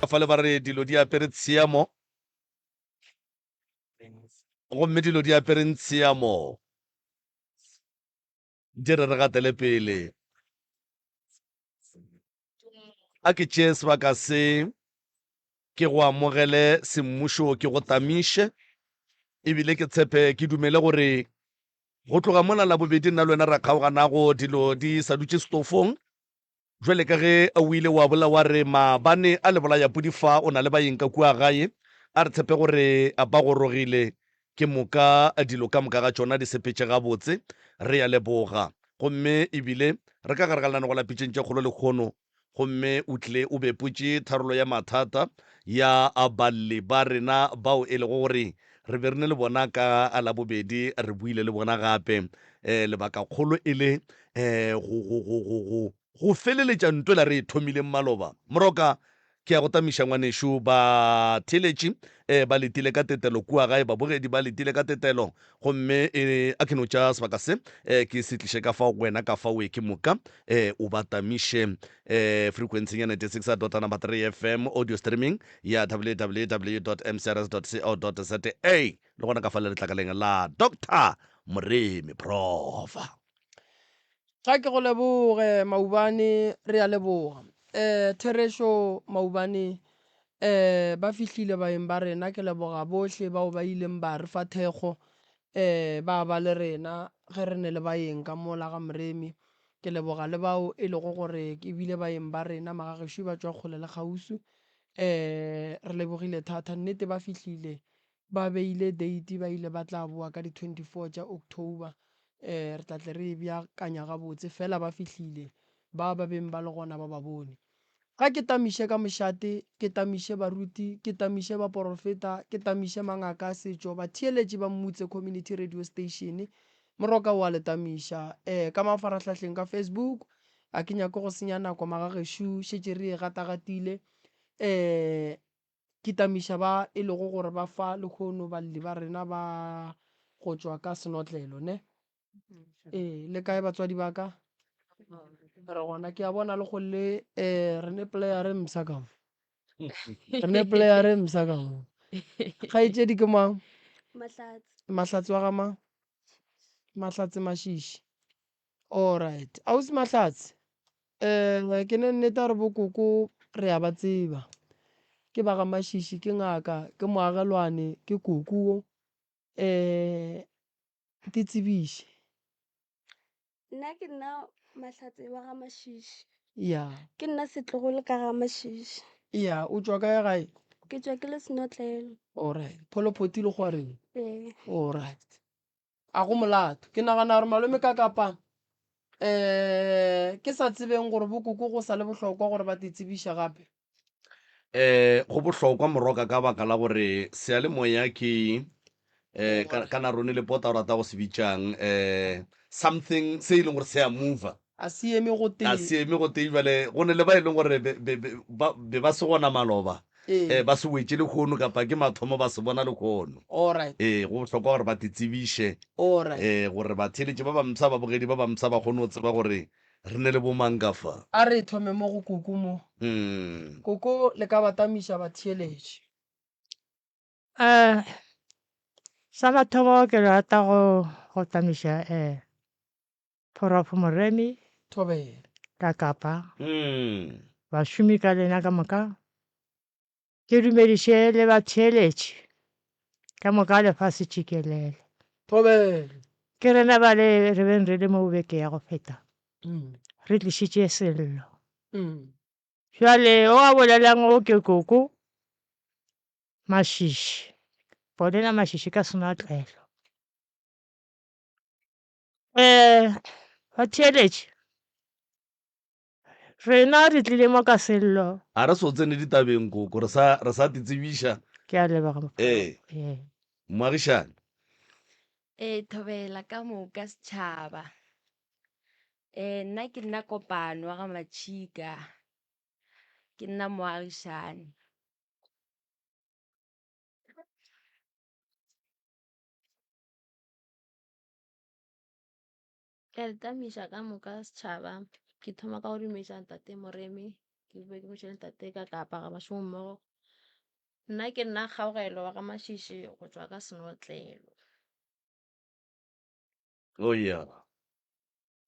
Fale ba re dilo di apere tshiamo, gomme dilo di apereng tshiamo di re re gatele pele. A ke tšee sebaka se ke go amogele semmušo ke go tamiše, ebile ke tshepe ke dumele gore go tloga mola Labobedi nna le wena ra kgaoganago dilo di sa dutše setofong. Bjale ka ge o ile wa bola wa re maabane a le bolaya pudi fa o na le baeng ka kua gae, a re tshepe gore ba gorogile ke moka dilo ka moka ga tšona di sepetše gabotse. Re a leboga. Gomme e bile re ka gare ga lenanego la Pitšeng tše Kgolo lehono, gomme o tlile o bepotše tharollo ya mathata ya balli ba rena bao e lego gore re be re ne le bona ka Labobedi, re buile le bona gape. Lebakakgolo e le go, go, go, go, go, go feleletša ntwela re e thomileng maloba. Moroka, ke a go tamiša ngwanešu. Batheeletši ba letile ka tetelo kua gae, babogedi ba letile ka tetelo. Gomme e, a ke no tša sebaka se ke se tliše ka fao go wena, ka fao e ke moka o ba tamiše frequency ya 96 dot number 3 FM, audio streaming ya www dot mcrs dot co dot za, le gona ka fa le letlakaleng la Doctor Moremi Profa. Ga ke go leboge Maubane, re a leboga. Um therešo Maubane, um ba fihlile baeng ba rena, ke leboga bohle bao ba ileng ba re fa thekgo, um ba ba le rena ge re ne le baeng ka mola ga Moremi. Ke leboga le bao e lego gore e bile baeng ba rena, magagešo ba tšwa kgole le kgauswi. Um re lebogile thata, nnete ba fihlile Ba beile date, ba ile ba tla boa ka di 24 tša October. Eh, re tla tle re e beakanya gabotse, fela ba fihlile. Ba ba beng ba le gona ba ba bone. Ga ke tamiše ka mošate, ke tamiše baruti, ke tamiše baporofeta, ke tamiše mangaka a setšo, batheeletši ba Mmutse Community Radio Station, Moroka o a le tamiša. Eh, ka mafarahlahleng ka Facebook, a ke nyake go senya nako magagešo, šetše re e gatagatile. Eh, Ke tamiša ba e lego gore ba fa lehono balli ba rena ba go tšwa ka senotlelo, ne? Ee, le kae batswadi ba ka? Re gona, ke a bona le go le eh, re ne player e mpsha ka mo. Re ne player e mpsha ka mo. Kgaetšedi ke mang? Mahlatse. Mahlatse wa ga mang? Mahlatse Mashishi. Alright. Ausi Mahlatse, eh, ke ne nnete a re bokoko re a ba tseba. Ke ba ga Mashishi, ke ngaka, ke moagelwane, ke koko wo. Eh, ke tsebiše. Nna ke nna Mahlatse wa ga Mashishi. Ya. Ke nna setlogolo ka ga Mashishi. Ya, o tšwa kae gae? Ke tšwa ke le Senotlelo. Alright. Pholophoti le Kgwareng? Ee. Alright. A go molato. Ke nagana gore malome ka kapa um ke sa tsebeng gore bokoko go sa le bohlokwa gore ba titsebiše gape. Um go bohlokwa moroka ka baka la gore seyalemoya ke um ka, kana Rone Lepota o rata go se bitšang um something se e leng gore se a mover. A se eme go tee. A se eme go tee bjale go ne le ba e leng gore be, be, be, ba, be ba se gona maloba. Ee. Ba se wetše lehono kapa ke mathomo ba se bona lehono. Alright. Ee, go bohlokwa gore ba te tsebiše. Alright. Ee, gore batheeletši ba bampsha, babogedi ba bampsha ba kgone go tseba gore re ne le bomang ka fa. A re thome mo go Koko mo. Mm. Koko le ka ba tamiša batheeletši. Eh, sa mathomo ke rata go go tamiša eh Prof Moremi Thobela. Ka Kapa. Mm. Bašomi ka lena ka moka. Ke dumediše le batheeletši ka moka lefase tšikelele. Thobela. Ke rena ba le re beng re le mo beke ya go feta. Mm. Re tlišitše sello. Mm. Bjale o a bolelang o ke koko Mashishi. Bolela Mashishi ka senotlelo. Um batheeletši, rena re tlile mo ka sello. A re so tsene ditabeng koko, re sa re sa titsebiša. Ke a leboga. Ee. Ee. Moagišani. Ee, thobela ka moka setšhaba. Ee, nna ke nna Kopano wa ga Matšhika. Ke nna moagišani. Ke a le tamiša ka moka setšhaba. Ke thoma ka go dumiša Ntate Moremi. Ke be ke hwetše le tate ka kapa ga bašomo mmogo. Nna ke nna Kgaogelo wa ga Mashishi go tšwa ka Senotlelo. Oh yeah.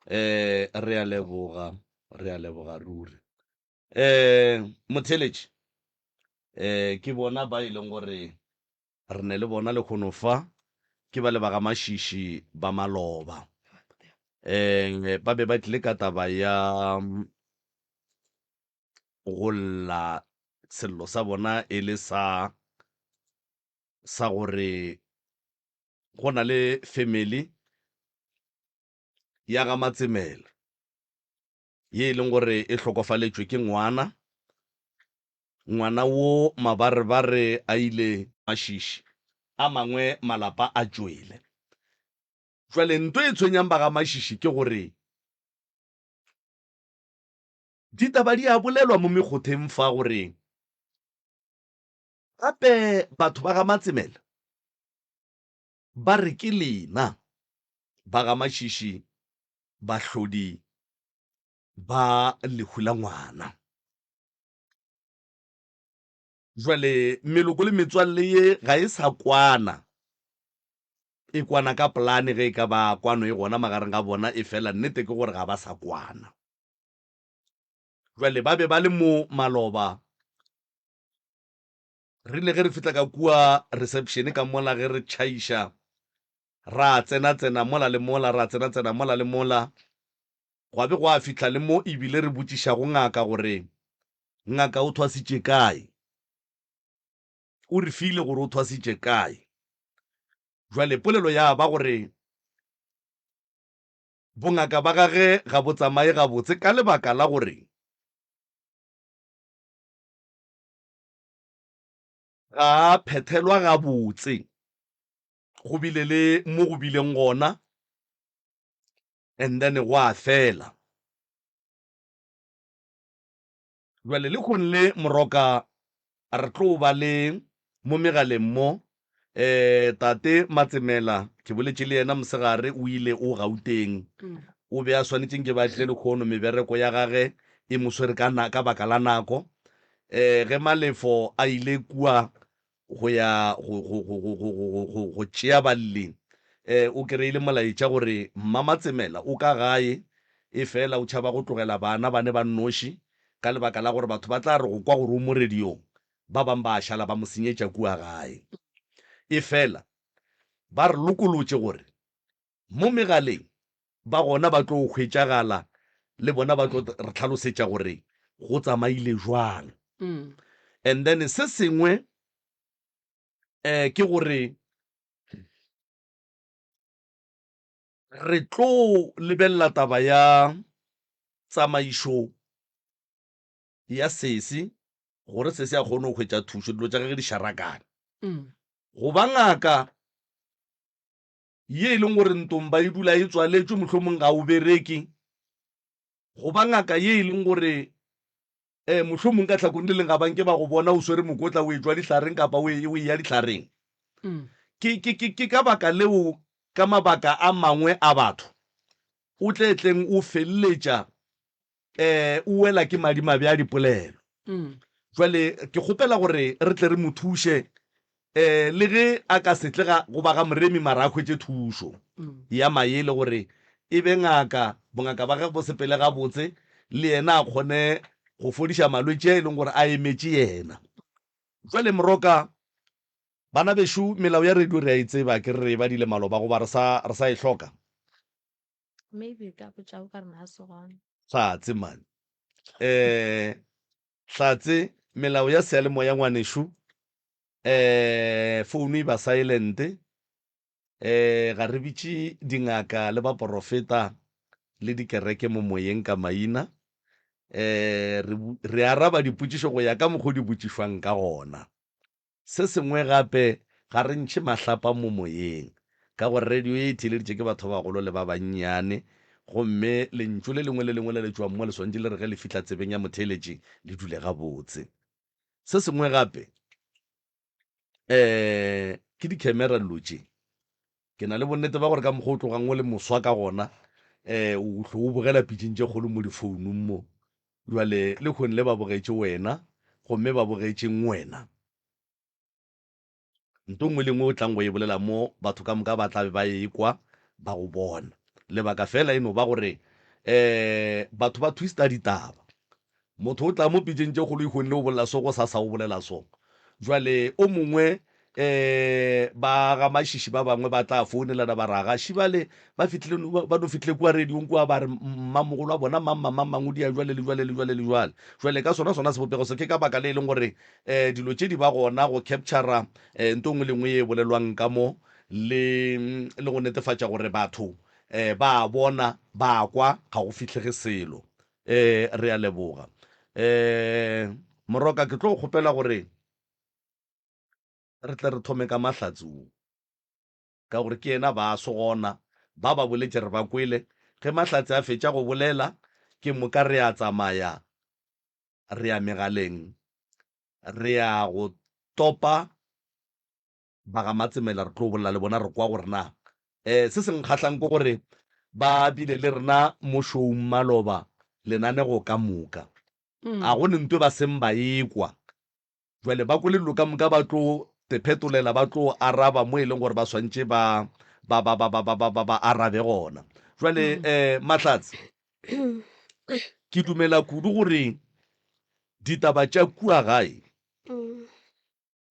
Eh re a leboga, re a leboga ruri. Eh motheletši eh ke bona ba e leng gore re ne le bona lekgono fa ke ba le ba ga Mashishi ba maloba. Eh ba be ba tlile ka taba ya go lla sello sa bona e le sa sa gore go na le family ya ga Matsemela ye e leng gore e hlokofaletšwe ke ngwana. Ngwana wo mabarebare a ile Mašiši, a mangwe malapa a tšwele. Jwale nto e tshwenyang ba ga Mašiši ke gore ditaba di a bolelwa mo mekgotheng fa gore gape batho ba ga Matsemela ba re ke lena ba ga Mašiši bahlodi ba lehu la ngwana. Jwale meloko le metswalle ye ga e sa kwana, e kwana ka polane ge e ka ba kwano e gona magareng ga bona, efela nnete ke gore ga ba sa kwana. Jwale ba be ba le mo maloba, rile ge re fihla ka kua reception ka mola ge re tšhaiša ra tsena-tsena mola le mola, ra tsena-tsena mola le mola, gwa be gwa fihla le mo ebile re botšišago ngaka gore ngaka o thwasitše kae. O re file gore o thwasitše kae. Jwale polelo ya ba gore bongaka ba gage ga bo tsamaye gabotse ka lebaka la gore ga a phethelwa gabotse. Go bile le mo go bileng gona and then gwa fela. Bjale lehono le Moroka re tlo ba le mo megaleng mo eh tate Matsemela ke boletše le yena mosegare o ile o Gauteng o be a swanetše nke ba tle lehono mebereko ya gage e mo swere ka na ka baka la nako eh ge Malefo a ile kua go ya go, go, go, go, go, go, go, go tšea balli. E, o kereile molaetša gore Mmamatsemela o ka gae, efela o tšhaba go tlogela bana bane ba nnoši ka lebaka la gore batho ba tla re go kwa gore o mo radiong, ba bang ba a šala ba mo senyetša kua gae. Efela ba re lokolotše gore mo megaleng ba gona ba tlo hwetšagala le bona ba tlo re hlalosetša gore go tsamaile jwang. And then se sengwe um ke gore re tlo lebelela taba ya tsamaišo ya sesi gore sesi a kgone go hwetša thušo dilo tša gage di šarakane. Go ba ngaka ye e leng gore ntomba e dula e tswaletšwe mohlomong ga o bereke, go ba ngaka ye e leng gore um mohlomong ka tlhakong le leng ga ba nke ba go bona o swere mokotla o etšwa dihlareng kapa o e, o eya dihlareng. Ke, ke, ke, ke ka baka leo ka mabaka a mangwe a batho o tle tleng o feleletša um o wela ke madimabe a dipolelo. Jwale ke kgopela gore re tle re mo thuše um le ge a ka se tle ga goba ga Moremi mara a hwetše thušo ya maele gore e be ngaka, bongaka ba gagwe bo sepele gabotse le yena a kgone go fodiša malwetši a e leng gore a emetše yena. Jwale Moroka, bana bešo melao ya radio re a e tseba, ke re re e badile maloba goba re sa re sa e hloka? Maybe ka botša o ka re na se gona. Hlatse man. Eh Hlatse melao ya seyalemoya ngwanešu eh phone e ba silent eh ga re bitše dingaka le baporofeta le dikereke mo moyeng ka maina eh re re araba dipotšišo go ya ka mokgo di botšišwang ka gona. Se sengwe gape, ga re ntšhe mahlapa mo moyeng, ka gore radio ye e theeleditše ke batho ba bagolo le ba bannyane, gomme lentšu le lengwe le lengwe le le tšwang mo le swanetše le re ge le fihla tsebeng ya motheeletši le dule gabotse. Se sengwe gape, um ke dikhemera dilo tše. Ke na le bonnete ba gore ka mokgwa o tlogang o le moswa ka gona, um o hlo o bogela pitšeng tše kgolo mo difounung mo. Bjale lehono le ba bogetše wena, gomme ba bogetšeng wena? Nto nngwe le nngwe o tlang go e bolela mo, batho ka moka ba tla be ba e kwa, ba go bona. Lebaka feela e no ba gore um batho ba twista ditaba. Motho o tla mo pitšeng tše kgolo ihong le o bolela so, gosasa o bolela so. Jwale o mongwe um ba ga Mašiši ba bangwe ba tla founelana ba re, Agaši bale ba fihlile, ba no fihlile kua radiong kua ba re mmamogolo wa bona mang mang mang mang o dia jwale le jwale le jwale le jwale. Jwale ka sona sona sebopego se ke ka baka le e leng gore um dilo tše di ba gona go captura um nto nngwe le nngwe ye e bolelwang ka mo le le go netefatša gore batho um ba a bona ba a kwa ga go fihlege selo. Um re a leboga. Um Moroka ke tlo go kgopela gore re tle re thome ka Mahlatse wo ka gore ke yena ba so gona ba ba boletše re ba kwele. Ge Mahlatse a fetša go bolela ke moka re a tsamaya re ya megaleng re ya go topa ba ga Matsemela re tlo bolela le bona re kwa gore na um se se nkgahlang ke gore ba bile le rena mo showng maloba lenanego ka moka a go ne ntwe ba seng ba ekwa jwale ba kwele dilo ka moka ba tlo tephetolela ba tlo araba mo e leng gore ba swantše ba ba ba ba ba ba ba ba ba arabe gona jwale um Mahlatse ke dumela kudu gore ditaba tša kua gae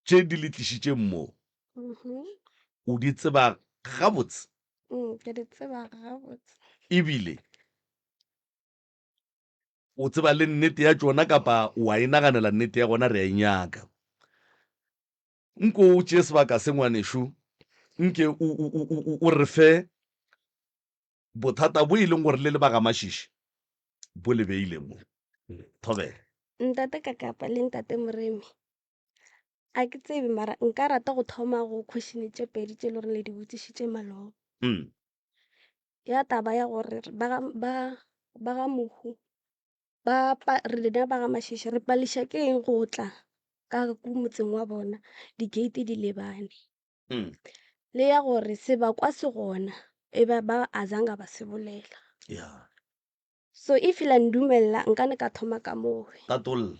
tše di le tlišitšeng mo o di tseba gabotse Ke di tseba gabotse. Ebile o tseba le nnete ya tšona kapa wa e naganela nnete ya gona re a e nyaka. Nko o tšee sebaka se ngwanešu nke o, o, o, o, o re fe bothata bo e leng gore le le ba ga Mašiši bo le beile mo. Thobela. Ntate Kakapa le Ntate Moremi, a ke tsebe mara nka rata go thoma go question tše pedi tše e le gore le di botšišitše maloba. Ya taba ya gore ba ga ba ba ga mohu ba pa rena ba ga Mašiši re pališa ke eng go tla ka ku motseng wa bona di-gate di lebane. Le ya gore sebakwa se gona e ba ba azanga ba se bolela. Yeah. So if la ndumella nka ne ka thoma ka mowe. Tatolla.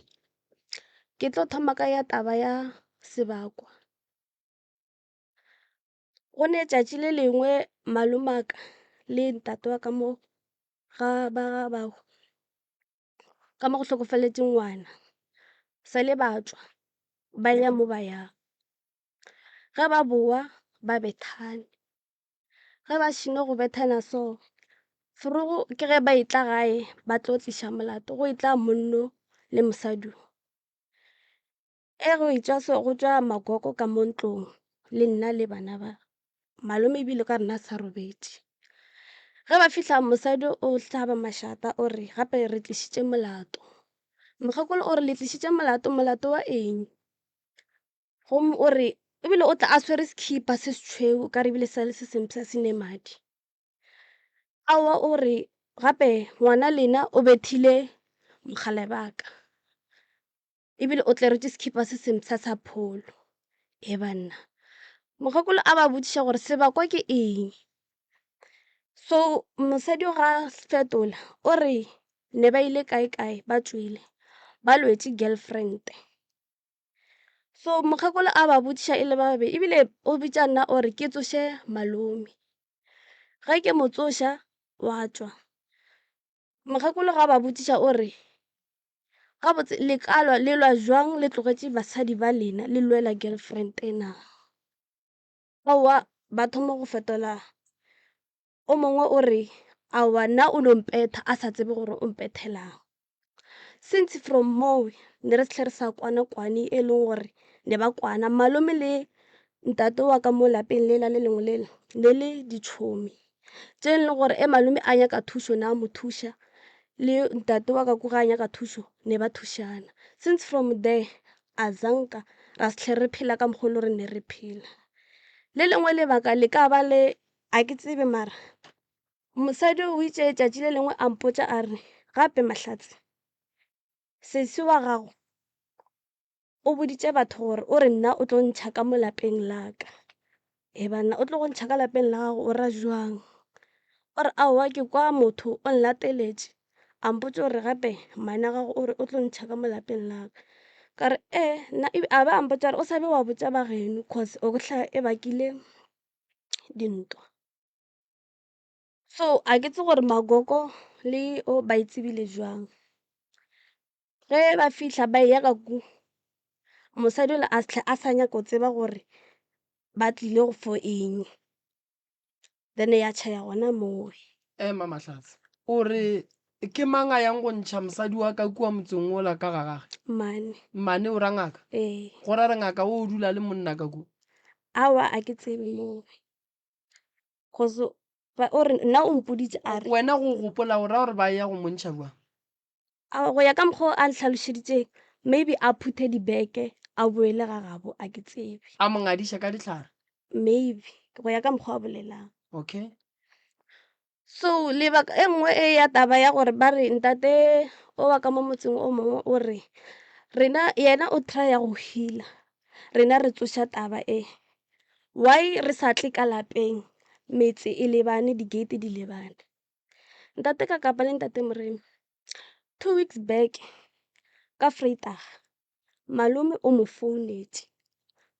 Ke tlo thoma ka ya taba ya sebakwa. Go ne tšatši le lengwe malomaka le ntate wa ka mo ga ba ga ba ka mo go hlokofaletše ngwana sa le ba tšwa ba ya mo ba yang. Ge ba boa ba bethane, ge ba šino go bethana so forogo ke ge ba etla gae ba tlo tliša molato go etla monno le mosadi. E go etšwa so go tšwa makoko ka mo ntlong le nna le bana ba malome ebile ka rena sa robetše. Ge ba fihla mosadi o hlaba mašata o re gape re tlišitše molato. Mokgekolo o re le tlišitše molato, molato wa eng? Gomme o re ebile o tla a swere sekhipa se se tšhweu o kare ebile sa le se sempša se ne madi. Aowa o re gape ngwana lena o bethile mogala wa ka ebile o tleretše sekhipa se sempša sa pholo. E banna, mokgekolo a ba botšiša gore sebakwa ke eng. So mosadi ga a fetola o re ne ba ile kae kae ba tšwele ba lwetše girlfriend. So mokgekolo a ba botšiša e le ba babedi ebile o bitša nna o re ke tsoše malome. Ge ke mo tsoša wa tšwa. Mokgekolo ga ba botšiša o re gabotse le ka lwa le lwa jwang le tlogetše basadi ba lena le lwela girlfriend na? Aowa ba thoma go fetola o mongwe o re aowa nna o no mpetha a sa tsebe gore o mpethelang. Since from moo ne re se re sa kwana kwane e leng gore ne ba kwana malome le ntate wa ka mo lapeng lela le lengwe lela ne le ditšhomi tše e leng gore e malome a nyaka thušo na mo thuša le ntate wa ka ko ga a nyaka thušo ne ba thušana. Since from there a zanka ra se hle re phela ka mokgwa o le gore ne re phela. Le lengwe lebaka le ka ba le a ke tsebe mara mosadi o itše tšatši le lengwe a mpotša a re gape Mahlatse sesi wa gago o boditše batho gore o re nna o tlo ntšha ka mo lapeng la ka. E banna o tlo go ntšha ka lapeng la gago o ra jwang? O re aowa ke kwa motho o nlateletše. A mpotša gore gape mmane wa gago o re o tlo ntšha ka mo lapeng la ka. Ka re ee, nna a ba a mpotša gore o sa be wa botša ba geno cause o tla e bakile dintwa. So a ke tsebe gore magogo le o ba e tsebile jwang. Ge ba fihla ba eya ka kua, mosadi yola a a sa nyaka go tseba gore ba tlile go for eng. Then ya tšhaya gona moo. Ema Mahlatse, o re ke mang a yang go ntšha mosadi wa ka kua motseng wola ka ga gage? Mmane. Mmane o ra ngaka? Ee. Go ra re ngaka o o dula le monna ka kua? Aowa a ke tsebe moo. Cause ba o re nna o mpoditše a re. Wena go gopola o ra gore ba ya go mo ntšha bjang? A go ya ka mokgwa o a ntlhalošeditšeng maybe a phuthe dibeke a boele ga gabo a ke tsebe. A mo ngadiša ka dihlare? Maybe go ya ka mokgwa a bolelang. Okay. So lebaka e nngwe e ya taba ya gore ba re ntate o wa ka mo motseng o mongwe o re rena yena o try-a go healer rena re tsoša taba e. Why re sa tle ka lapeng metse e lebane di-gate di lebane. Ntate Kakapa le Ntate Moremi, 2 weeks back ka Vrydag malome o mo founetše.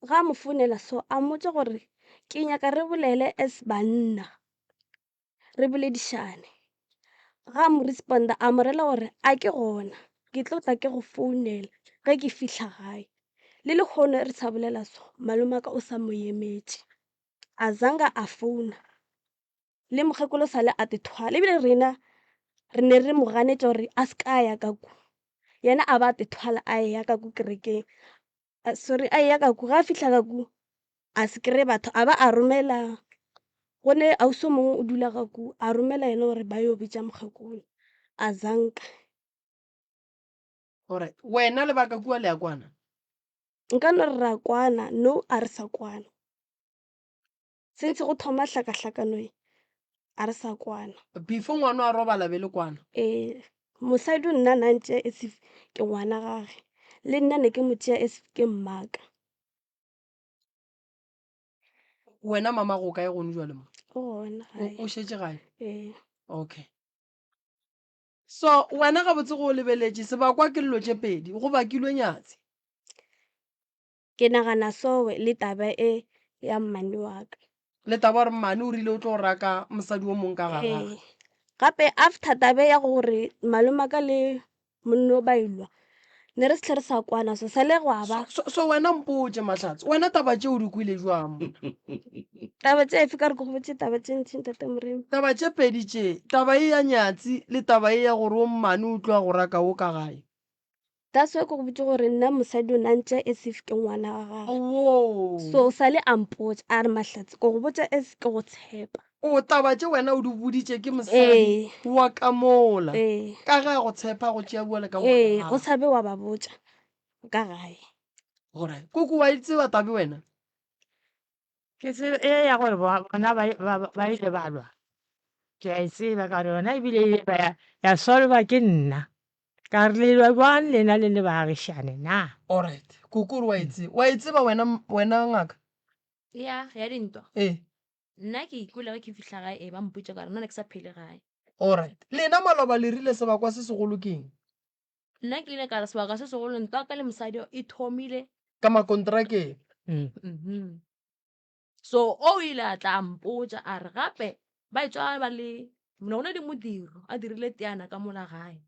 Ga a mo founela so a mmotša gore ke nyaka re bolele as banna, re boledišane. Ga a mo respond-a a mo rela gore a ke gona ke tlo tla ke go founela ge ke fihla gae. Le lehono re sa bolela so malome wa ka o sa mo emetše, a zanga a founa. Le mokgekolo sa le a te thwala ebile rena re ne re mo ganetša gore a se ka ya ka ku yena a ba a te thwala a eya ka ku kerekeng sorry a eya ka ku ga a fihla ka ku a se kry-e batho a ba a romela go ne ausi o mongwe o dula ka ku a romela yena gore ba yo bitša mokgekolo a zanka. Alright, wena le ba ka kua le a kwana? Nka no re ra kwana, no a re sa kwana. Since go thoma hlakahlakano ye, a re sa kwana. Before ngwana a robala be le kwana? Ee, mosadi o nna na ntšea as if ke ngwana gage, le nna ne ke mo tšea as if ke mmaka. Wena mama go kae gone jwale mo? O gona gae. O šetše gae? Ee. Okay. So wena gabotse go o lebeletše sebakwa ke llo tše pedi, go bakilwe nyatsi. Ke nagana sowe le taba e ya mmane wa ka. Le taba gore mmane o rile o tlo raka mosadi o mong ka ga gagwe. Ee. Gape after taba ya gore malome wa ka le monno ba ilwa, ne re se hle re sa kwana so sa le gwa ba. So, so wena mpotše Mahlatse, wena taba tše o di kwele jwang monna? Taba tše efe ka re ke go botše taba tše ntši ntate Moremi. Taba tše pedi tše, taba e ya nyatsi le taba e ya gore o mmane o tlo ya go raka wo ka gae. That's why ke go botše gore nna mosadi o na ntšea as if ke ngwana wa gagwe. Woo. So o sa le a mpotša a re Mahlatse ke go botša as ke go tshepa. O taba tše wena o di boditše ke mosadi Ee. wa ka mola. Ee. Ka ge a go tshepa a go tšea bjale ka ngwana Ee, wa o gagwe. sa be wa ba botša ka gae. Alright. Koko wa e tseba tabe wena? Ke tseba e ya gore bona ba ba ba ile ba lwa. Ke a e tseba ka gore yona ebile e ile ba ya ya solva ke nna. Ka re le lwa bjang lena le le baagišane na? Alright. Koko o re wa e tseba. Wa e tseba wena wena ngaka? Ya, ya dintwa. Ee. Nna ke ikwele ge ke fihla gae ee ba mpotša ka re nna ne ke sa phele gae. Alright. Lena maloba le rile sebakwa se segolo ke eng? Nna ke ile ka re sebaka se segolo ntwa ka le mosadi e thomile. Ka makontrakeng. Mhm. So o ile a tla a mpotša a re gape ba etšwa ba le ne go na le modiro a dirile teana ka mola gae.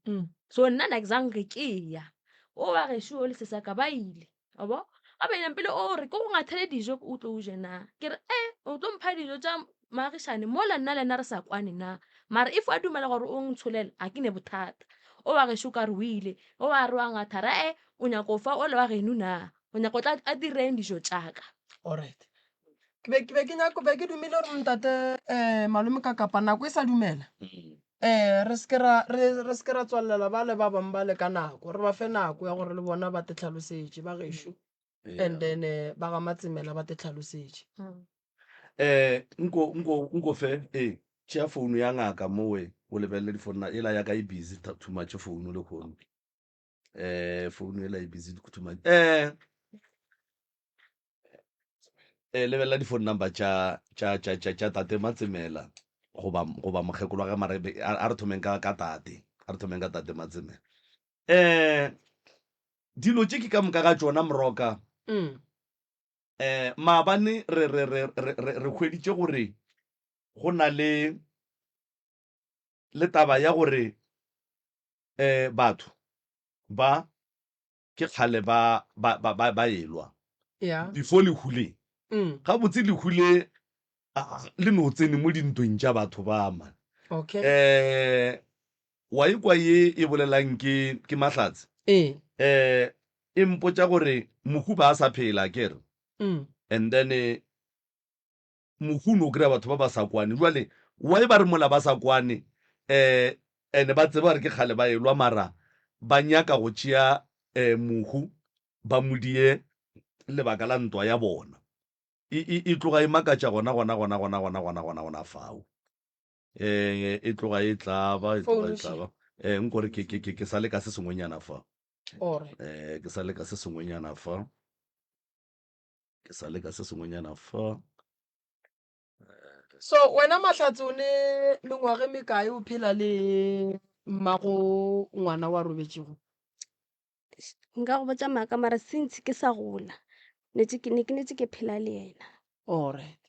So nna na zange ke ya o wa gešo o le sesaka ba ile wa bo gape ena pele o re ke go ngathele dijo o tlo o je na ke re e o tlo mpha dijo tša maagišane mola nna le nna re sa kwane na mara if a dumela gore o ntsholele a ke ne bothata o wa gešo ka re o ile o wa re wa ngatha ra e o nyako fa o le wa geno na o nyaka o tla a direng dijo tšaka. Alright. Ke be ke be ke nyako be ke dumile gore ntate eh malome ka kapa nako e sa dumela. Eh re se ke ra re re se ke ra tswalela ba le ba bang ba le ka nako. Re ba fe nako ya gore le bona ba te tlhalosetše ba gešo. And then eh ba ga Matsemela ba te tlhalosetše. Eh nko nko nko fe eh tšea founu ya ngaka mowe o lebelele difounu ela ya ka e busy too much founu le khono. Eh founu ela e busy too much. Eh eh lebelela di phone number tša tša tša tša tša tate Matsemela goba goba mokgekolo wa ge mara a re thomeng ka ka tate. A re thomeng ka Tate Matsemela. Um dilo tše ke ka moka ga tšona Moroka. Mm. Um maabane re re re re re re hweditše gore go na le le taba ya gore um batho ba ke kgale ba ba ba ba ba elwa Yeah. before lehu le. Mm. Gabotse lehu le a le no tsene mo dintweng tša batho ba man. Okay. Eh wa ikwa ye e bolelang ke ke Mahlatse? Ee. Eh e mpotša gore mohu ba a sa phela akere. Mm. And then eh, mohu o no kry-a batho ba ba sa kwane. Jwale why ba re mola ba sa kwane eh ene ba tseba gore ke kgale ba elwa mara ba nyaka go tšea eh mohu ba mo die lebaka la ntwa ya bona. E, e, e tloga e makatša gona gona gona gona gona gona gona gona fao. Eh e tloga e tlaba, e tloga e Founu še. tlaba. Eh nkore ke ke ke ke sa le ka se sengwenyana fa. Alright. Eh ke sa le ka se sengwenyana fa. Ke sa le ka se sengwenyana fa. So wena Mahlatse o ne mengwaga e mekae o phela le mmago ngwana wa robetšego? Nka go botša maaka mara since ke sa gola ne ke ne ke netse ke phela le yena. Alright.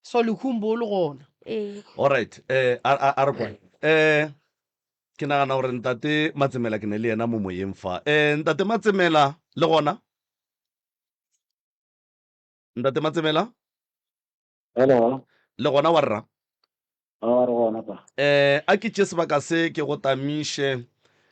So lehung bo le gona. Ee. Alright, eh a a a re kwane. Eh ke nagana gore ntate Matsemela ke ne le yena mo moyeng fa. Eh ntate Matsemela le gona? Ntate Matsemela? Hello. Le gona wa rra? A re gona pa. Eh a ke tše sebaka se ke go tamiše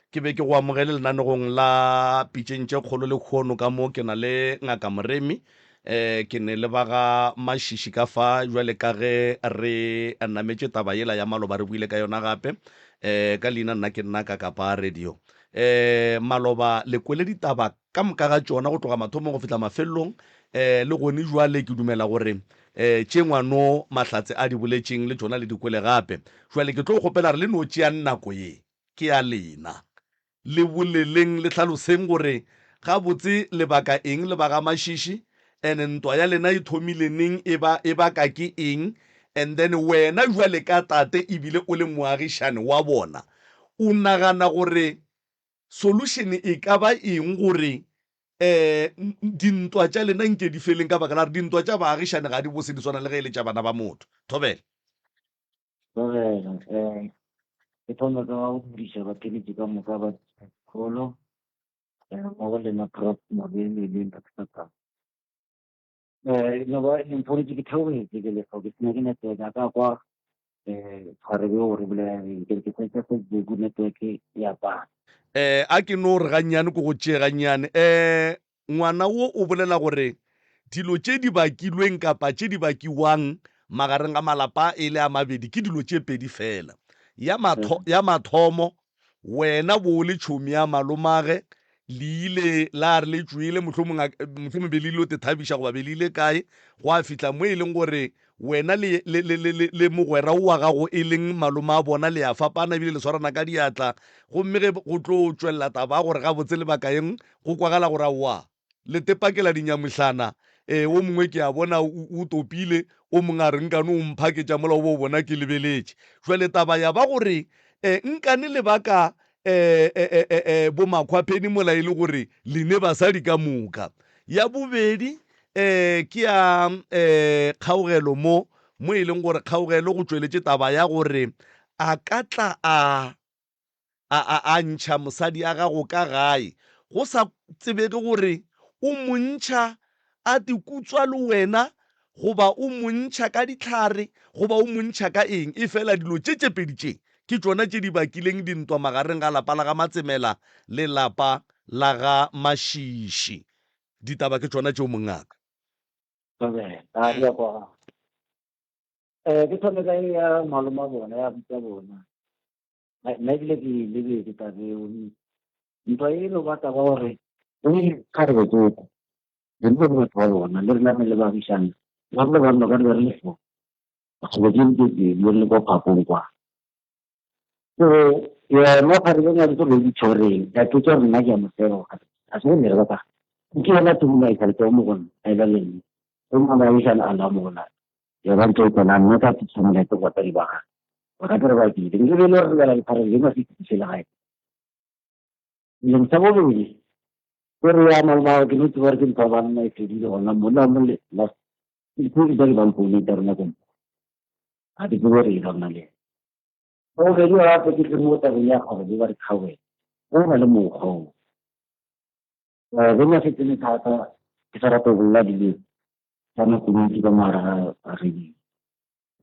ke be ke go amogele lenanegong la pitšeng tše kgolo le kgono ka mo ke na le ngaka Moremi eh ke ne le ba ga Mashishi ka fa jwale ka ge re nametše taba yela ya maloba re buile ka yona gape eh ka leina nna ke nna ka kapa radio eh maloba le kwele ditaba ka moka ga tšona go tloga mathomong go fihla mafelelong um le gone jwale ke dumela gore um tše ngwano Mahlatse a di boletšeng le tšona le di kwele gape. Jwale ke tlo kgopela re le no tšeang nako ye ke ya lena le boleleng le hlaloseng gore gabotse lebaka eng le ba ga Mashishi and ntwa ya lena e thomile neng e ba e baka ke eng and then wena jwale ka tate ebile o le moagišane wa bona o nagana gore Solution e ka ba eng gore um dintwa tša lena nke di feleng ka baka la gore dintwa tša baagišane ga di bose di swana le ge e le tša bana ba motho. Thobela. Thobela, um ke thome ka go dumediša batheeletši ka moka ba dikolo mmogo le nna Prof Mabele le Doctor Tau. Eh, no ba le mpoditše ke theogetše ke le fa ke sena ke network a ka kwa eh tshwarebe gore bolela eng ke re ke fetsa Facebook network ya pala. Eh, a ke no re gannyane ko go tšee gannyane. Eh, ngwana wo o bolela gore dilo tše di bakilweng kapa tše di bakiwang magareng ga malapa e le a mabedi ke dilo tše pedi fela. Ya matho, ya mathomo Wena bo o le tšhomi ya malomage, le ile la re le tšwele, mohlomong a, mohlomong be le ile te thabiša goba be le ile kae, gwa fihla mo e leng gore wena le, le, le, le, le, le mogwera wo wa gago e leng malome a bona le a fapana ebile le swarana ka diatla. Gomme ge go tlo tšwelela taba ya gore gabotse lebaka eng, go kwagala gore aowa, Le tepakela dinyamuhlana, ee, wo mongwe ke a bona o, o topile, o mongwe a re nkane o mphaketša mola o bo o bona ke lebeletše. Jwale taba ya ba gore, e, nkane le baka e, e, e, e, e, bomakhwapheni mola e le gore le ne basadi ka moka. Ya bobedi, e, ke ya, e, kgaogelo mo, mo e leng gore kgaogelo go tšweletše taba ya gore a ka tla a, a, a, a ntšha mosadi ya gago ka gae, go sa tsebege gore o mo ntšha a tikutswa le wena, goba o mo ntšha ka dihlare, goba o mo ntšha ka eng. Efela dilo tše tše pedi tše ke tšona tše di bakileng dintwa magareng ga lapa la ga Matsemela le lapa la ga Mashishi. Ditaba ke tšona tšeo, mongaka. Thobela, a di a kwagala. Eh, ke thome ka e ya maloma bona, ya abuti bona. Nna ebile ke e lebetse taba eo. Ntwa e no ba taba gore re kgarebe tsoko re le batho ba bona le rena re le baagišane ba rile banna ka re be re le fo kgwebo tse di pedi re le kwa phakong kwa. So yena kgarebe e nyaditse gore ditšhoreng ya ke tša rena ke a mo tseba a se gore re batla ke yena tumela e tšhelete mo go nna a e ba le nna gomme baagišane a lamola ya ba ntho e tsena nna ka tshwanela ke batsadi ba gagwe. Ba ka dire ba kile. Nke be e le gore re bala dipharelo le mase ke le gae. Leng sa bobedi, ke re ya maloma ke no tseba gore ke ntho ba nna e fedile gona mola mo le last dikgwedi tsa ke ba mfounetsa rena ko ga ke tsebe gore e ka nna le ena. Sa bobedi gape ke tle mo tabeng ya kgwebo ba re kgaoge go na le mokgwa o. Ge nna se tsene thata ke sa rata go bolela dilo tsa nako ntsi ka mogare ga radio.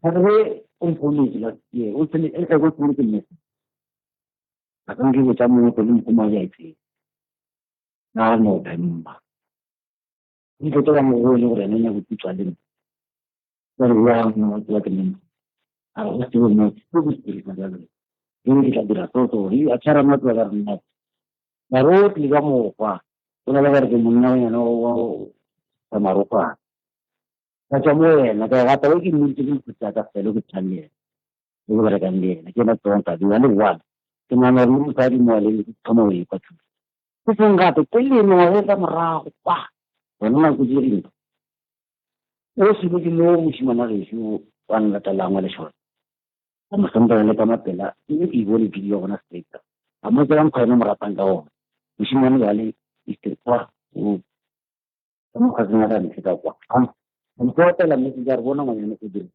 Gore o mfounetse last year o tsene e o tsene ke message. A ka ke botsa motho le mokgoma ya itseng. Na November. Ntho tsa mo go le gore ene ne go tswa le nna. Ka re ya mo tswa ke nna. A re go se mo go go se ka jalo. Ke ke tla dira so so ri a tshara mo tswa ka nna. Ba ro tle ka mokgwa. O na le gore ke monna wa yena wa wa marokgwana. Ka tswa mo yena ka gata o ke mmitse ke mphutsa ka fela ke tshang le yena. Le ke berekang le yena ke yena tswang ka dula le one. Ke nahana gore le mosadi mo le thoma go ikwa thuso. Se seng gape ke lengwe ka morago kwa gona nako tse dingwe o se ke mo mošimana gešo wa nlatelang wa lešole ka mo hlompela le ka mapela mme ke bone video gona straight a mo tsebang kgwena mo ratang ka ona mošimane jale kwa o ka mokgwa sena ka ntlhe ka kwa a mpotela mme ke re bona ngwanyana o dira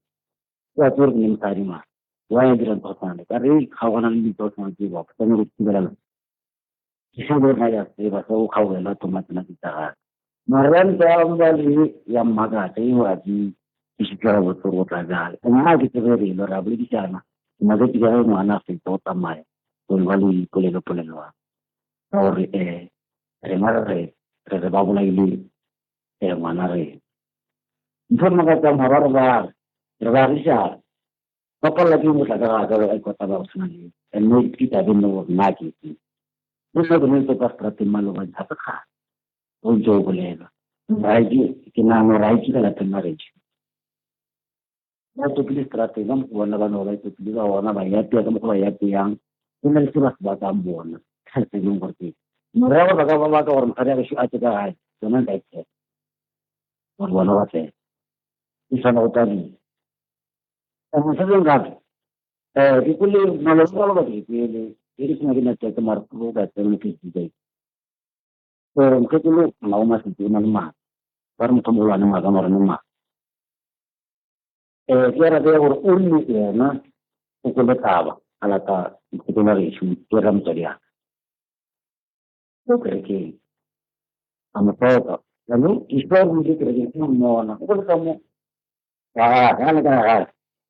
o a tsere ke ne mosadi mara wa ya dira ntho tshwana ka re ga gona le dintho tshwana tse ba tsane go thibela ke se le rena ya tseba se o kgaogela thoma tsena ke tsa gagwe mara ya ntwa ya ba le ya mmakatsa e wa di ke šitla botse go tla jale nna ke tsebe re ile ra boledišana ke maketse ka ge ngwana a fetsa go tsamaya go ba le dipolelo polelwana ka gore um rena re re re ba bolaile um ngwana rena ntho e makatsang ga ba re ba re re ba rišana ba palela ke go tla ka ga ka ba ikota ba go tshwana le mme ke tabeng le gore nna ke etseng le nna ke ne ntse kwa strateng maloba ga se kgale o ntse o bolelwa ke nagana gore a itse ka lapeng la gešo ba topile strateng ka mokgwa bona ba ne ba topile ba bona ba yapea ka mokgwa ba yapeyang go na le se ba se batlang bona ke sa tsebeng gore ke morago ba ka ba baka gore mosadi ya gešo a tse ka gae yona nka e tshepa gore bona ba tsena e tshwana go tabile and se sengwe gape um ke kwele maloba maloba ke kwele e ke sena ke network mara ke ka tsena mo Facebook um mokgekolo mao masetse o na le maaka ba re motho mogolwane maaka mara ne maaka um ke rata ya gore o rile yena o kwele taba a lata mokgekolo wa gešo ke ra motswadi yaka ko kerekeng a mo hloka jaanong ke šwa o ile kerekeng ke mmona o le ka mo ga ga le ka ga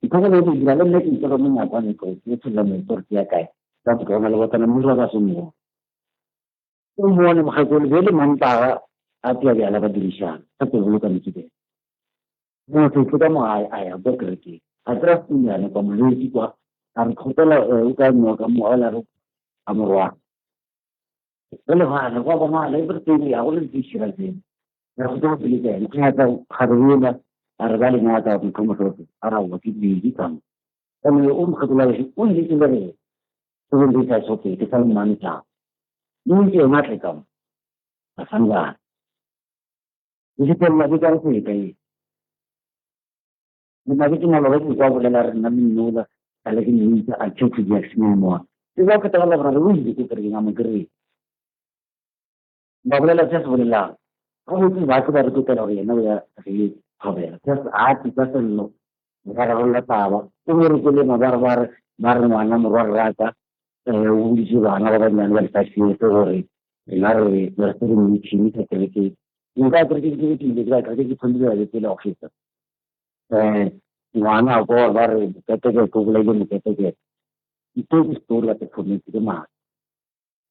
ntho e ke dira le nna ke itse mo nyakwa ntlo ke tsholla moto re ya kae ka go tlogela le botana mo ba se mo o mmone mokgekolo bjale Mantaga a tea bjala ba dirišana ka go boloka mekibelo motho tle ka mo gae a ya kwa kerekeng a kry-a senyane kwa molwetsi kwa a re kgopela o ka nyoka mo a re a morwana re le bana go a bonala everything ya go le dishira tseno re go go pele tsena ke nyaka ga re ela a re ba le nyaka motho motlotlo a ra wa ke busy ka mo ene o mokgekolo wa o ile ke le re o le ka sope ke sa mmantsa mo ntse yona tle ka mo a sangana ke se tsela ke ka go e kae nna ke maloba ke kwa bolela re nna mminola ka le ke mmitsa a tšhotho di a mo ke ba ka taba gore o ile ke kerekeng a mo kry ba bolela se se bolelang go botse ba ke ba re totela gore yena o ya re thobela se a ke ka sello ba re bolela taba o re ke le ba re ba re ba re ngwana morwa rata o boditse bana ba bannyane ba lefatshe se gore rena re re se re meeting ka kerekeng nka kereke ke ke ile ka kereke ke thomile le pele go feta ngwana ko ba re moketekete o bolaile moketekete ntho ke story ba thometse ke maaka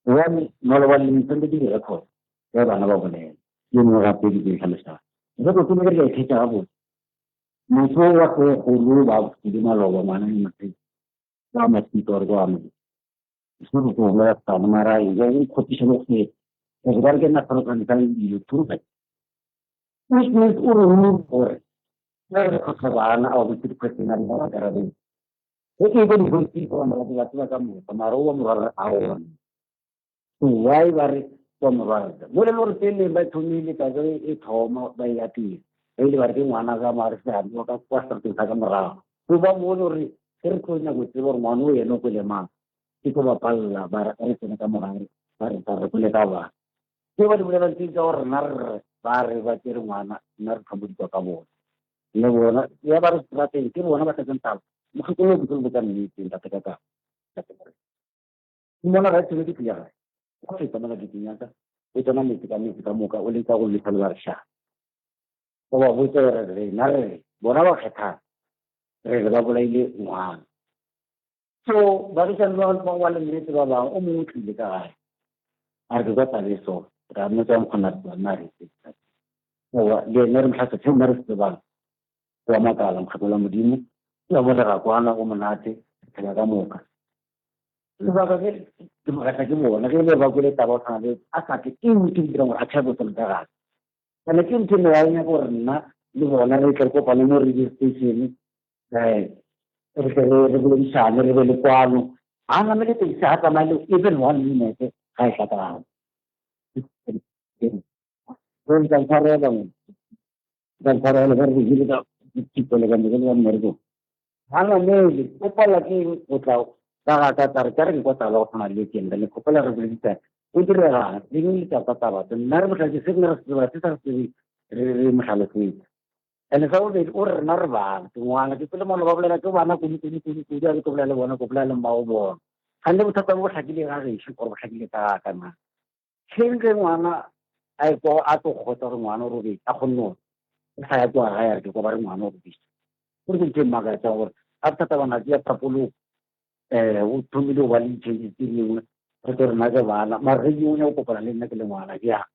one maloba le ntseng di record ya bana ba bolela ke nngwe gape di ke tlhalosang re ko ke re ka ithetsa gabotse motho wa go golo ba le maloba ngwana le mosadi ba masito gore kwa mo se go go bolela tsana mara e go kgopiša le go feta gore ba re ke nna farologane ka dilo through which means o re gore re re kgotsa bana a botse di-question a di ba karabeng e ke ke di-voice bona batho ba tseba ka moka mara o wa morwarre a ona so why ba re wa morwarre mo le gore pele ba thomile ka e thoma ba e ya pele ba ile ba re ke ngwana ka mare seane wa ka kwa strateng sa ka morago so ba bone gore Ge re tlo nyaka go tseba gore ngwana o yena o kwele mang, ke tlo ba palela ba re re tsene ka mogare ba re tla re kwele ka bana. Tse ba di bolelang tse tsa gore rena re re ba re ba tsere ngwana nna re thoma dintwa ka bona. Le bona ya ba re strateng ke bona ba tletseng taba. Mokgekolo ke tlo le botsa nnete ntate ka taba. Ntate Morena. Mmona ga e tsebe ke tlile gae. O feta mola gate-ing ya ka, o tsena metse ka metse ka moka, o leka go lesa le ba re sha. O ba botsa gore rena re re bona ba kgethang re re ba bolaile ngwana. So baagišani ba ba ba le nnete ba bangwe o mongwe o tlile ka gae a re ke kwa taba e so ra mmotsa mokgona re nna re se oba le ene re motlhatsa seo nna re se tsebang wa makala mokgekolo wa modimo ke wa mo re ra kwana go monate re phela ka moka lebaka ke ke mogatla ke bona ge le ba kwele taba o tshwana le a sa ke ke ntho e dirang gore a tšhabe go tsena ka gare ene ke ntho e ya nyaka gore nna le bona re tle re kopane mo radio station um re tle re boledišane re be le kwano ga namele taxi ga tsamaye le even one minute ga e tla ka gare re tla ntshwarela tla ntshwarela ba re jele ka dipole ka mekele ka mmereko ga namele o palela ke go tla ka ga ka tla re ka re ke kwa taba go tshwana le ke nna le kgopela re boledisane o diregang le le tsa taba tse nna re motlhatse se re se tseba se sa se tsebe re re motlhalosetse and sa bobedi o re rena re bana ke ngwana ke pele molo ba bolela ke bana kudu kudu kudu kudu a ke tlo bolela le bona ko bolela le mmago bona ga le bothata bo bo hlakile ga gešo gore bo hlakile ka ga ka na hleng ge ngwana a ekwa a tlo kgotsa gore ngwana o robetse a kgonne gore o sa ya kwa gae a re ke kwa ba re ngwana o robetse gore ke ntho e mmakatsa gore a bothata bana ke ya thapoloko um o thomile go ba le di-changes tse dingwe re tlo rena ke bana mara ge o nyaka go kopana le nna ke le ngwana ke yang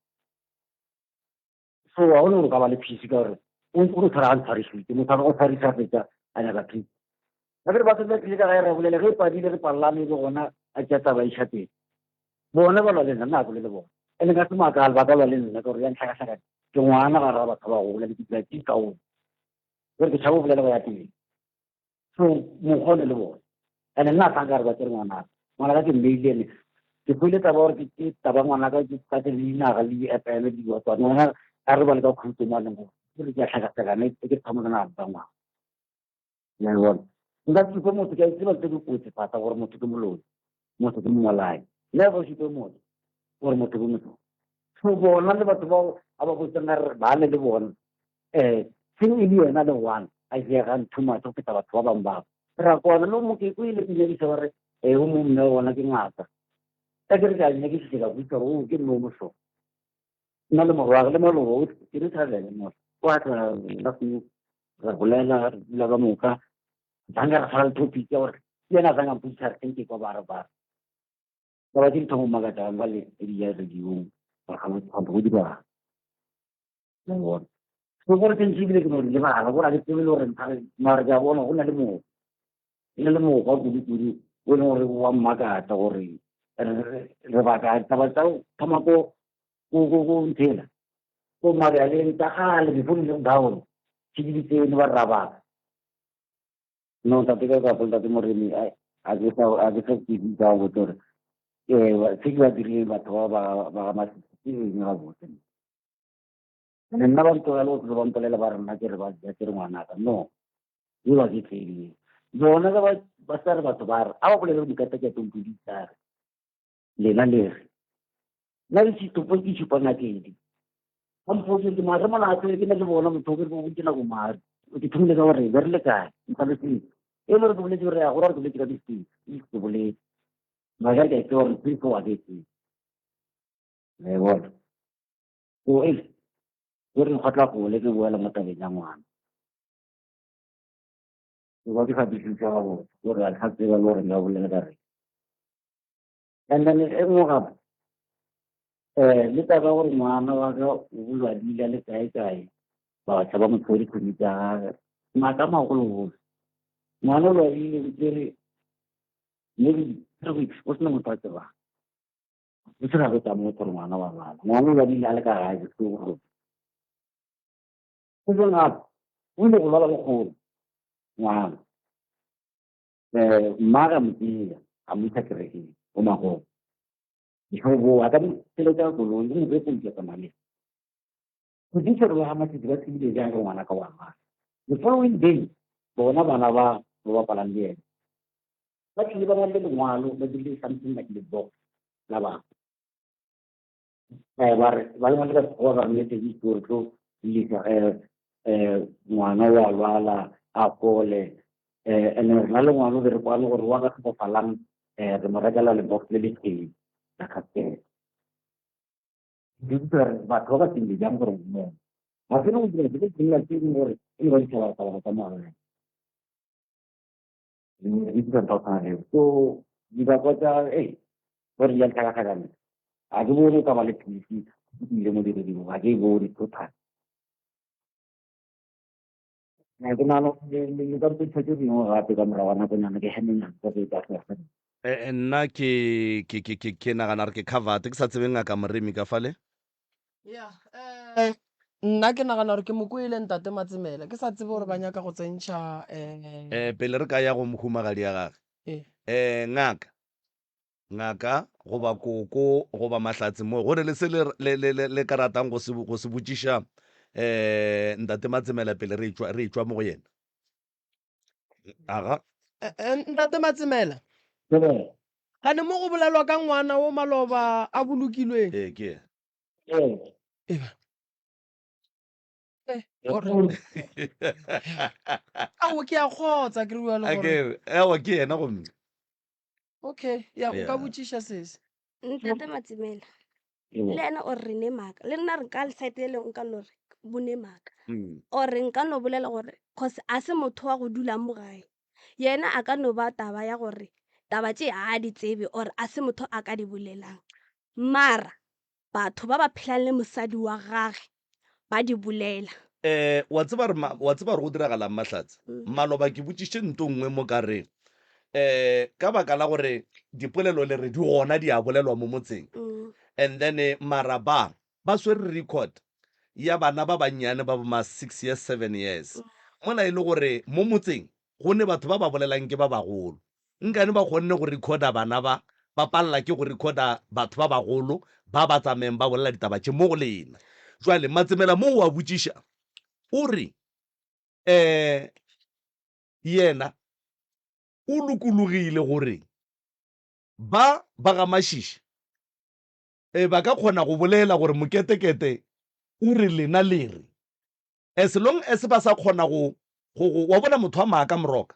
so ga gone gore o ka ba le peace ka gore o o tshwara ga ntshwarisitse motho a go tshwarisa fetsa a nyaka peace ga ke re batho ba tlile ka gae ra bolele ge e padile re palelane e le gona a tšea taba iša pele bone ba lwa le nna nna a bolele bone ene ka se makale ba ka lwa le nna ka gore ya ntlhakatlhakane ke ngwana gare ga batho ba gola le ke dira ke kaone gore ke tšhabo bolela go ya pele so mokgwa o ne le bone and nna a ka re ba tsere ngwanaka ngwanaka ke mmeile ene ke kwele taba gore ke taba ngwanaka ke ka le dinaga le di-fm le diwatswane ngwana a re bale ka khutso mo a leng gore ke ke a tlhakatlhakane ke thoma ka naga tsa ngwana ya bona nka supe motho ke a itseba tse dikotsi thata gore motho ke moloi motho ke mmolai never supe motho gore motho ke motho so bona le batho bao a ba botsang a re ba le le bona um seng e le yena le one a jegang too much go feta batho ba bangwe bao ra kwana le mokeko ile ke nyakisa gore ee o mo mme wa bona ke ngaka ka ke re ke a nyakišiše ka botsa gore o ke mme o moso nna le morwage le malobo ke re thabele mos o a tla ra bolela re dula ka moka zanka re tshwara le topic ya gore ke yena a zanga mpotšiša re ke kwa bare bare taba tse di thoma makatang ba le di ya radiong ba ga go dirang le bona so gore ke ntse ebile ke no di lebala gore a ke tsebe le gore mare ke a bona go na le mokgwa e le mokgwa kudu-kudu o e leng gore wa mmakatsa gore re baka taba tsa thoma ko nthela ko marealeng tsa gale before di lockdown tse di tsene ba rabaka no ntate ka kapo ntate moremi a ke sa a ke sa ke bitsa go botse gore um se ke ba dirileng batho ba ba ba ga masisi ke eng ga botse nna ba ntogela go tlo ba mpolela ba re nna ke re ba ke re ngwanaka no e ba ke tlele bona ka ba sa re batho ba re a ba bolele dikata ke tong di tsare lena le re nna ke setopo ke supa nakedi ga mpotse ke mare molato ke na le bona motho ke bo ke nako mare ke thomile ka gore be re le kae ntlhalosetse e le gore ke boletse gore ya gore ke boletse ka di-state ke boletse mara ke itse gore ke wa ke tse le bona o e ke re kgotla gole ke boela mo tabeng ya ngwana ke ba ke sa disitse ga botse gore a sa tseba le gore nka bolela ka re and then e nngwe gape um le taba gore ngwana wa ka o lwadile le kae kae batjha ba mo tshwere kgwedi tsa gage maaka magologolo ngwana o lwadile o tsere maybe 3 weeks o sena motho a tsebang o se gabe tsa motho gore ngwana wa lwala ngwana o lwadile a le ka gae bohloko gore se sengwe gape o ile go lwala bokgolo ngwana um mma ga mo tseya a mo isa kerekeng o magogo before boa ka tšhelete ya koloi o mo be koloi tsamaya go ditse re ba matsatsi ba tsebile jang gore ngwana ka wa lwala the following day bona bana ba ba bapalang le ene Ba tlile ba ngwadile lengwalo, ba dirile something like the box la batho. Eh, ba re ba le ngwadile ka Sekgowa ba re message ke gore tlo lisa eh eh ngwana wa lwala a fole eh and rena le ngwana o be re kwane gore wa ka tlhokofalang eh re mo rekela le box le le tee la casket. Ke utlwa gore batho ba ba tsebile jang gore mo ga se go dira ke tsela tse dingwe gore e le ba ditšhabatšhaba tsa mo gae. Di different tsa go tshwana leo. So dibakwa tsa ee gore di a tlhakatlhakana ga ke bone o ka ba le peace ebile mo direding ga ke e bone total. Ke nagana le ka mpotšiša tše dingwe gape ka morago ga nakonyana ke hemenyana ka go e Eh, nna ke ke ke ke ke nagana gore ke covered ke sa tsebe ngaka Moremi ka fale. Ya, eh, nna ke nagana gore ke mo kwele ntate Matsemela ke sa tsebe gore ba nyaka go tsentšha eh Eh, pele re ka ya go mohumagadi ya gage. Eh. Eh, ngaka ngaka goba koko goba mahlatse mo go ne le se le le le le le ka ratang go se go se botšiša eh ntate Matsemela pele re etšwa re etšwa mo go yena. Aga. Eh, eh, ntate Matsemela. Gane mo go bolelwa ka ngwana wo maloba a bolokilweng. Ee, ke yena. Eba. Eh, ore. Ao ke a kgotsa ke re bua le gore. Akere, aowa ke yena gomme. Okay, ya o ka Yeah. botšiša sese. Ntate Matsemela. Le yena o re ne maaka. Le nna re ka side le lengwe nka no re bo ne maaka. Or nka no bolela gore cause a se motho wa go dula mo gae. Yena a ka no ba taba ya gore taba tše a di tsebe or a se motho a ka di bolelang. Mara batho ba ba phelang le mosadi wa gage ba di bolela. Eh, wa tseba re ma, wa tseba gore go diragalang Mahlatse? Maloba ke botšišitše nto nngwe mo ka re, eh, ka baka la gore dipolelo le re di gona di a bolelwa mo motseng, and then eh, mara ba, ba swere record ya bana ba bannyane ba bo ma six years, seven years, mola e le gore mo motseng go ne batho ba ba bolelang ke ba bagolo. Nkane ba kgonne go recorda bana ba, ba palela ke go recorda batho ba bagolo ba ba tsamayang ba bolela ditaba tše mo go lena. Jwale Matsemela mo o a botšiša, o re, um yena o lokologile gore ba ba ga Mashishi um ba ka kgona go bolela gore Moketekete o re lena le re. As long as ba sa kgona go, go, go, wa bona motho wa maaka moroka,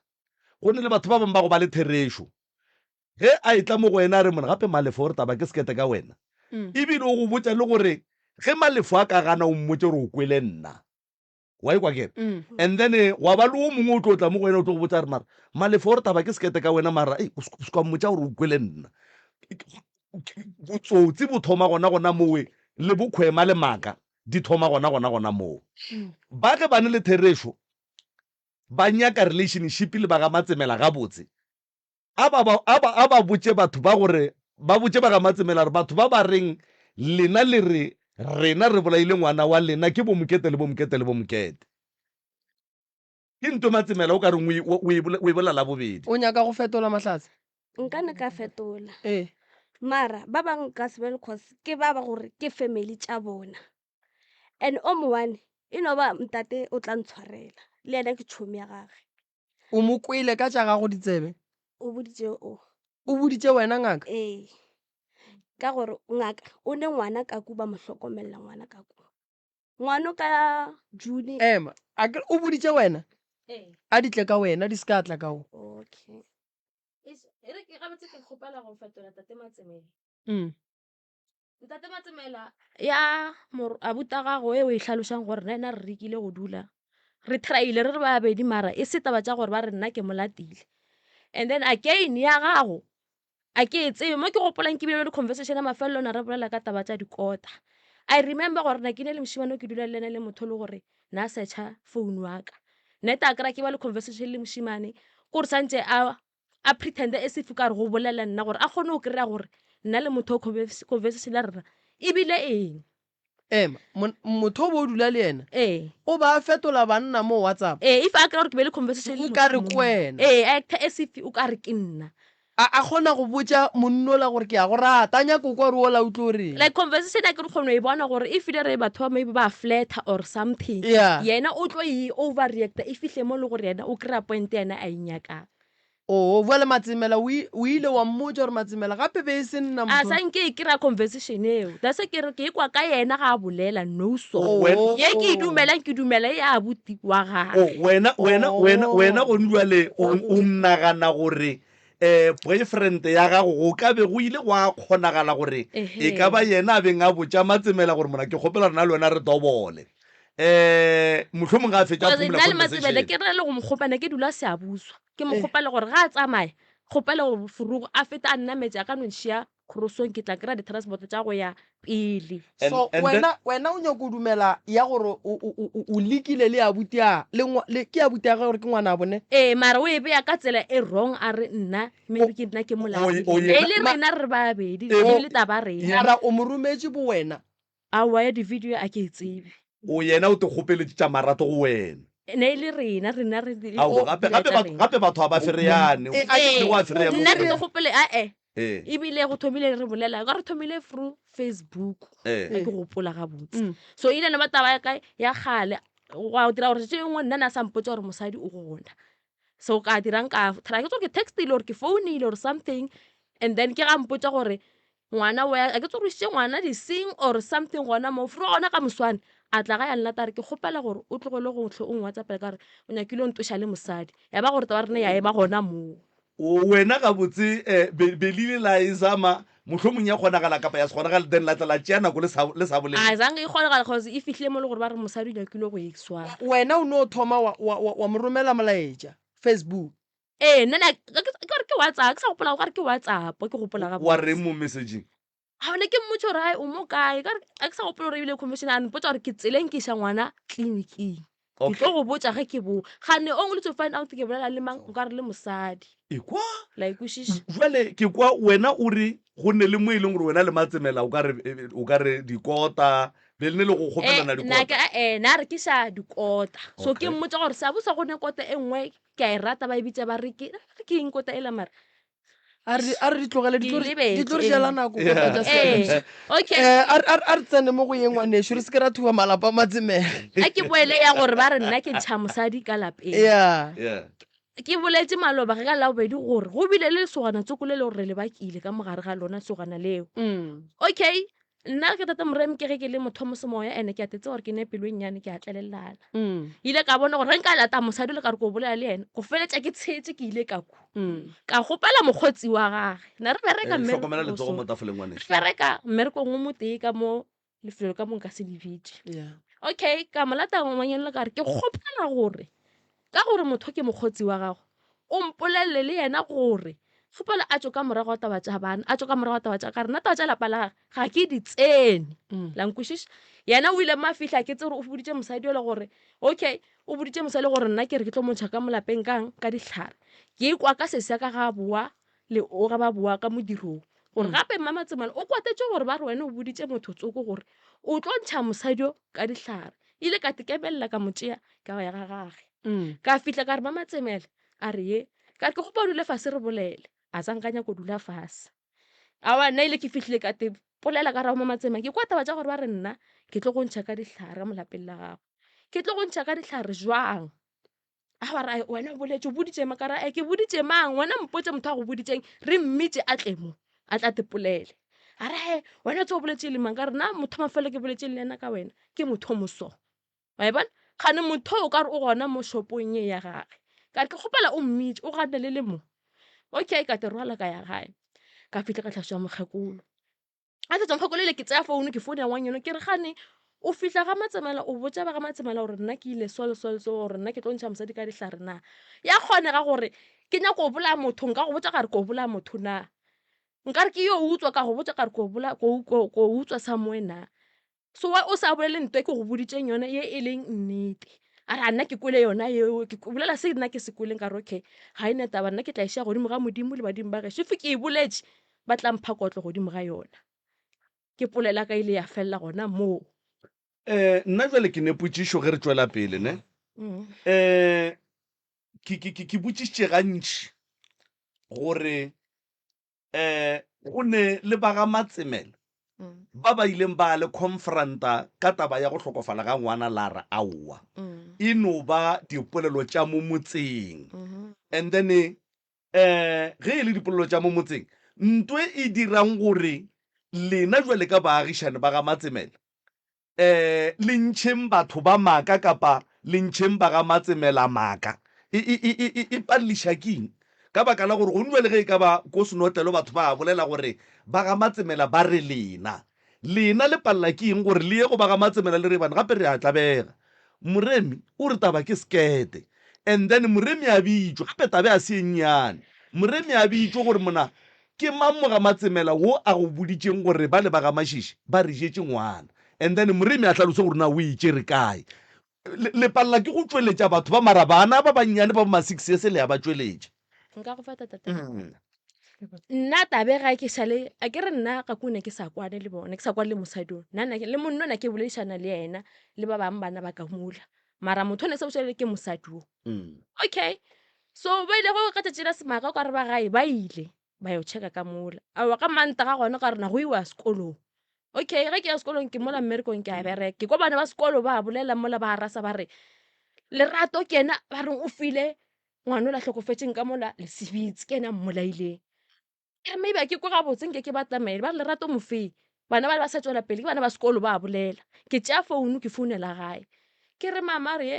go ne le batho ba bangwe ba go ba le therešo. Ge a etla mo go wena a re, Monna, gape Malefo o re taba ke sekete ka wena. Ebile o go botša le gore ge Malefo a ka gana o mmotše gore o kwele nna. Wa ekwa ke re? And then gwa ba le o mongwe o tlo tla mo go wena o tlo go botša a re, Mara Malefo o re taba ke sekete ka wena mara ei, o se ka mmotša gore o kwele nna. Botsotsi bo thoma gona gona mowe le bokhwema le maaka. di thoma gona gona gona moo. Ba ge ba ne le therešo, ba nyaka relationship le ba ga Matsemela gabotse, a ba ba, a ba, a ba botše batho ba gore, ba botše ba ga Matsemela gore batho ba ba reng lena le re rena re bolaile ngwana wa lena ke bo Mokete le bo Mokete le bo Mokete. Ke nto Matsemela o ka reng o e, o e, o e bolela la bobedi. O nyaka go fetola Mahlatse? Nka ne ka fetola. Ee. Mara ba bang nka se bele cause ke ba ba gore ke family tša bona. And o mo one e no ba ntate o tla ntshwarela le yena ke tšhomi ya gage. O mo kwele ka tša gago ditsebe? O boditše o. O boditše wena ngaka? Ee. Ka gore ngaka o ne ngwana ka ku ba mo hlokomelela ngwana ka ku. Ngwano ka June. Ema, a ke o boditše wena? Ee. A di tle ka wena, di se ka tla ka wo. Okay. E re ke gabotse ke kgopela go fetola Tate Matsemela. Ntate Matsemela ya abuti wa gago e o e hlalošang gore nna ena re rekile go dula re try-ile re re babedi mara e se taba tša gore ba re nna ke mo latile and then again ya gago A ke e tsebe mo ke gopolang ke bile le conversation ya mafelelo na re bolela ka taba tša dikota. I remember gore na ke ne le mošemane o ke dula le ena le motho le gore na searcha phone wa ka. Nete a kry-a ke ba le conversation le mošemane ko re santse a a pretend as if ka re go bolela nna gore a kgone go kry-a gore nna le motho o conversation ya rena ebile eng. Ema, motho o bo o dula le yena Ee. o ba a fetola banna mo WhatsApp. Ee, if a kry-a gore ke be le conversation le Nka re motho ke mongwe. wena. Ee, a actor as if o ka re ke nna. A a kgona go botša monnola gore ke a go rata, a nyaka go kwa gore ola o tlo reng. Like conversation a ke re kgona go e bona gore if le re batho ba maybe ba flirta or something, Yeah. yena o tlo e overreacta e fihle mo e le gore yena o kry-a point yena a e nyakang. Oo, bjale Matsemela o i- o ile wa mmotša gore Matsemela gape be e se nna A motho. sa nke e kry-a conversation eo. That's why ke re ke ekwa ka yena ga a bolela no so. O, wen- Ye ke e dumelang ke dumela e ya abuti wa o, gage. wena wena wena wena Oh. gone jwale o o nagana gore um boyfriend ya gago go ka be go ile gwa kgonagala gore e ka ba Ehe. yena a beng a botša Matsemela gore mona ke kgopela rena le wena re dobole um mohlomong ga a fetša a Cause phumula nna le Matsemela conversation. ke re le go mo kgopela ke dula Siyabuswa. Ke mo Eh. kgopela gore ga a tsamaya kgopela gore Furugu a fete a nnametše a ka no nšia crossong ke tla kry-a di-transport tša go ya pele. And, So and then wena wena o nyako dumela ya gore o o o o lekile le abuti a le ngwa le ke abuti a gage gore ke ngwana bone? Ee, mara o e beya ka tsela e wrong a re nna o maybe ke nna ke o molato. o E yena le Ma rena re babedi e e bo le taba rena. yena mara o mo rometše bo wena? Aowa ya di-video a ke e tsebe. o yena o te kgopeletše tša marato go wena. Ne e le rena rena re di Aowa o gape dira gape tša batho rena. gape batho ga ba fereyane. E, a ke Le go a Ee, fereya mo nna re go tlo gopole ae Ee. ebile go thomile re bolela ka re thomile through Facebook Ee. ga ke gopola gabotse. Mm. So ile ne ba taba ya ka ya kgale gwa dira gore tše nngwe nna ne a sa mpotša gore mosadi o gona. So ka dirang ka try ke tsore ke textile or ke founile or something and then ke ga mpotša gore ngwana wa a ke tsore o išitše ngwana di-sing or something gona moo. Fro gona ka moswane a tla ga ya nlata a re ke kgopela gore o tlogele go hle o ngwhatsapela ka gore o nyakile o ntoša le mosadi. Ya ba gore taba ya rena ya ema gona moo. O wena gabotse eh, be, be le ile la e zama mohlomong ya kgonagala kapa ya se kgonagale then la tla la tšea nako le sa, le sa A bolela. zange e kgonagala cause e fihlile mo le gore ba re mosadi o nyakile go e swara. Wena o no thoma wa, wa, wa, wa mo romela molaetša Facebook. Ee, nna na ke ke re ke WhatsApp, ke sa gopola o ka re ke WhatsApp ke gopola Wa reng gabotse. mo messageng? A ne ke mmotša gore hai o mo kae ka re a ke sa gopola gore ebile conversation a mpotša gore ke tseleng ke iša ngwana tleliniking. Ke Okay. tlo go botša ge ke boa. Gane only to find out ke bolela le mang nkare le mosadi. Ekwa La e kwešiša? Jwale ke kwa wena o re go ne le mo e leng gore wena le Matsemela o ka re o ka re dikota be le ne le go Eh, kgopelana nna ke dikota. eh na re ke ša dikota. So ke Okay. mmotša gore Seabusa go ne kota e nngwe ke a e rata ba e bitša ba re ke re ke eng kota ela mara A re a re di tlogele di ke tlo re di lebetše tlo re jela ee. nako kota tša Ee, Seabusa. okay. Eh, a re a re a re tsene mo go ye ngwanešu re se ke ra thuba malapa a Matsemela. A ke boele ya gore ba re nna ke ntšha mosadi ka lapeng. Yeah. Yeah. Ke boletše maloba ge ka Labobedi gore go bile le lesogana tsoko le le gore re le bakile ka mogare ga lona lesogana leo. Mm. Okay, nna ke tate Moremi ke ge ke le motho wa mosemoya ene ke a tetse gore ke ne pelo e nnyane ke a tlalelana. Mm. Ile ka bona gore ge nka lata mosadi le ka re ko bolela le yena, ko feletša ke tshetše ke ile ka ku. Mm. Ka kgopela mokgotsi wa gage. Ne re bereka Eh, hlokomela mmerekong letsogo so. mo tafoleng Re ngwanešu. bereka mmerekong o motee ka mo lefelo ka mo nka se le bitše. Yeah. Okay, ka mo lata ngwanyana ka re ke kgopela gore ka gore motho ke mokgotsi wa gago o mpolelele le yena gore kgopela a tšwe ka morago ga taba tša bana a tšwe ka morago ga taba tša ka re nna taba tša lapa la gage ga ke di tsene. Mm. La nkwešiša? Yena o ile mo a fihla ke tse gore o boditše mosadi yola gore okay o boditše mosadi gore nna ke re ke tlo mo ntšha ka mo lapeng kang ka dihlare. Ke ekwa ka sesi ya ka ga a boa le o ga ba boa ka modirong gore Mm. gape mma Matsemela o kwatetše gore ba re wena o boditše motho tsoko gore o tlo ntšha mosadi yo ka dihlare. Ile ka tekebelela ka mo tšea ka ya ga gage. Mm. Ka fihla ka re mma Matsemela a re ye ka re ke kgopa o dule fase re bolele. A sa nka nyako dula fase. Aowa nna ile ke fihlile ka te polela ka ra mma Matsemela ke kwa taba tša gore ba re nna ke tlo go ntšha ka dihlare ka mo lapeng la gago. Ke tlo go ntšha ka dihlare jwang? Aowa ra wena o boletše o boditše mang? Ka ra ke boditše mang? Wena mpotše motho a go boditšeng re mmitše a tle mo a tla te polele. A re he wena o tse o boletše le mang? Ka re nna motho wa mafelo ke boletše le yena ka wena ke motho o moso. Wa e bona? Kgane motho o ka re o gona mo shopong ye ya gage. Ka re ke kgopela o mmitše o gane le le mo. Okay ka te rwala ka ya gae. Ka fihla ka hlatswa mokgekolo. A hlatswa mokgekolo ile ke tseya founu ke founela ngwanyana ke re gane o fihla ga Matsemela o botša ba ga Matsemela gore nna ke ile so le so le so gore nna ke tlo ntšha mosadi ka dihlare na. Ya kgonega gore ke nyako go bolaya motho nka go botša ka re ko bolaya motho na. Nkare ke yo utswa ka go botša ka re ko bolaya ko ko ko utswa somewhere na. So why o sa bolele ntho e ke go boditšeng yona ye e leng nnete. A re a nna ke kwele yona yeo ke bolela se nna ke se kweleng ka re okay ga e na taba nna ke tla e šia godimo ga Modimo le badimo ba gešo. If ke e boletše ba tla mpha kotlo godimo ga yona. Ke polela ka ile ya felela gona moo. Eh, nna jwale ke ne potšišo ge re tšwela pele ne. Mm. Eh, ke ke ke ke botšišitše gantši gore eh go ne le ba ga Matsemela Mm. ba ba ileng ba le confronta ka taba ya go hlokofala ga ngwana la re aowa Mm. e no ba dipolelo tša mo motseng. Mhm. And then Um ge e le dipolelo tša mo motseng, nto e dirang gore lena jwale ka baagišane ba ga Matsemela um le ntšheng batho ba maaka kapa le ntšheng ba ga Matsemela maaka, e, e, e, e, e palliša ke eng? Ka baka la gore gong jwale ge e ka ba ko senotlelo batho ba bolela gore ba ga Matsemela ba re lena. Lena le palela ke eng gore le ye go ba ga Matsemela le re bana gape re a tlabega. Moremi o re taba ke sekete and then Moremi a bitšwe gape tabe a se e nnyane. Moremi a bitšwe gore mona ke mang mo ga Matsemela wo a go boditšeng gore bale ba ga Mashishi ba re jetše ngwana and then Moremi a hlalose gore na o e tšere kae. Le, le palela ke go tšweletša batho ba mara bana ba bannyane ba bo ma six years le a ba tšweletša. Nka go fa tata Nna tabe ga ke šale a ke re nna ka kune ke sa kwane le bona ke sa kwane le mosadi o nna nna le monna ona ke boledišana le yena le ba bangwe bana ba ka mola mara motho o ne sa bošale ke mosadi o okay so ba ile go ka tšatši la semaka o ka re ba gae ba ile ba yo checka ka mola aowa ka mantaga gona ka rena go iwa sekolong okay ge ke ya sekolong ke mola mmerekong ke a bereka ke kwa bana ba sekolo ba bolela mola ba rasa ba re lerato ke yena ba reng o file ngwana o la hlokofetšeng ka mola lesibitse ke yena a mmolaileng ke re maybe a ke kwe gabotse nke ke batamele ba re lerato mofeng bana ba ba sa tswela pele ke bana ba sekolo ba bolela ke tšea founu ke founela gae ke re mama re ye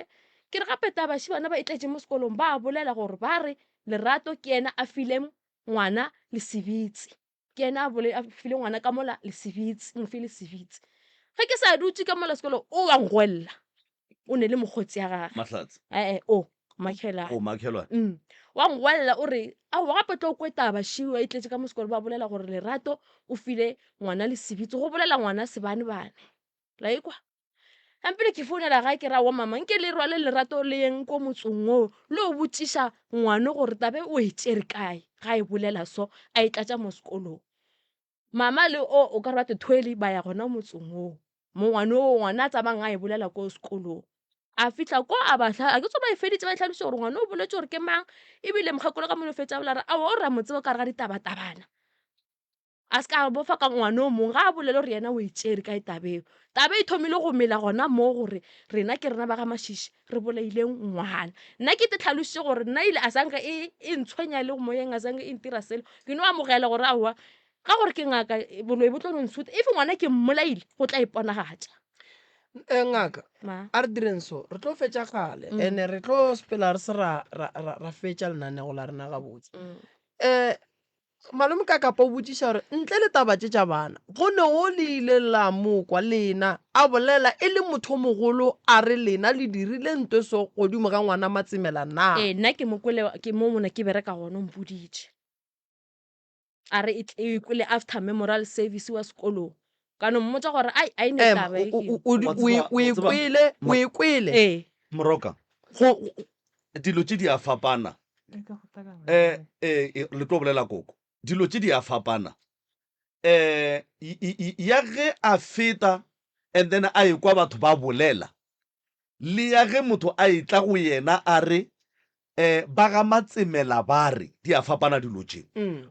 ke re gape tabaši bana ba e tletše mo sekolong ba bolela gore ba re lerato ke yena a fileng ngwana lesibitse ke yena a bole a file ngwana ka mola lesibitse mo file sebitse ge ke sa dutše ka mola sekolo o wa ngwella o ne le mokgotsi ya gage Mahlatse. ee o makhelwane O makhelwane. Wa ngwella o re aowa gape tlo kwe taba šiwa e tletše ka mo sekolo ba bolela gore lerato o file ngwana lesibitse go bolela ngwana sebanebane la ekwa Gampele ke founela gae ke ra wa mama nke le rwale lerato le yeng ko motsong oo le o botšiša ngwane gore tabe o e tšere kae ga e bolela so a e tlatša mo sekolong. Mama le o o ka re ba tethwele ba ya gona motsong oo mo ngwane oo ngwana a tsamayang a e bolela ko sekolong. A fihla ko a ba a ke tsebe ba e feditše ba e hlalošitše gore ngwane o boletše gore ke mang ebile mokgekolo ka mo no fetša a bolela a re aowa o re a mo tseba ka gare ga ditabatabana. A se ka a bofa ka ngwana o mongwe, ga a bolele gore yena o e tšere kae taba eo. Taba e thomile go mela gona moo gore rena ke rena ba ga Mashishi re bolaile ngwana. Nna ke te tlhalošitše gore nna ile a sanka e e ntshwenya le moyeng a sanka e ntira selo. Ke no amogela gore aowa ka gore ke ngaka boloi bo tlo no ntshuta. If ngwana ke mmolaile go tla iponagatša. Eh, ngaka Ma. a re direng so re tlo fetša kgale ene re tlo sepela re se ra, ra, ra, ra fetša lenanego la rena gabotse um Malome Kakapa o botšiša gore ntle le taba tše tša bana, go ne go le ile la mo kwa lena a bolela e le motho o mogolo a re lena le dirile ntwe so godimo ga ngwana Matsemela na? Ee, nna ke mo kwele ke mo mona ke bereka gona o mpoditše. A re e e kwele after memorial service wa sekolong. Ka no mmotša gore ai a e ne Ema, taba e o, ke. o, o, Wa o, tseba, o wa e tseba, kwele, o e kwele. Ee. Moroka, Go, dilo tše di a fapana. Eh, eh, le tlo bolela koko. Dilo tše di a fapana. Eh, ya ge a feta and then a ekwa batho ba bolela, le ya ge motho a etla go yena a re eh, ba ga Matsemela ba re, di a fapana dilo tše.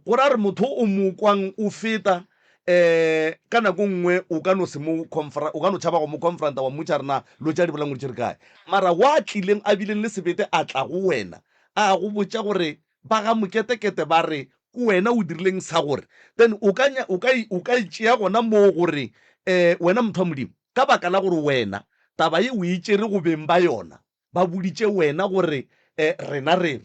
Go ra gore motho o mo kwang o feta eh, ka nako nngwe o ka no se mo confront, o ka no tšhaba go mo confronta wa mmotša re na lo tša di bolang gore tše re kae. Mara wa tlileng a bileng le sebete a tla go wena a go botša gore ba ga Moketekete ba re ke wena o dirileng sa gore, then o ka o ka o ka e tšea gona moo gore eh, wena motho wa Modimo, ka baka la gore wena taba ye o e tšere go beng ba yona, ba boditše wena gore eh, rena re re,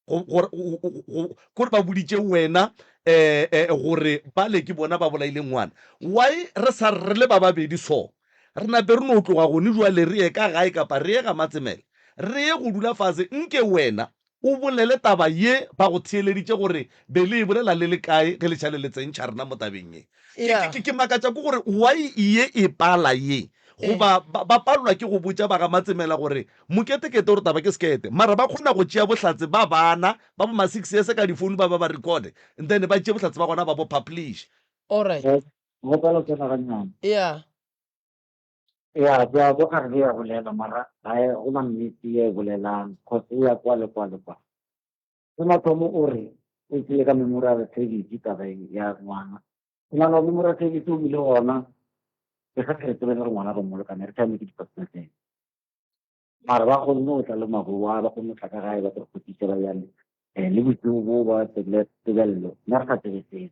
go, go, go, go, kore ba boditše wena eh, eh, gore bale ke bona ba bolaileng ngwana. Why re sa re le ba babedi so? Re nape re no tloga gone jwale re ye ka gae kapa re ye ga Matsemela, re ye go dula fase nke wena o bolele taba ye ba go theeleditše gore be le e bolela le le kae ge le šale le tsentšha rena mo tabeng ye. Ke, Yeah. ke, ke makatša ke gore why ye e pala ye goba ba, ba palelwa ke go botša ba ga Matsemela gore moketekete gore taba ke sekete mara ba kgona go tšea bohlatse ba bana ba bo ma six years ka difounu ba ba ba recorde and then ba tšee bohlatse ba gona ba bo publish. Alright. Gopela o tsena gannyane. Yeah. Ya, ke a kwa kgarebe ya bolela mara ga e go na nnete ye e bolelang cause e ya kwa le kwa le kwa. Se mathomo o re o tlile ka memorial service taba e ya ngwana. Ke nagana gore memorial service o bile gona ke sa re tsebe le gore ngwana re mmoloka ne re tšame ke di-postmortem. Mara ba kgonne go tla le maboa, ba kgonne go tla ka gae ba tlo re kgopisa ba yane. Le bosigo bo ba tebelelo, nna re sa tsebe selo.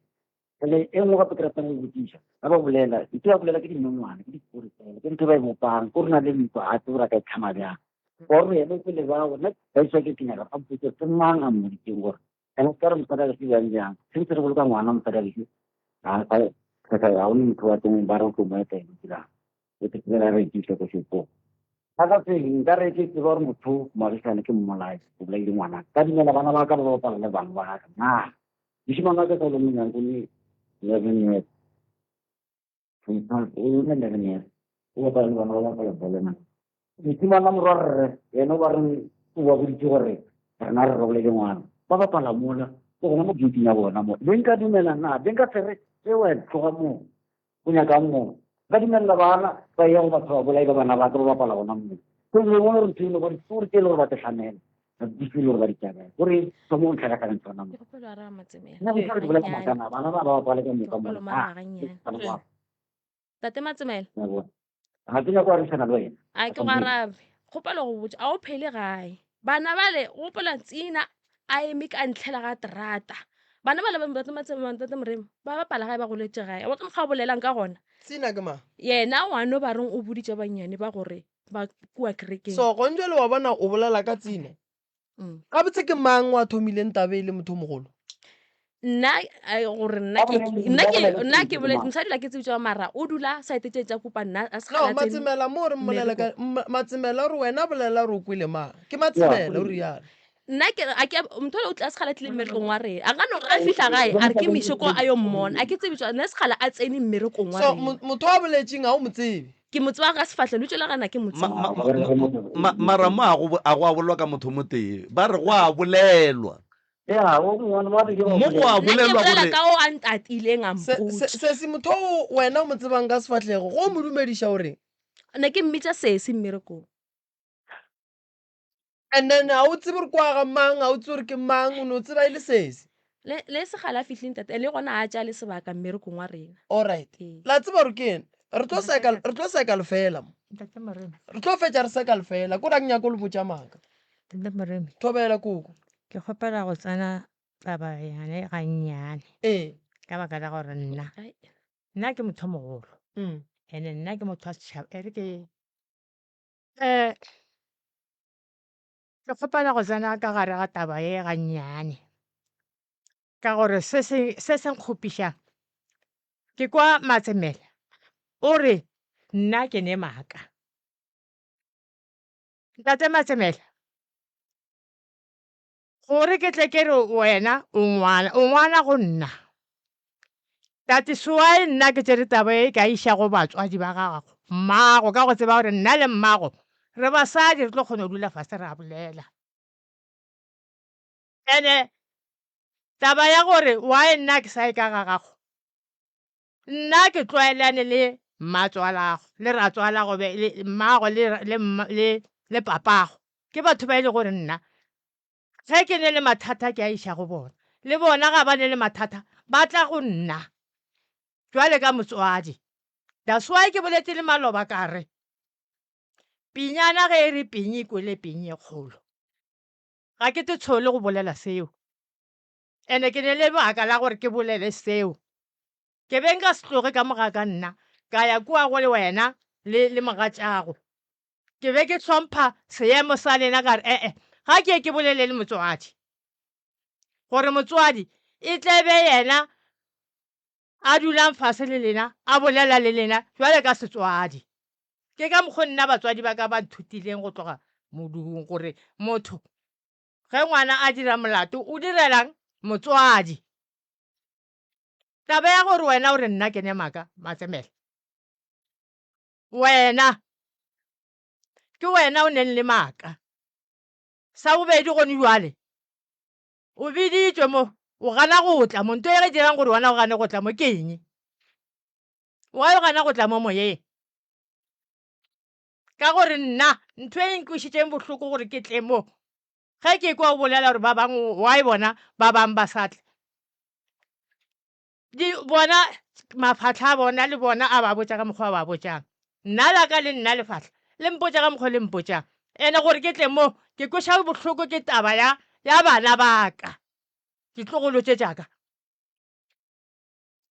Bjale e nngwe gape ke ratang go botšiša, ga ba bolela, ntho ba bolela ke dinonwane, ke ditori fela, ke ntho ba e bopang, ko re na le ntwa, ga tsebe gore a ka e tlhama bjang. Gore yena o kwele bao, nna that's why ke ke nyaka ba mpotse ke mang a mmoditseng gore ene se ka re mosadi a gešo bjang bjang, since re boloka ngwana mosadi a gešo, ga ga gona motho wa teng ba re o tlo mo etela, o dirang. O tlo fela re rekisa ko shopong. Ga ka pele nka re ke tseba gore motho moagišane ke mmolai, o bolaile ngwana. Ka dumela bana ba ka ba bapala le bana ba gaka. Na mošemane wa ka sa le monnyane o ne 11 years. O ne 11 years. O bapala le bana ba bapala bolo na. Mošemane wa morwa rre yena o ba re o ba boditse gore rena re robolaile ngwana. Ba bapala mola o gona mo gating ya bona mo. Be nka dumela na? Be nka se re e wena tloga moo. O nyakang moo? Nka dumelela bana ba eya go batho ba bolai ba bana ba ka ba bapala gona moo. So le bona gore ntho eno ba ditori tse e le gore ba te hlamela, ba di e le gore ba di tšabela. Gore thomo o ntlhakatlhakantšha gona moo. Ke kgopelo araba Matsemela. Nna ke re bolela maaka na bana ba ba bapale ka Ke moka kgopelo mo. mo araba Ah, gannyane. bana ba. Tate Matsemela. Wa bona. Ga ke nyako arišana le wena. A ke go arabe. Kgopelo go botša a o phele gae. Bana bale gopola Tsina a eme ka ntlhela ga terata. Bana bale ba Ntate Matsemela Ntate Moremi ba bapala gae ba goletše gae. Wa ka mokgwa o bolelang ka gona. Tsina ke mang? Yena ngwano ba reng o boditše bannyane ba gore ba kua kerekeng. So gone jwale wa bona o bolela ka Tsina. Gabotse ke mang wa thomileng taba e le motho o mogolo? Nna gore nna ke nna ke nna ke boletse mosadi la ke tsebitse mara o dula site tše tša kopa nna a se No, Matsemela mo re mmolela ka Matsemela gore wena bolela gore o kwele mang. Ke Matsemela o rialo. Nna ke a ke motho o tla segala tlile mmerekong wa rena. A ka no a fihla gae a re ke miše ko a yo mmona. A ke tsebe nna segala a tsene mmerekong wa So rena. motho a boletseng ga o mo tsebe. Ke mo tseba ka sefahlego, lebitso la gana ke mo Ma, tsebe. ma, ma, mara mo a go, a go a bolelwa ka motho mo tee. Ba re go a bolelwa. Ya, o mongwe wa re ke Mo go a Nna ke bolelwa bolela gore ka o a ntatileng a Se, se, mpotša. sesi motho o wena o mo tsebang ka sefahlego, go o mo dumediša o reng? Ne ke mmitša sesi mmerekong. And then ga o tsebe gore kwa ga mang, ga o tsebe gore ke mang, o no tseba e le sesi. Le, le segala a fihlile ntate, le gona a tša le sebaka mmerekong wa rena. Alright. Ee. La tseba gore ke eng? Re tlo seka, re tlo seka lefeela mo. Ntate Moremi. Re tlo fetša re seka lefeela. Ko ra ke nyaka go le botša maaka. Ntate Moremi. Thobela koko. Ke kgopela go tsena taba yane gannyane. Ee. Ka baka la gore nna, Ai. nna ke motho o mogolo. Ene nna ke motho wa setšhaba. E re ke, ke kgopela go tsena ka gare ga taba ye gannyane. Ka gore se se, se se nkgopišang, ke kwa Matsemela o re nna ke ne maaka. Ntate Matsemela, Gore ke tle ke re wena o ngwana, o ngwana go nna. Tate Soai nna ke tšere taba e ka iša go batswadi ba gago, mmago, ka go tseba gore nna le mmago re basadi re tlo kgona go dula fase ra bolela. Ene taba ya gore why nna ke sa ye ka ga gago, nna ke tlwaelane le mmatswalago le ratswalago be le mmago le le le le papago ke batho ba e le gore nna ge ke ne le mathata ke a iša go bona le bona ga ba ne le mathata ba tla go nna jwale ka motswadi that's why ke boletse le maloba ka re pinyana ge e re pinyi kwele pinyi e kgolo ga ke te tshole go bolela seo Ene ke ne le lebaka la gore ke bolele seo. Ke be nka se tloge ka mo ga ka nna ka ya kua go le wena le, le mogatšago. Ke be ke hlompha seemo sa lena ka re, E-e, ga ke ye ke bolele le motswadi. Gore motswadi e tle be yena a dulang fase le lena, a bolela le lena bjale ka setswadi. Ke ka mokgo nna batswadi ba ka ba nthutileng go tloga modung gore motho Ge ngwana a dira molato o direlang motswadi? Taba ya gore wena o re nna ke ne maaka Matsemela, wena ke wena o neng le maaka. Sa bobedi gone jwale o biditšwe mo o gana go tla mo, nto e re dirang gore wena o gane go tla mo ke eng? Why o gana go tla mo moyeng? Ka gore nna ntho e nkwišitšeng bohloko gore ke tle mo, ge ke kwa o bolela gore ba bangwe why bona ba bangwe ba sa tle, di bona mafahla a bona le bona a ba botša ka mokgwa a ba botšang. Nna la ka le nna lefahla le mpotša ka mokgwa le mpotšang. Ene gore ke tle mo ke kweša bohloko ke taba ya ya bana ba ka, ditlogolo tše tša ka.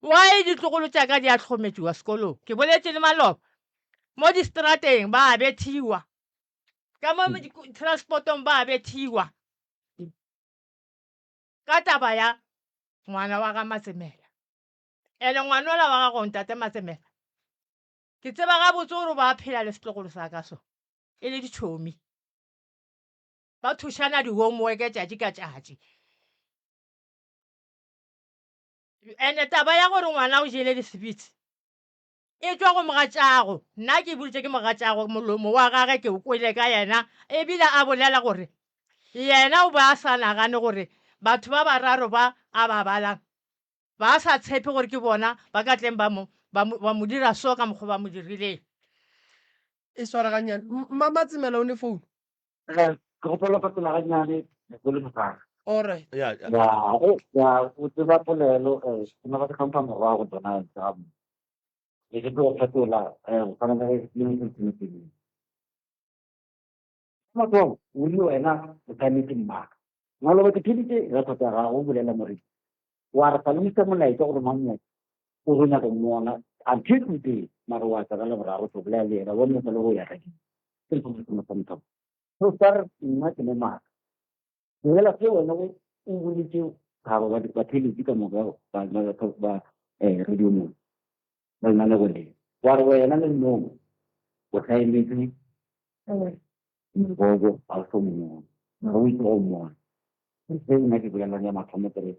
Why ditlogolo tša ka di a hlometšiwa sekolong? Ke boletše le maloba, mo distrateng ba a bethiwa, ka mo transportong ba a bethiwa ka taba ya ngwana wa ga Matsemela. Ene ngwanola wa gago ntate Matsemela, ke tseba gabotse gore o ba phela le setlogolo sa ka so, e le ditšhomi. Ba thušana di-homework tšatši ka tšatši. Ene taba ya gore ngwana o jele diswitsi e tšwa go mogatšago. Nna ke boditše ke mogatšago, molomo wa gage ke o kwele ka yena ebile a bolela gore yena o be a sa nagane gore batho ba bararo ba a ba balang ba sa tshepe gore ke bona ba ka tleng ba mo, ba mo, ba mo dira so ka mokgwa ba mo dirileng. E sware gannyane. Mma Matsemela o ne phone. Ke kgopela go fetola gannyane le mosadi. Alright. Ya, ya. Ya, o ya o tseba polelo eh ke na ba ke hlompha morwa go tsona tsa ke ke tlo fetola eh go tshwana le le mo tsene. Mathomo o rile wena o tshwanetse mmaka. Maloba ke theditše record ya gago o bolela moredi. Wa re salemisa molaetša gore mang motho o go nyaka mmona until today mare wa tla ka Laboraro tlo bolela le yena wa mo le go ya radio. Ke ntho se sengwe sa motho. So sa re nna ke mo maaka. Bolela se wena o o boletše thabo ba ba theletše ka moka ba ba ba eh radio mo. Ba lenaneo le. Wa re wena le nnong o hlaeletse eh mogogo ga o so mmona. Mara o itse go mmona. Ke se nna ke bolelang ya mathomo ke re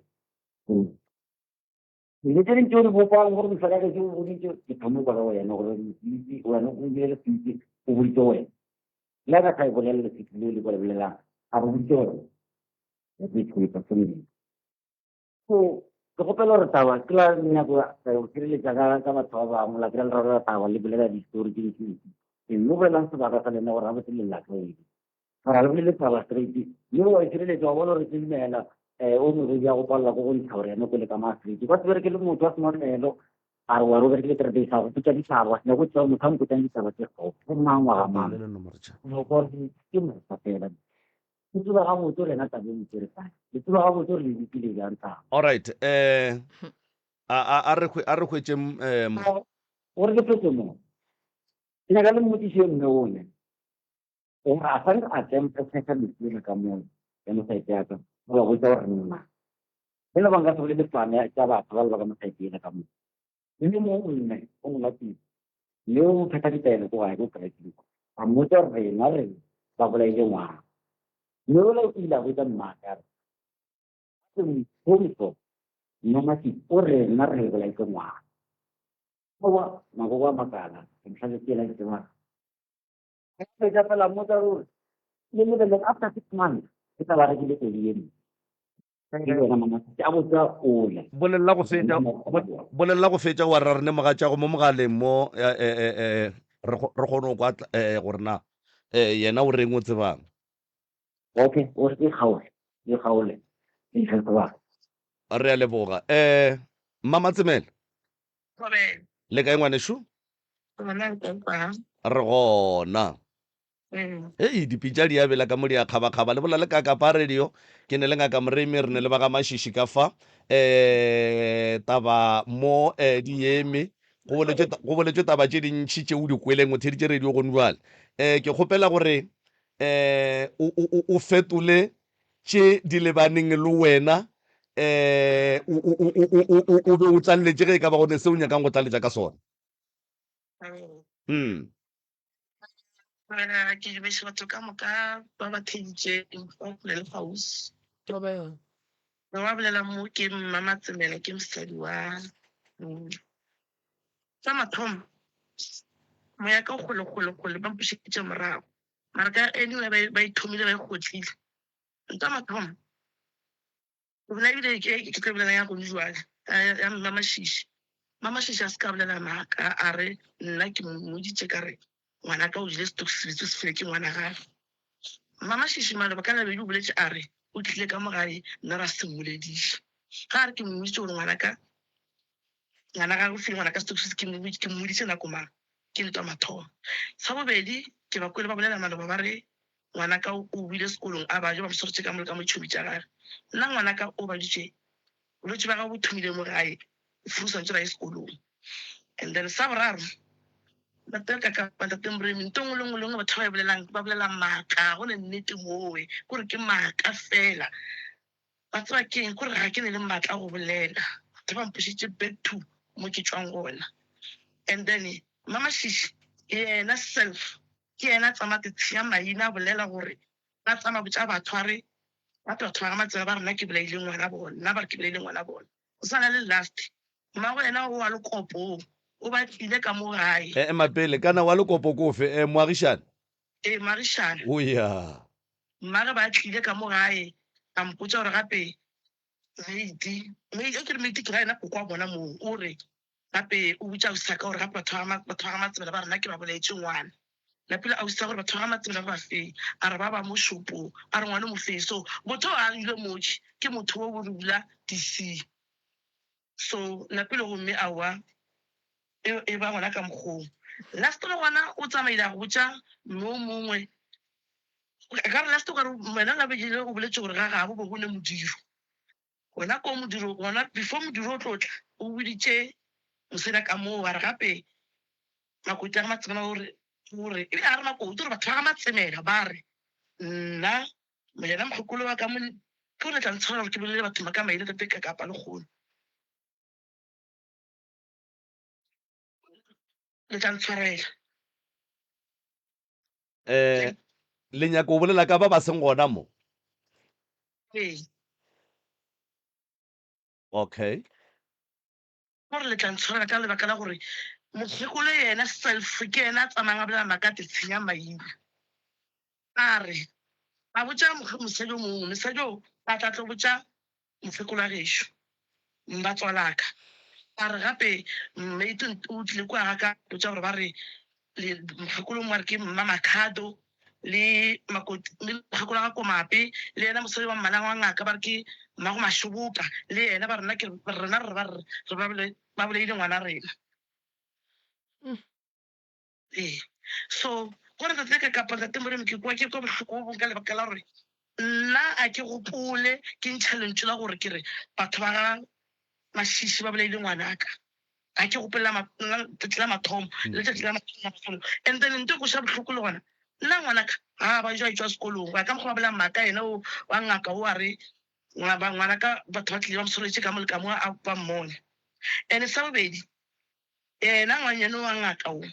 dilo tse ding tseo di bopang gore mosadi a ke o boditse ke thoma kwa ka wena gore leswitsi wena o bile leswitsi o boditse wena le ka sa e bolela leswitsi leo le kwa le bolelang a re boditse wena ya ke tshepa se mongwe so ke gopela gore taba ke la nyako go sireletsa ka ka batho ba bangwe la kry le rara taba le bolela distory tse dintsi mme bolelang sebaka sa lena gore ga botse lelaka eng Ga le bolele taba straight. Yo wa itshireletsa wa bona gore ke dumela eh o moredi ya go palela ko go ntsha gore ene ko le ka ma straight. Kwa se bereke le motho wa senotlelo a re wa re o berekile three days a go putsa ditaba wa senya go tseba motho a mpotsang ditaba tse go ke mang wa ga mang. No gore ke motho fela. Ke tseba gabotse gore yena taba e ntse re kae. Le tseba gabotse gore le dipile jang taba. All right eh a a a re a re hwetšeng eh Gore ke fetse mo. Ke nyaka le mmotšiše mme one. Gore a sa a tempe phetha mesela ka moo ya mosaete ya ka, go ba botša gore nna le ba nka se bolele fane tša batho ba le ba ka mosaete yela ka moo. Mme mo mme o mo lapile, mme o phetha ditaelo ko gae ko kerekeng, a mmotša gore rena re ba bolaile ngwana. Mme ola o ile a botša mmake a re, Mphomfo, Mmamatsi o re rena re bolaile ngwana. Aowa, magogo a makala, ke mohlalosetše yena ke tseba. Fetša fela mmotsa gore le lebelele after six months ke tla ba rekile koloi ye nngwe. Ke yona mama ke a botsa ole. Bolelela go fetša bolelela go fetša wa ra rene mogatšago mo mogaleng mo eh, eh, eh, eh, re re kgone go kwa eh, gore na eh, yena o reng o tsebang. Okay, o e kgaole, e kgaole. E sebaka. Re a leboga. Eh, Mma Matsemela. Thobela. Le kae ngwanešu? Gona re kae kwa? Re gona. Mm. Hei, dipitša di a bela ka mo di a kgabakgaba. Le bolela le Kakapa Radio. Ke ne le Ngaka Moremi, re ne le ba ga Mashishi ka fa. Eh, taba mo eh, di eme. Go boletšwe go boletšwe taba tše dintši tše o di kweleng o theeditše radio gone bjale. Eh, ke kgopela gore eh o o o fetole tše di lebaneng le wena um o be o tlaleletše ge e ka ba go ne se o nyakang go tlaleletša ka sona. Mm. Morena, ke dumediša batho ka moka ba ba theeditšeng ba kgole le kgauswi. Thobela. Ba ba bolela mo ke Mma Matsemela, ke mosadi wa Lulu. Sa mathomo, moya ka kgole kgole kgole ba mpušetše morago. Mara ka anyway ba ba ithomile ba ikgotlile. Ntwa mathomo ke bolela ebile ke ke tlo bolela ya gone jwale ya Mma Mashishi. Mma Mashishi a se ka bolela maaka a re nna ke mmoditše ka re ngwanaka o jele setokisibitso se file ke ngwana gage. Mma Mashishi maloba ka Labedi o boletše a re o tlile ka mo gae nna ra se mmolediše. Ga a re ke mmoditše gore ngwanaka ngwana gagwe o file ngwanaka setokisibitso ke mmoditše nako mang. Ke ntwa mathomo. Sa bobedi, ke ba kwele ba bolela maloba ba re Ngwanaka o boile sekolong a babja, ba mo swaretše ka mo le ka mo tšhomi tša gage. Nna ngwanaka o baditše, bolwetši bja gagwe bo thomile mo gae, before o swanetše gore a ye sekolong. And then sa boraro, ntate ka kapa ntate Moremi, nto nngwe le nngwe le nngwe batho ba e bolelang, ba bolela maaka, ga go ne nnete mowe, kore ke maaka fela. Wa tseba ke eng, kore ga ke ne le maatla a go bolela. Batho ba mpušitše back to mo ke tšwang gona. And then Mmamashishi yena self ke yena a tsamaya tshia maina a bolela gore a tsamaya botša batho a re gape batho ba ga Matseba ba re nna ke bolaile ngwana bona, nna ba re ke bolaile ngwana bona. Go swana le last mmago yena o wa lekopo o, o ba tlile ka mo gae. Ema pele, kana wa lekopo ke ofe? Eh, moagišane? Ee, moagišane. O ya. Mmage ba tlile ka mo gae, a mpotša gore gape Meiti, Meiti, o ke re Meiti ke ra yena koko wa bona moo, o re gape o botša ausi ka gore gape batho ba batho ba ga Matsebela ba re nna ke ba bolaetše ngwana. Napile ausi gore batho ba ga Matsebela ba ba feng, a re ba ba mo shopong, a re ngwana o mo feng. So motho o a ile motši ke motho o o dula DC. So napile gomme aowa e, e ba gona ka mokgong. Last le gona o tsamaile a go botša mme o mongwe ka re last o ka re wena la bejele o boletše gore ga gabo bo go ne modiro. Gona ko modiro gona before modiro o tlo tla o boditše mosadi ka moo a re gape makoti a ga Matsemela o re o re ebile a re makoti gore batho ba ga Matsemela ba re nna yena mokgekolo wa ka mo ke gore tla ntshwarela gore ke bolele batho ba ka maina tate ka kapa lekgono le tla ntshwarela. Eh, le nyaka go bolela ka ba ba seng gona mo? Ee. Okay. Gore le tla ntshwarela ka lebaka la gore mokgekolo yena self ke yena a tsamayang a bolela maaka a tshenya maina. A re a botša mosadi o mongwe, mosadi o a tla tlo botša mokgekolo wa gešo, mmatswalaka. A re gape mate o tlile kua ga ka botša gore ba re mokgekolo mongwe a re ke mma Makhado le makoti le mokgekolo wa ga Komape le yena mosadi wa mmala wa ngaka ba re ke mmago Mashoboka le yena ba rena ke rena re ba re ba bolaile ngwana rena. Ee, so gore ntate ka kapa ntate Moremi ke kwa ke kwa bohloko bo bong ka lebaka la gore nna a ke gopole ke ntšha lentšu la gore ke re batho ba ga Mashishi ba bolaile ngwanaka. Ga ke gopole la letšatši la mathomo le letšatši la mathomo. And then nto e kweša bohloko le gona nna ngwanaka ga ba ja etšwa sekolong go ya ka mokgwa ba bolelang maaka yena o wa ngaka o a re ngwanaka batho ba tlile ba mo swaretše ka mo le ka mo a ba mmone. And sa bobedi Yena ngwanyana wa ngaka wo,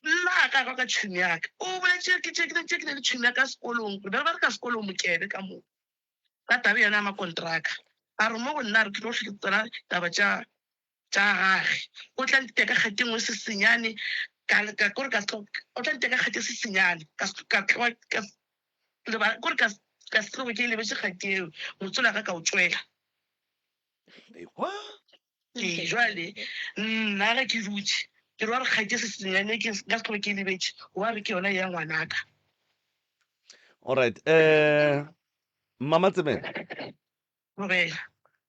nna a ka kwa ka tšhomi ya ka. O boletše ke tše ke tše ke ne le tšhomi ya ka sekolong, re be re bereka sekolong Mokebe ka mo. Ka taba yona ya makontraka. A re mo go nna a re ke tlo hlwe ke tsena taba tša tša gage. O tla ntitea ka kgati e nngwe se senyane ka ka kore ka o tla ntitea ka kgati se senyane ka ka tloga ka leba kore ka ka se tloge ke e lebetše kgati eo motswala ka ka o tšwela. Ee, jwale nna ge ke dutše ke re wa re kgaetše se senyane ke nka se tlhobe ke e lebetše, wa re ke yona ya ngwanaka. Alright, eh Mama Tsemela. Tlogela.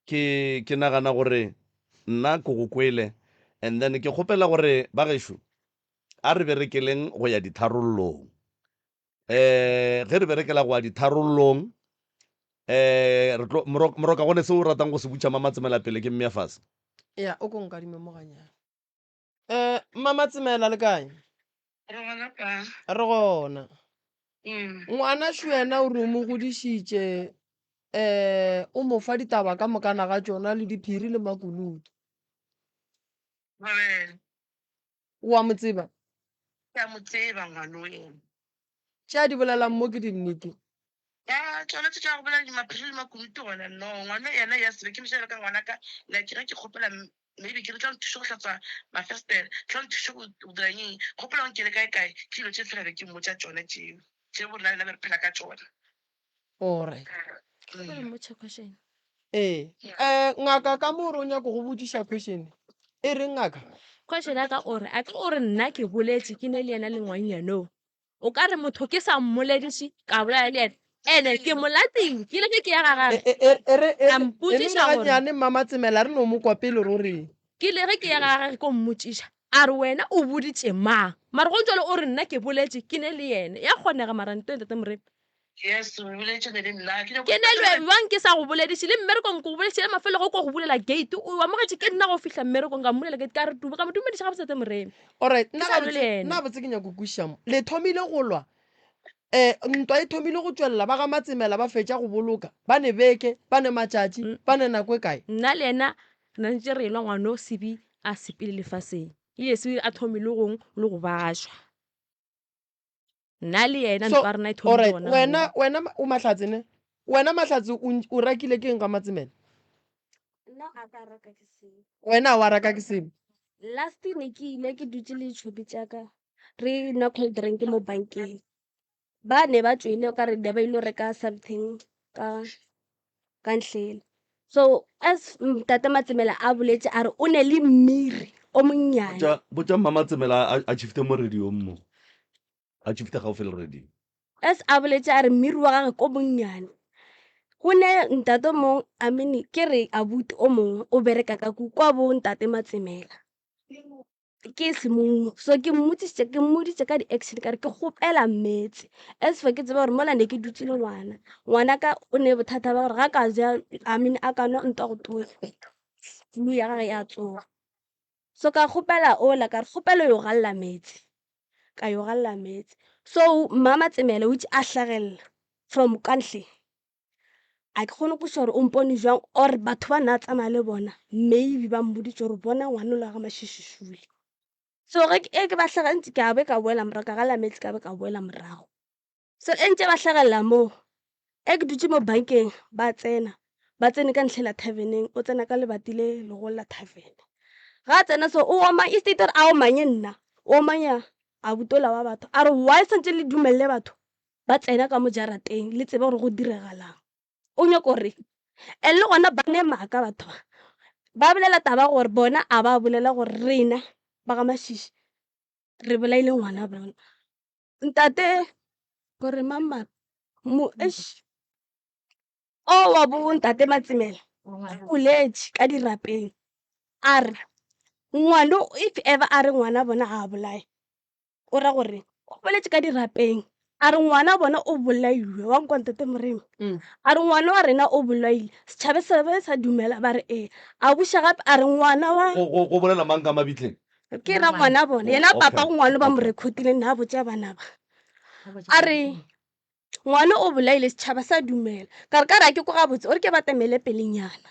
Ke ke nagana gore nna ke go kwele and then ke kgopela gore ba gešo a re berekeleng go ya ditharollong. Eh ge re berekela go ya ditharollong eh re tlo moroka go ne se o ratang go se butša Mama Tsemela pele ke mmea fase. Ya o ko nkadime mo ganyane. Eh Mama Tsemela le kae? Re gona pa. Re gona. Mm. Ngwana šo yena o re o mo godišitše eh o mo fa ditaba ka mokana ga tšona le diphiri le makunutu. Amen. O a mo tseba? Ke a mo tseba ngwano ena. Tše a di bolelang mo ke dinnete? Ya, tšona tše tša go bolela dimaphiri le makunutu gona no. Ngwano yena ya sebe ke mošele ka ngwanaka like ge ke kgopela maybe ke re tla nthuše go hlatswa mafestere, tla nthuše go dira eng, kgopela o nkele kae kae, ke dilo tše fela be ke mmotša tšona tšeo, tše bo rena le nna be re phela ka tšona. Alright. Ke go mmotša question. Ee. Eh, ngaka ka mo o re o nyaka go botšiša question. E reng ngaka? Question ya ka o re, a ke o re nna ke boletše ke ne le yena le ngwannyano. O ka re motho ke sa mmolediše ka bolela le yena. Ene ke mo latile, ke ile ge ke ya ga gage. E, e, e, re, e, A re, mpotšiša e gore- gannyane Mma Matsemela re no mo kwa pele ro reng. Ke ile ge ke ya ga gage ko mmotšiša. A re wena o boditše mang? Mara go jwalo o re nna ke boletše ke ne le yena. Ya kgonega mara nto ntate Moremi. Yes, o boletše ne le nna. Ke nyako Ke ne le wena bjang ke sa go bolediše le mmerekong ke go bolediše le mafelo go ko go bulela gate o amogetše ke nna go fihla mmerekong ka mmulela gate ka re tumo ka mo dumediša gabotse tate Moremi. Alright, Ke nna sa lwe le gabotse yena. nna gabotse ke nyako kwešiša mo. Le thomile go lwa um ntwa e thomile go tšwelela ba ga Matsemela ba fetša go boloka ba ne beke ba ne matšatši ba ne nako e kae? Nna le yena re na ntše re elwa ngwano Sibi a sepele lefaseng ile Sibi a thomile gong le go bajwa. Nna le yena So ntwa rena e thomile alright, gona wena moo. wena o Mahlatse ne? Wena Mahlatse o o rakile ke eng ga Matsemela? Nna a ka raka ke selo. Wena wa raka ke selo. Last ne ke ile ke dutše le tšhobi tša ka re nwa cold drink mo bankeng. Ba ne ba tšwele o ka re ne ba ile reka something ka ka ntlhela. So as Ntate Matsemela a boletše a re o ne le mmiri o monnyane. Botša botša Mma Matsemela a a shifte mo radiong mo. A shifte gaufi le radio. As a boletše a re mmiri wa gagwe ko monnyane. Go ne ntate o mongwe I mean ke re abuti o mongwe o bereka ka kwa bo Ntate Matsemela. Ke semumu so ke mmotsisitse ke mmoditse ka di-action ka re ke kgopela meetse as for ke tseba gore mola ne ke dutse le ngwana ngwana ka o ne bothata ba gore ga ka ja I mean a ka nwa ntwa go tonya flu ya gage ya tsoga so ka kgopela ola ka re kgopela yo galla meetse ka yo galla meetse so mma Matsemela o itse a hlagelela from ka ntle A ke kgone go gore o mpone jwang or batho ba nna a tsamaya le bona maybe ba mboditše gore bona ngwana ola ga Mašišišule. So ge ke e ke ba hlaga ntse ke a be ka boela morago ka gala meetse ka be ka boela morago. So e ntše ba hlagelela moo e ke dutše mo bankeng ba tsena ba tsene ka ntlhela taverneng o tsena ka lebati le legolo la tavern. Ga a tsena so o oma instead gore a omanye nna o omanya abuti ola wa batho a re why swantše le dumelele batho ba tsena ka mo jarateng le tsebe gore go diregalang. O nyako re and le gona ba ne maaka batho ba. Ba bolela taba gore bona a ba bolela gore rena ba ga Mashishi re bolaile ngwana bona. Ntate gore mang mara mo eish o wa bo ntate Matsemela o boletše ka dirapeng a re ngwano if ever a re ngwana bona ga a bolaye o ra gore o boletše ka dirapeng a re ngwana bona o bolailwe wa nkwa ntate Moremi mm. a re ngwana wa rena o bolaile setšhabe se be sa dumela ba re ee a buša gape a re ngwana wa go bolela mang ka mabitleng ke ra ngwana bona yena papa go ngwana ba mo recordile nna a botša bana ba a re ngwana o bolaile setšhaba sa dumela ka re ka re a ke ko gabotse o re ke batamele pelenyana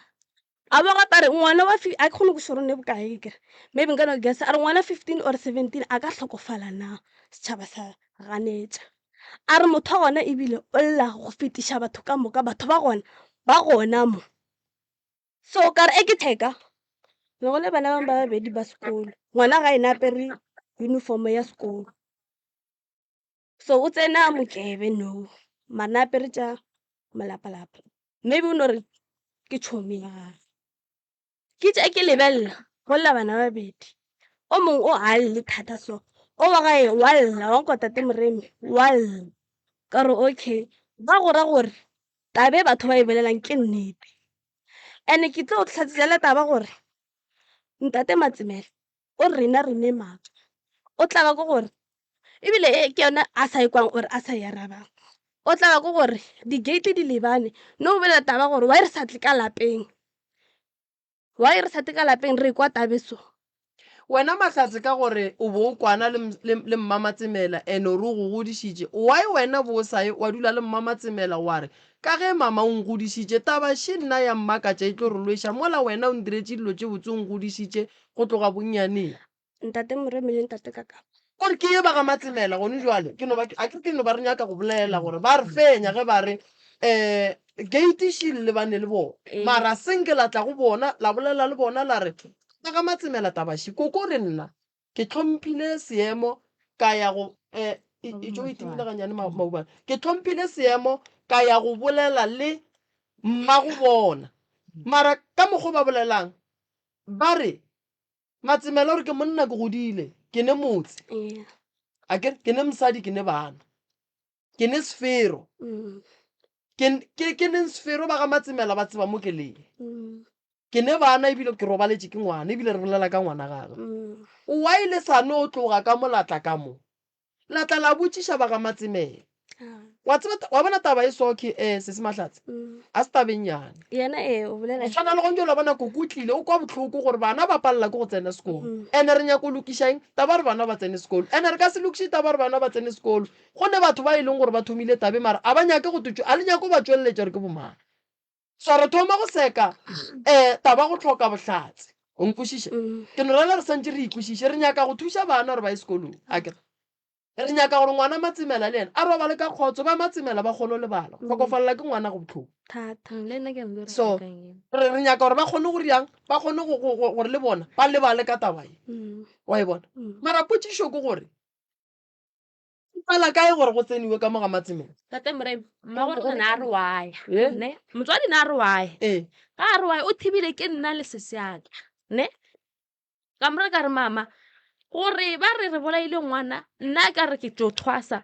A bo gape a re ngwana wa a ke kgone go sure ne bokae ke re maybe nka no guess a re ngwana 15 or 17 a ka hlokofala na setšhaba sa ganetša a re motho wa gona ebile o lla go fetiša batho ka moka batho ba gona ba gona mo so ka re e ke theka ne go le bana bangwe ba babedi ba sekolo ngwana ga ena apere uniform ya sekolo So o tsena mokebe no mara na apere tša malapalapa maybe o no re ke tšhomi ya gagwe. Ke tše ke lebelela go lla bana ba babedi o mongwe o a lle thata so o wa gae wa lla wa nkwa tate Moremi wa lla ka re okay ba go ra gore taba e batho ba e bolelang ke nnete. And-e ke tlo tlhatsela taba gore ntate Matsemela o re rena re ne maaka o tla ba ke gore ebile e ke yone a sa e kwang or a sa e arabang o tla ba ke gore di-gate di lebane no bolela taba gore why re sa tle ka lapeng why re sa tle ka lapeng re kwa tabe so. Wena Mahlatse ka gore o bo o kwana le, le, le Mmamatsemela and o re o go godišitše, why wena bo o sa ye wa dula le Mmamatsemela wa re ka ge mama o ngodišitše taba še nna ya mmakatša e tlo re lweša mola wena o ntiretše dilo tše botse o ngodišitše go tloga bonnyaneng. Ntate Moremi le Ntate Kakapa. Kore ke ye ba ga Matsemela gone jwale ke no ba a ke ke no ba re nyaka go bolela gore ba re fenya ge ba re um gate še le lebane le bona Ee. mara se nke la tla go bona la bolela le bona la re ba ga Matsemela taba še koko re nna ke hlomphile seemo ka ya go um e tšo e timile ganyane maubane ke hlomphile seemo ka ya go bolela le mmago bona mara ka mokgwa ba bolelang ba re Matsemela o re ke monna ke godile ke ne motse Yeah. a ke ke ne mosadi ke ne bana ke ne sefero Mm. ke ke ke neng sefero ba ga Matsemela ba tseba mo ke leng Mm. Ke ne bana ebile ke robaletše ke ngwana ebile re bolela ka ngwana gagwe. Why le sa no tloga ka mo la tla ka mo? La tla la botšiša ba ga Matsemela. Wa tseba, wa bona taba e so ke eh, Sesi Mahlatse, a se taba e nnyane. Yena ee, o bolela. Go tshwana le gong jwale wa bona koko o tlile, o kwa bohloko gore bana ba palela ke go tsena sekolo. Ene re nyaka go lokiša eng? Taba gore bana ba tsene sekolo. Ene re ka se lokiše taba gore bana ba tsene sekolo. Go ne batho ba e leng gore ba thomile tabe mara a ba nyake go to, a le nyake go ba tšweleletša gore ke bomang. So re thoma go seka um taba go hloka bohlatse. O nkwešiša? Ke no rela re santše re ikwešiše. Re nyaka go thuša bana gore ba ye sekolong. Akere? Re nyaka gore ngwana Matsemela le yena a robale ka kgotso, ba Matsemela ba kgone go lebala. Go hlokofalela ke ngwana go bohloko. Thata. Le nna ke a mo So re re nyaka gore ba kgone go riang, ba kgone go go go gore le bona ba lebale ka taba ye. Wa e bona? Mara potšišo ke gore go pala kae gore go tseniwe ka mo ga Matsemela? Tate Moremi, mmago rena na a re wa ya. Eh? Ne? Motswadi na a re wa ya. Ee. Ga a re wa ya, o thibile ke nna le sesi ya ka. Ne? Ka mo ka re mama, gore ba re re bolaile ngwana, nna ka re ke tlo thwasa,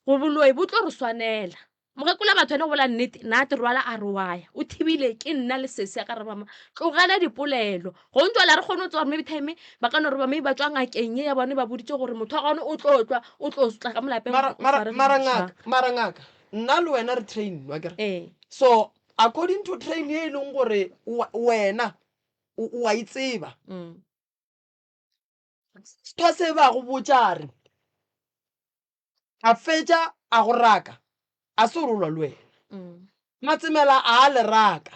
go boloi bo tlo re swanela. Mokgekola batho ene go bola nnete, na te rwala a re wa ya. O thibile ke nna le sesi ya ka re mama, tlogela dipolelo. Go ntse la re kgone go tseba gore maybe time ba ka no re ba maybe ba tswa ngakeng ye ya bone ba boditse gore motho wa gone o tlo tlwa, o tlo tla ka mo lapeng. Mara, o mara, tshwaregile mara jwang. ngaka, mara ngaka, nna le wena re train, wa kere? Ee. So, according to train ye e leng gore wena o o a e tseba. Setho se ba go botša a re a fetša a go raka a se rolwa le wena. Matsemela a a le raka.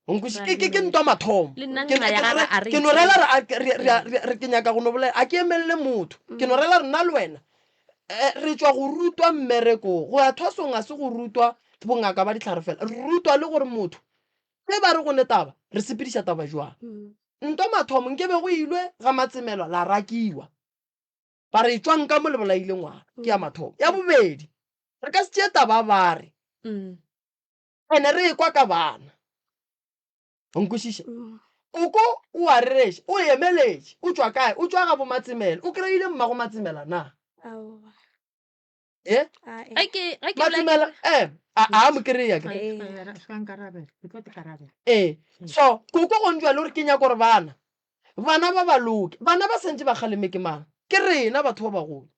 Nkweši ke ke ke ntwa mathomo. Le nna Ke nna ya gagwe a re ke no rela re a re re re ke nyaka go no bolela a ke emelele motho. Ke no rela re nna le wena eh, re tšwa go rutwa mmereko go ya thwasong a se go rutwa bongaka ba dihlare fela. Re rutwa le gore motho Ge ba re go ne taba, re sepediša taba jwang? Ntwa mathomo nke be go ilwe ga Matsemelwa la rakiwa. Ba re etšwang ka mo le bolaile ngwana. Ke ya mathomo. Ya bobedi, re ka se tšee taba ba re. Ene re ekwa ka bana. O nkwešiša? Koko o a rereša, o emeletše, o tšwa kae? O tšwa ga bo Matsemela. O kry-ile mmago Matsemela na? Aowa. Eh? Ge ke ge ke Matsemela eh a a mo kry-a ke. Ee. So koko go ntšwa le gore ke nyaka gore bana bana ba ba loke. Bana ba santše ba kgaleme ke mang? Ke rena batho ba bagolo.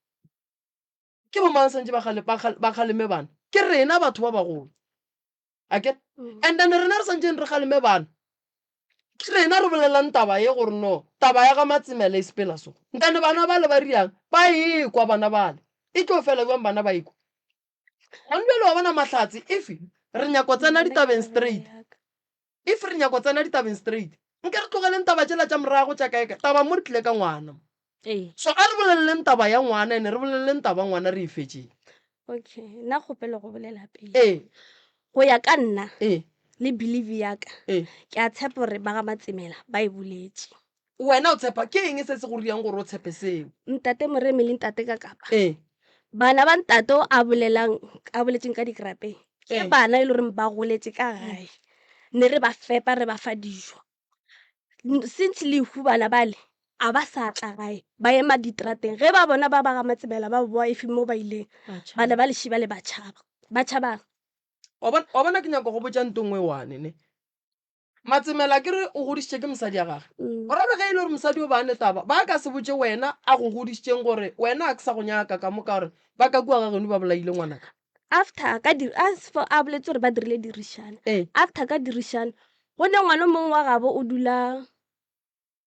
Ke bo mang santše ba kgale ba kgaleme bana? Ke rena batho ba bagolo. Akere? And then rena re santšeng re kgaleme bana. Ke rena re bolelang taba ye gore no taba ya ga Matsemela e sepela so. Ntane bana bale ba riang ba ekwa bana bale. E tlo fela bjang bana ba ekwa? Gone bjale wa bona Mahlatse if re nyako tsena ditabeng straight. If re nyako tsena ditabeng straight nke re tlogeleng taba tšela tša morago tša kae kae. Taba mo re tlile ka ngwana mo. Ee. So a re boleleleng taba ya ngwana ene re boleleleng taba ngwana re e fetšeng. Okay, nna kgopelo go bolela pele. Ee. Go ya ka nna Ee. le belief ya ka, Ee. ke a tshepa gore ba ga Matsemela ba e boletše. Wena o tshepa ke eng se se go riang gore o tshepe seo? Ntate Moremi le ntate Kakapa. Ee. Bana ba ntate o a bolelang a boletseng ka dikrapeng ke Ee. bana e le goreng ba goletše ka gae. Ne re ba fepa re ba fa dijo. Since lehu bana bale a ba sa tla gae ba ema ditrateng ge ba bona ba ba ga Matsebela ba boa efe mo ba ileng bana ba leši ba le ba tšhaba ba tšhabang. Wa bona, wa bona ke nyaka go botša nto nngwe one ne. Matsemela ke re o godišitše ke mosadi ya gage. Go ra gore ge e le gore mosadi o ba ne taba ba ka se botše wena a go godišitšeng gore wena a ke sa go nyaka ka mo ka gore ba ka kua ga geno ba bolaile ngwanaka. After ka di as for a boletse gore ba dirile dirišana. Ee. After ka dirišana go ne ngwana o mongwe wa gabo o dula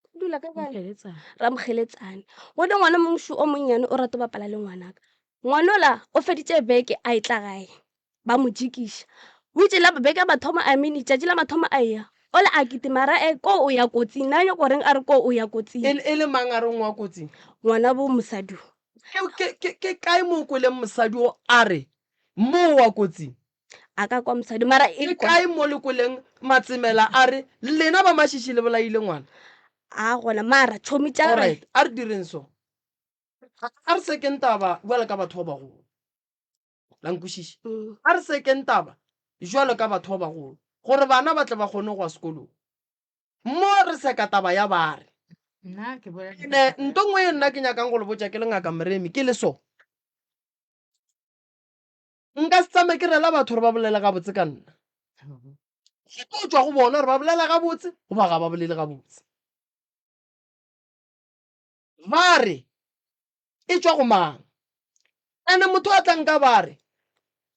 o dula ka kae? Ramokgeletsane. Go ne ngwana mongwe šo o monnyane o rata go bapala le ngwanaka. Ngwanola o feditše beke a etla gae ba mo jikiša. O itše la beke ya mathomo I mean tšatši la mathomo a eya ola a kitima ra e ko o ya kotsing na nyako reng a re ko o ya kotsing. E, e le mang a reng wa kotsing? Ngwana bo mosadi o. Ke, ke, ke, ke kae mo o kweleng mosadi o a re mo wa kotsing? A ka kwa mosadi mara e Ke kae mo le kweleng Matsemela a re lena ba Mašiši le bolaile ngwana? A gona mara tšhomi tša gage. Alright, a re direng so. A re sekeng taba bjalo ka batho ba bagolo. La nkwešiša? A re sekeng taba bjalo ka batho ba bagolo gore bana ba tle ba kgone go ya sekolong. Mo re seka taba ya ba re. Ene nto nngwe ye nna ke nyakang go le botša ke le Ngaka Moremi ke le so. Nka se tsamaye ke rela batho gore ba bolele gabotse ka nna. Go tlo tšwa go bona gore ba bolela gabotse goba ga ba bolele gabotse. Ba re e tšwa go mang? Ene motho a tlang ka ba re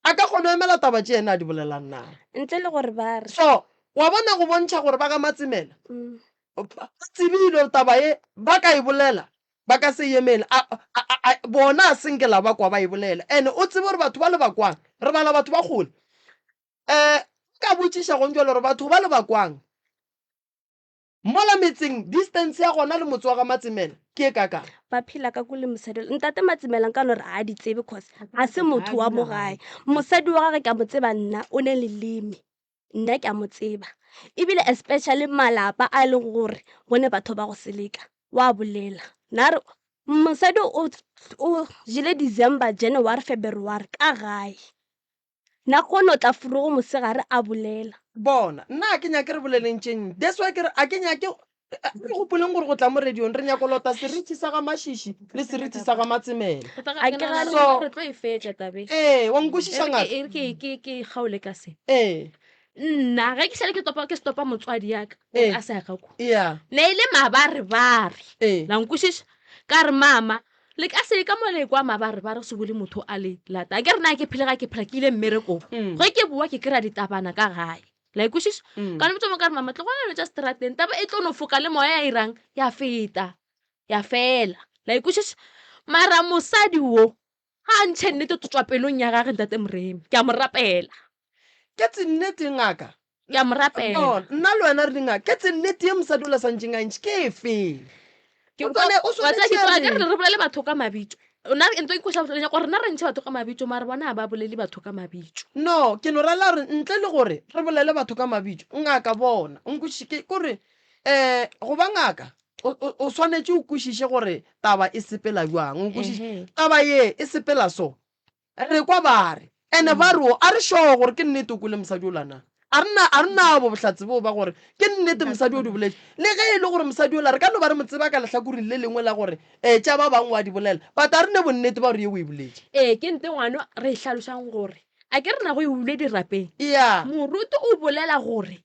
a ka kgona go emela taba tše yena a di bolelang na? Ntle le gore ba re. So wa bona go bontšha gore ba ga Matsemela ba tsebile gore taba ye ba ka e bolela ba ka se e emele. A, a, a, a, bona a senke la ba kwa ba e bolela. Ene o tsebe gore batho ba le ba kwang, re bala batho ba kgole. Um ka botšiša gong jalo gore batho ba le ba kwang mola metseng distance ya gona le motse wa ga Matsemela ke e kakang? Ba phela ka kule mosadi ola. Ntate Matsemela nka no re ga a di tsebe cause ga se motho wa mo gae. Mosadi wa gage ke a mo tseba nna, o ne leleme. Nna ke a mo tseba. Ebile especially malapa a e leng gore go ne batho ba go seleka, wa bolela. Na re mosadi o o jele December, January, February ka gae. Na kgono tla furogo mosegare a bolela. Bona, nna a ke nyake re boleleng tše ntši. That's why ke re a ke nyake, a re gopoleng gore go tla mo radiong re nyako lota seriti sa ga Mashishi le seriti sa ga Matsemela. A ke gane. So, Re tlo e fetša tabe. ee, wa nkwešiša E re ngaka? ke, e re ke, ke, ke e kgaole ka se. Ee. Nna ge ke šale ke topa, ke stopa motswadi ya ka gore Ee. a se ya ka kwa. Yeah. Ne e le mabarebare. Ee. La nkwešiša? Ka re mama, Le ka se ka mo le kwa mabarebare se bole motho a le lata. Ke re na ke phele ga ke phela ke ile mmerekong. Mm. Ge ke boa ke kry-a ditabana ka gae. La ikwešiša? Mm. Ka no botša mo ka re mama tlogela dilo tša strateng taba e tlo no foka le moya ya irang ya feta ya fela. La ikwešiša? Mara mosadi wo ga a ntšhe nnete go tšwa pelong ya gage ntate Moremi. Ke a mo rapela. Ke tse nnete ngaka. Ke a mo rapela. No, nna le wena re dingaka. Ke tse nnete ye mosadi o la santšeng a ntšhe ke efe? Ke O tswane- o wa tseba ke swanetše tloga a ke re re- re bolele batho ka mabitso. Nna ntho e nkoša bohloko, nyaka gore nna re ntšhe batho ka mabitso mara bona ga ba bolele batho ka mabitso. No, ke no rela gore ntle le gore re bolele batho ka mabitso, ngaka bona, o nkwešiše, ke kore um go ba ngaka o, o, o swanetše o kwešiše gore taba e sepela bjang, o nkwešiše. Ehe. Taba ye e sepela so, Re kwa ba re, Ene ba re o, a re sure gore ke nnete o kwele mosadi ola na? A re na, a re nabo bohlatse boo ba gore ke nnete mosadi o di boletše? Le ge e le gore mosadi ola re ka no ba re mo tseba ka lehlakoreng le lengwe la gore ee tša ba bangwe wa di bolela, but a re ne bonnete ba gore ye o e boletše. Ee, ke nte ngwano re e hlalošang gore a ke re na go e ule dirapeng. Ya. Moruti o bolela gore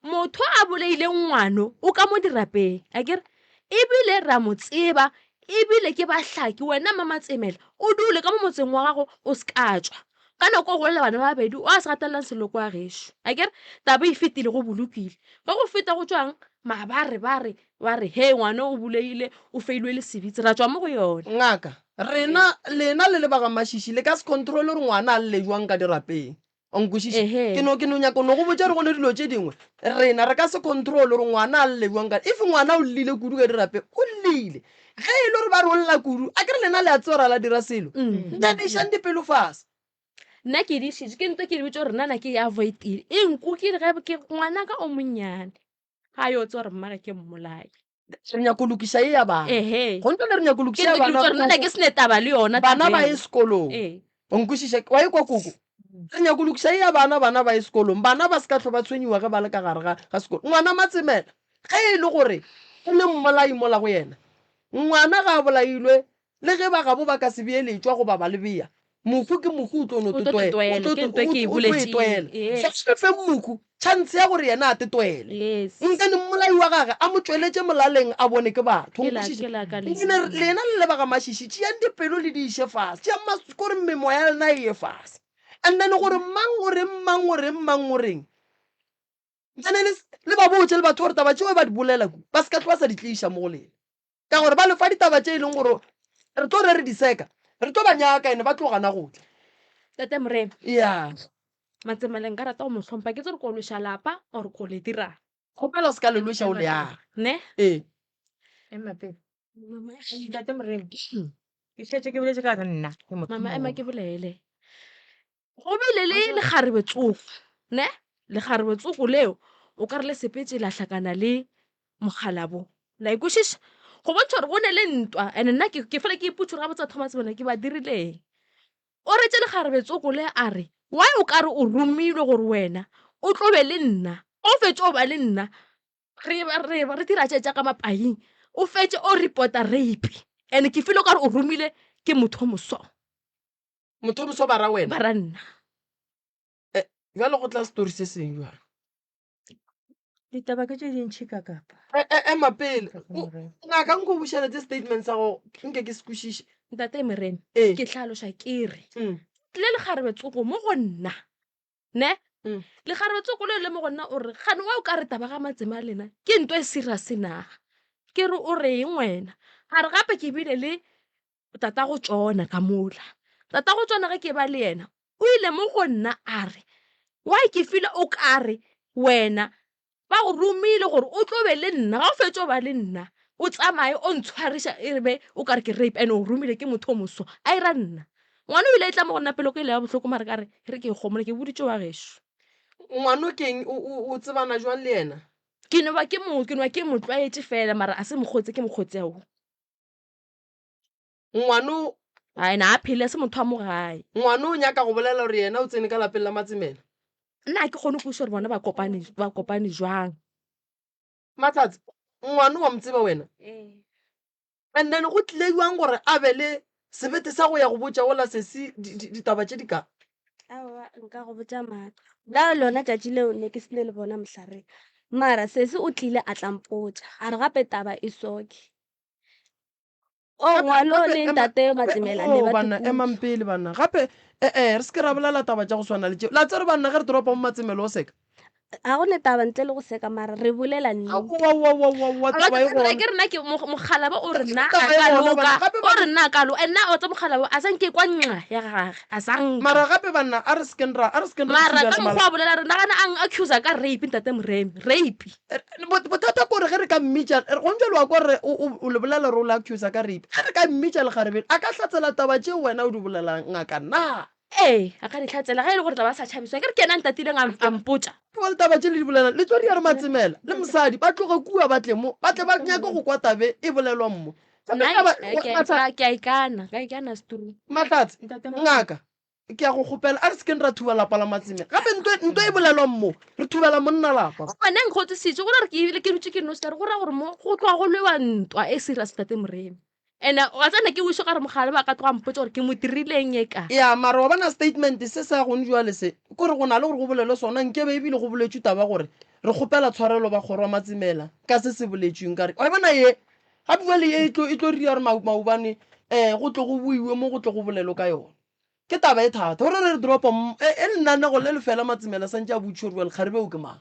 Motho a bolaile ngwano o ka mo dirapeng akere ebile ra mo tseba ebile ke bahlaki wena Mamatsemela o dule ka mo motseng wa gago o se ka tšwa ka nako o golela bana ba babedi o a se gatelelang seloko wa gešo akere taba e fetile go bolokile ge go feta go tšwang mabarebare ba re he ngwana o bolaile o feilwe le sebitse ra tšwa mo go yona. Ngaka, rena lena le le ba ga Mashishi le ka se controle gore ngwana a lle jwang ka dirapeng. O nkwešiša? Ehe. Ke no, ke no nyaka no go botša gore go ne dilo tše dingwe rena re ka se control gore ngwana a lle bjang ka. If ngwana o llile kudu ka dirapeng, o llile. Ge e le gore ba re o lla kudu, a ke re lena le a tseba gore a la dira selo. Then išang dipelo fase. Nna ke di išitše, ke nto ke di botša gore nna na ke e avoid-ile. E nkukile ge ke ngwanaka o monnyane, ga a yo tseba gore mmage ke mmolai. Re nyaka go lokiša ye ya bana. Ehe. Go ntšwele re nyaka go Ke lokiša ntse ke bana. botša gore nna ke sene taba le yona Bana taba ba ye eo. sekolong. Ee. O nkwešiša? Wa ekwa koko? Re nyaka go lokiša ye ya bana, bana ba ye sekolong. Bana ba se ka hlwa ba tshwenyiwa ge ba le ka gare ga, ga sekolo. Ngwana Matsemela, ge e le gore o le mmolai mola go yena, ngwana ga a bolailwe, le ge ba gabo ba ka se bee letšwa goba ba le bea, mohu ke mohu o tlo no O tlo totwela. totwela, O tlo ke ntho e ke e o tlo boletšeng. etwela. Yes. So re fe mohu chance ya gore yena a tetwele. Yes. Nkane mmolai wa gage a mo tšweletše molaleng a bone ke batho. Ke la- Nkwešiše? ke la ka le. Nkane re- lena le leba ga Mashishi, tšeang dipelo le di iše fase. Tšeang mas- kore memoya ya lena e ye fase. And then gore mang o reng, mang o reng, mang o reng. Nkane le, le ba botše le batho gore taba tšeo ba di bolela ku, ba se ka hlwa ba sa di tliša mo go lena. Ka gore ba le fa ditaba tše e leng gore re tlo re re di seka, re tlo ba nyaka ene ba tlo gana go tla. Tate Morena. Ya. Matsemela nka rata go mo hlompha, ke tsere ko lweša lapa or ko le dirang. Kgopela o se ka le lweša o le aga. Ne? Ee. Ema pele. Ntate Morena, ke šetše ke boletše ka re nna ke motho Mama ema mogolo. ke bolele. Go bile le lekgarebe tsoko, ne? Lekgarebe tsoko leo o ka re le sepetše la hlakana le mokgalabo. La e kwešiša? Go bontšha gore go ne le ntwa and nna ke, ke fela ke ipotša gore gabotse batho ba Matsemela ke ba dirileng. O retše lekgarebe tsoko le a re, why o ka re o romilwe gore wena o tlo be le nna, o fetše o ba le nna re ba, re ba re dira tše tša ka mapaing, o fetše o reporta rape and ke feel o ka re o romile ke motho o moso. Motho o moso ba ra wena? Ba ra nna. Eh, bjale go tla story se seng bjale. Ditaba ke tše dintši ka kapa. E, e, ema pele. Ngaka nko bušeletse statement sa go nke ke se kwešiše. Ntate Morena, Ee. ke hlaloša ke re Mm. tlile lekgarebe tsoko mo go nna ne Mm. lekgarebe tsoko le le mo go nna o re gane wa o ka re taba ga matsema a lena ke nto e serious na ke re o reng wena a re gape ke bile le tata go tšona ka mola tata go tšona ge ke ba le yena o ile mo go nna a re why ke file o kare wena ba go romile gore o tlo be le nna ga o fetše o ba le nna o tsamaye o ntshwariša e re be o kare ke rape and o romile ke motho o moso a ira nna ngwana o ile e tla mo go nna pelo ko ile ya bohloko mare ka re re ke kgomole ke boditše wa gešo Ngwano keng o, o, o tsebana jwang le yena? Ke no ba ke mo ke no ba ke mo tlwaetše fela mara a se mokgotse ke mokgotse ao. Ngwano. A ena a phele se motho wa mo gae. Ngwano o nyaka go bolela gore yena o tsene ka lapeng la Matsemela. Nna ga ke kgone go kwešiša gore bona ba kopane ba kopane jwang. Matlhatse, ngwano wa mo tseba wena? Ee. And then go tlile jwang gore a be le sebete sa go ya go botša wola sesi ditaba tše di ka? Aowa, nka go botša maaka. La lona tšatši leo ne ke sene le bona mohlareng. Mara sesi o tlile a tla mpotša a re gape taba e soke. O Gape- ngwalo gape le ema- ntate gape- Matsemela oh, ne ba banna tlo emang pele banna gape ee re se ke ra bolela taba tša go swana le tšeo la tsere banna ge re toropa mo Matsemela o seka Ga go ne taba ntle le go seka mara re bolela nnete. Aowaowaowaowa taba e gona. Ke rena ke mokgalabo o re nna a Taba e ka gona, loka banna. Gape o banna- re nna a ka loka nna o tsa mokgalabo a sa nke kwa nqa ya gage a sa nka mara gape banna a re sekeng ra a re sekeng ra mara thubela ka mokgwa a bolela re nagana a accusa ka rape ntate Moremi rape Bothata ke gore ge re ka mmitša, gong bjale wa kwa gore o le bolela gore o le accusa ka rape. Ge re ka mmitša lekgarebeng, a ka hlatsela taba tšeo wena o di bolelang, ngaka na? Ee, a ka di hlatsela ge e le gore taba a sa tšhabiswa. Ke re ke yena a ntatileng a mpotša. Ke taba tše le di bolelang, le tlo di ya re Matsemela le mosadi ba tloge kua ba tle mo, ba tle ba nyake go kwa tabe e bolelwang mo. Nna ke a ikana, ka ikana Stru. Mahlatse, ngaka, Ke a go kgopela, a re se keng ra thuba lapa la Matseme. Gape nto, nto e bolelwang mo, re thubela monna lapa. Gona nkgotsisitše, go ra gore ke ebile ke dutše ke noši ka re go ra gore mo go tloga go lwewa ntwa e serious tate Moremi. And-e wa tsena ke wiše ka re mogala ba ka tloga mpotša gore ke mo dirileng e ka. Ya, mara wa bona statement se sa gone jwale se, kore go na le gore go bolelwe sona, nkebe ebile go boletšwe taba gore re kgopela tshwarelo ba kgoro ya Matsemela ka se se boletšweng. Ka re, wa e bona ye, gape jwale ye e tlo, e tlo ria gore maobane um go tlo go boiwe mo go tlo go bolelwe ka yona. Ke taba e thata gore re re dropa e, e lenanego le lefela Matsemela santše a botšiša gore lekgarebe o ke mang.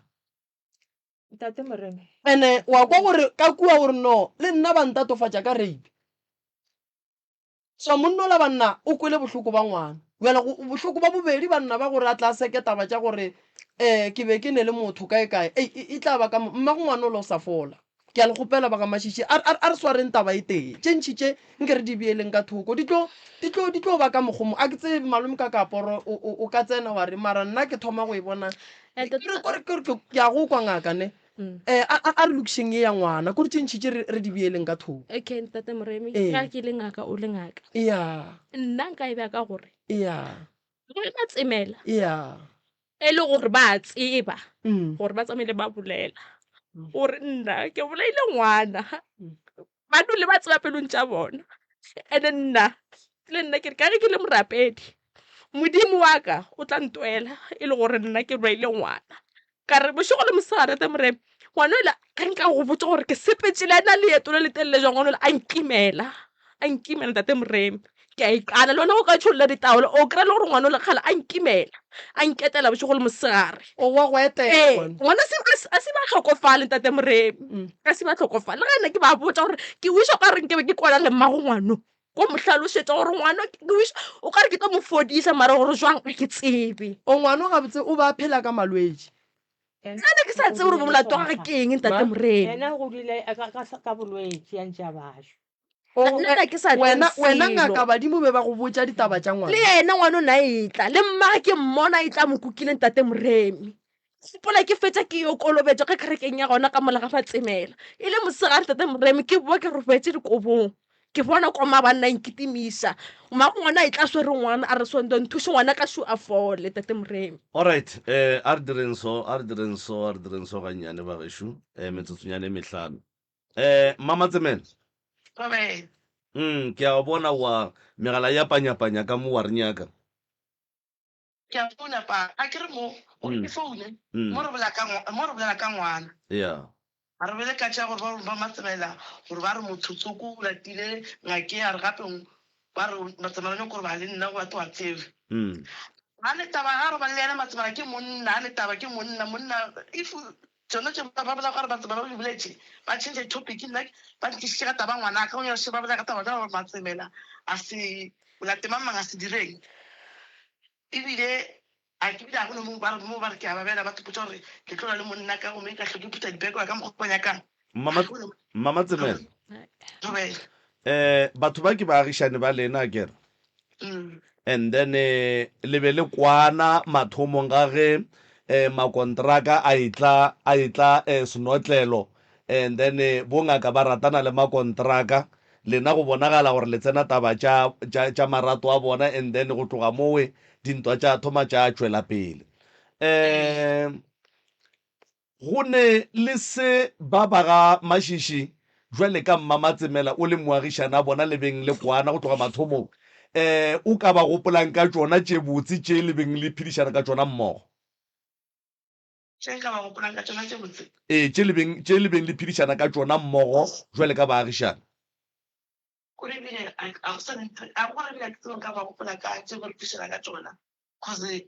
Ntate Morena. Ene wa kwa gore ka kua gore no le nna ba ntatofatša ka rape. So monna ola banna o kwele bohloko ba ngwana. Bjale bohloko ba bobedi banna ba gore a tla seke taba tša gore um ke be ke ne le motho kae kae. Ei e tla ba ka mmago ngwana ola o sa fola. Ke a le kgopela ba ga Mašiši, a, a, a re swareng taba e tee. Tše ntši tše nke re di beeleng ka thoko. Di tlo, di tlo, di tlo ba ka mokgomo. A ke tsebe, malome ka kaporo, o, o, o ka tsena wa re, mara nna ke thoma go e bona. Eh, Ke re, ke re, ke re, ke a go kwa ngaka, ne? Mm. Eh, a, a, a re lokišeng ye ya ngwana, kore tše ntši tše re, re di beeleng ka thoko. Okay, ntate Moremi, Ee. ka ke le ngaka, o le ngaka. Eya. Nna nka e beya ka gore. Eya. Go e matsemela. Eya. E le gore ba tseba gore ba tsamaile ba bolela gore nna ke bolaile ngwana, ba dule ba tseba pelong tša bona. And-e nna le nna ke re ka ge ke le morapedi, Modimo wa ka o tla ntwela e le gore nna ke bolaile ngwana. Ka re bošego le mosegare tate Moremi, ngwana yola ge nka go botša gore ke sepetše le yena leeto le letelele jwang, ngwana yola a nkimela, a nkimela tate Moremi. Ke a ikana le wena o ka tšholla ditaola o kry-a le gore ngwana o le kgale a nkimela, a nketela bošego le mosegare. O wa go etela Ee, ngwana. ngwana a se ba hlokofale tate Moremi, a se ba hlokofale. Le ge ne ke ba botša gore ke wiša o ka re nke be ke kwana le mmago ngwano, ko mo hlalošetša gore ngwano ke wiša o ka re ke tlo mo fodiša mara gore jwang ga ke tsebe. O ngwano gabotse o ba phela ka malwetši. Nna ne ke sa tsebe gore molato wa gagwe ke eng ntate Moremi. Yena o godile ka bolwetši a ntše a bašwa. Nna ne ke sa tsebe Wena, wena selo. ngaka badimo be ba go botša ditaba tša ngwana. Le yena ngwana o ne a etla, le mmagwe ke mmona a etla a mo kukile ntate Moremi. Gopola ke fetša ke yo kolobetšwa ka kerekeng ya gona ka mola ga Matsemela. E le mosegare tate Moremi ke boa ke robetše dikobong. Ke bona kwa banna e nkitimiša. Mmago ngwana a etla a swere ngwana a re Sondo nthuše ngwana ka šo a fole tate Moremi. Alright, eh, a re direng so, a re direng so, a re direng so gannyane bagešo, eh, metsotsonyana e mehlano. Eh, Mma Matsemela. Thobela. Mm, ke a bona wa megala ya panyapanya ka mo wa re nyaka. Ke a founa pa, a ke re mo, gore ke foune, mo re bolela ka, mo re bolela ka ngwana. Yeah. A re bele ka tša gore ba ba Matsemela gore ba re motho tsoko o latile ngake a re gape ba re Matsemela o nyako gore ba le nna go batho wa tsebe. Ga ne taba ga robale le yena Matsemela ke monna ga ne taba ke monna monna if tšona tše ba bolela gore Matsemela o di boletše ba change topic nna ba ntlišitše ka taba ngwanaka o nyaka ba bolela ka taba tša gore Matsemela a se late mang mang a se direng. Ebile a ke bile ga go no mo ba re mo ba re ke a ba bela ba mpotša gore ke tlo lwa le monna ka gomme ka hlwe ke phutha dibeke go ya ka mokgwa ba nyakang. Mama, Ga go no Mama Tsemela, Thobela. eh, batho ba ke baagišane ba lena akere? Mm. And then eh, le be le kwana mathomong ga ge eh, makontraka a etla a etla eh, senotlelo and then eh, bongaka ba ratana le makontraka Lena go bonagala gore le tsena taba tša, tša, tša marato a bona, and then go tloga mowe dintwa tša thoma tša tšwela pele. Um, go ne le se ba ba ga Mašiši bjale ka Mmamatsemela o le moagišana a bona le beng le kwana go tloga mathomong, um o ka ba gopolang ka tšona tše botse tše le beng le phedišana ka tšona mmogo? Tše nka ba gopolang ka tšona tše botse. Ee, tše le beng, tše le beng le phedišana ka tšona mmogo bjale ka baagišani. Kore ebile a, a go sa le ntho, a gore ebile a ke tsebe nka ba gopola ka tše be re phedišana ka tšona. Cause,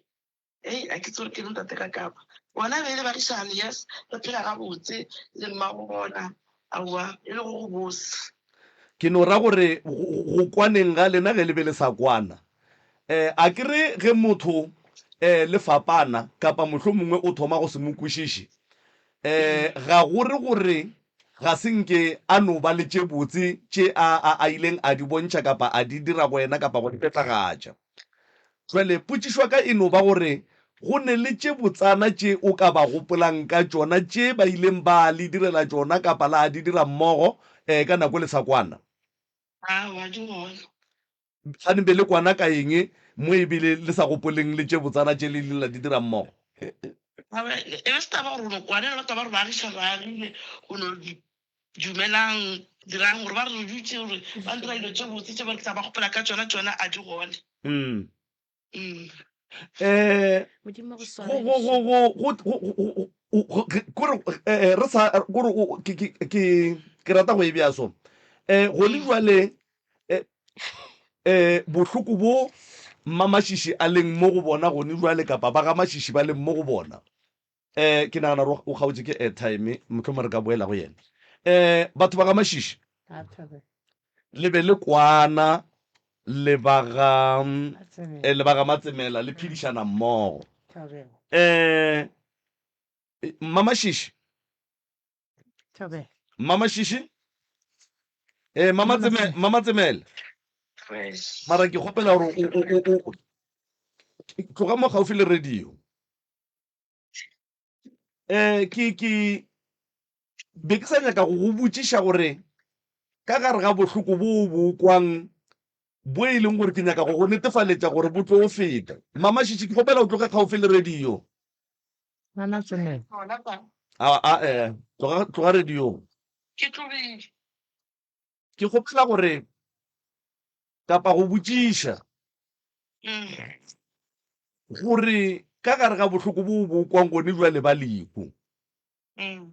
hei, a ke tsebe gore ke eng ntate ka kapa. Bona e be e le baagišani, yes, re phela gabotse le mmago bona, aowa, e le go go bose. Ke no ra gore go kwaneng ga lena ge le be le sa kwana. Um a ke re ge motho um le fapana kapa mohlomongwe o thoma go se mo kwešiše, um ga go re gore ga se nke a no ba le tše botse tše a, a, a ileng a di bontšha kapa a di dira go wena kapa go di phethagatša. Bjale potšišo ya ka e no ba gore, go ne le tše botsana tše o ka ba gopolang ka tšona tše ba ileng ba le direla tšona kapa la di dira mmogo eh, ka nako le sa kwana? Aowa, di gona. Kgane be le kwana ka eng mo e bile le sa gopoleng le tše botsana tše le ileng la di dira mmogo? Aowa, e be se taba gore o no kwana, e no ba taba gore baagišani ba agile, o no dumelang, dirang gore ba re re dutše gore ba ntira dilo tše botse tše ba re ke tla ba gopola ka tšona, tšona a di gone. Mm. Mm. Eh, Modimo go go swarele go go go go go go kore eh, re sa kore o- ke ke ke ke rata go e bea so eh gone Mm. jwale eh eh bohloko bo Mmamašiši a leng mo go bona gone jwale kapa ba ga Mašiši ba leng mo go bona Eh, ke nagana gore o kgaotše ke airtime, mohlomongwe re ka boela go yena. Eh, batho ba ga Mašiši, le be le kwana le ba ga eh, le ba ga Matsemela le phedišana mmogo. Eh, Mmamašiši, Mmamašiši, eh, Mmamatsemela, Mmamatsemela. Mara ke kgopela gore o, o, o, o, tloga mo gaufi le radio. Eh, ke ke be ke sa nyaka go go botšiša gore ka gare ga bohloko bo bo kwang bo e leng gore ke nyaka go go netefaletša gore bo tlo feta. Mama Šiši, ke kgopela o tloge kgaufsi le radio. Mama Tsemela. A a eh, tloga tloga radiong. Ke tlogile. Ke kgopela gore kapa go botšiša gore ka gare ga bohloko bo bo kwang gone jwale ba lehu um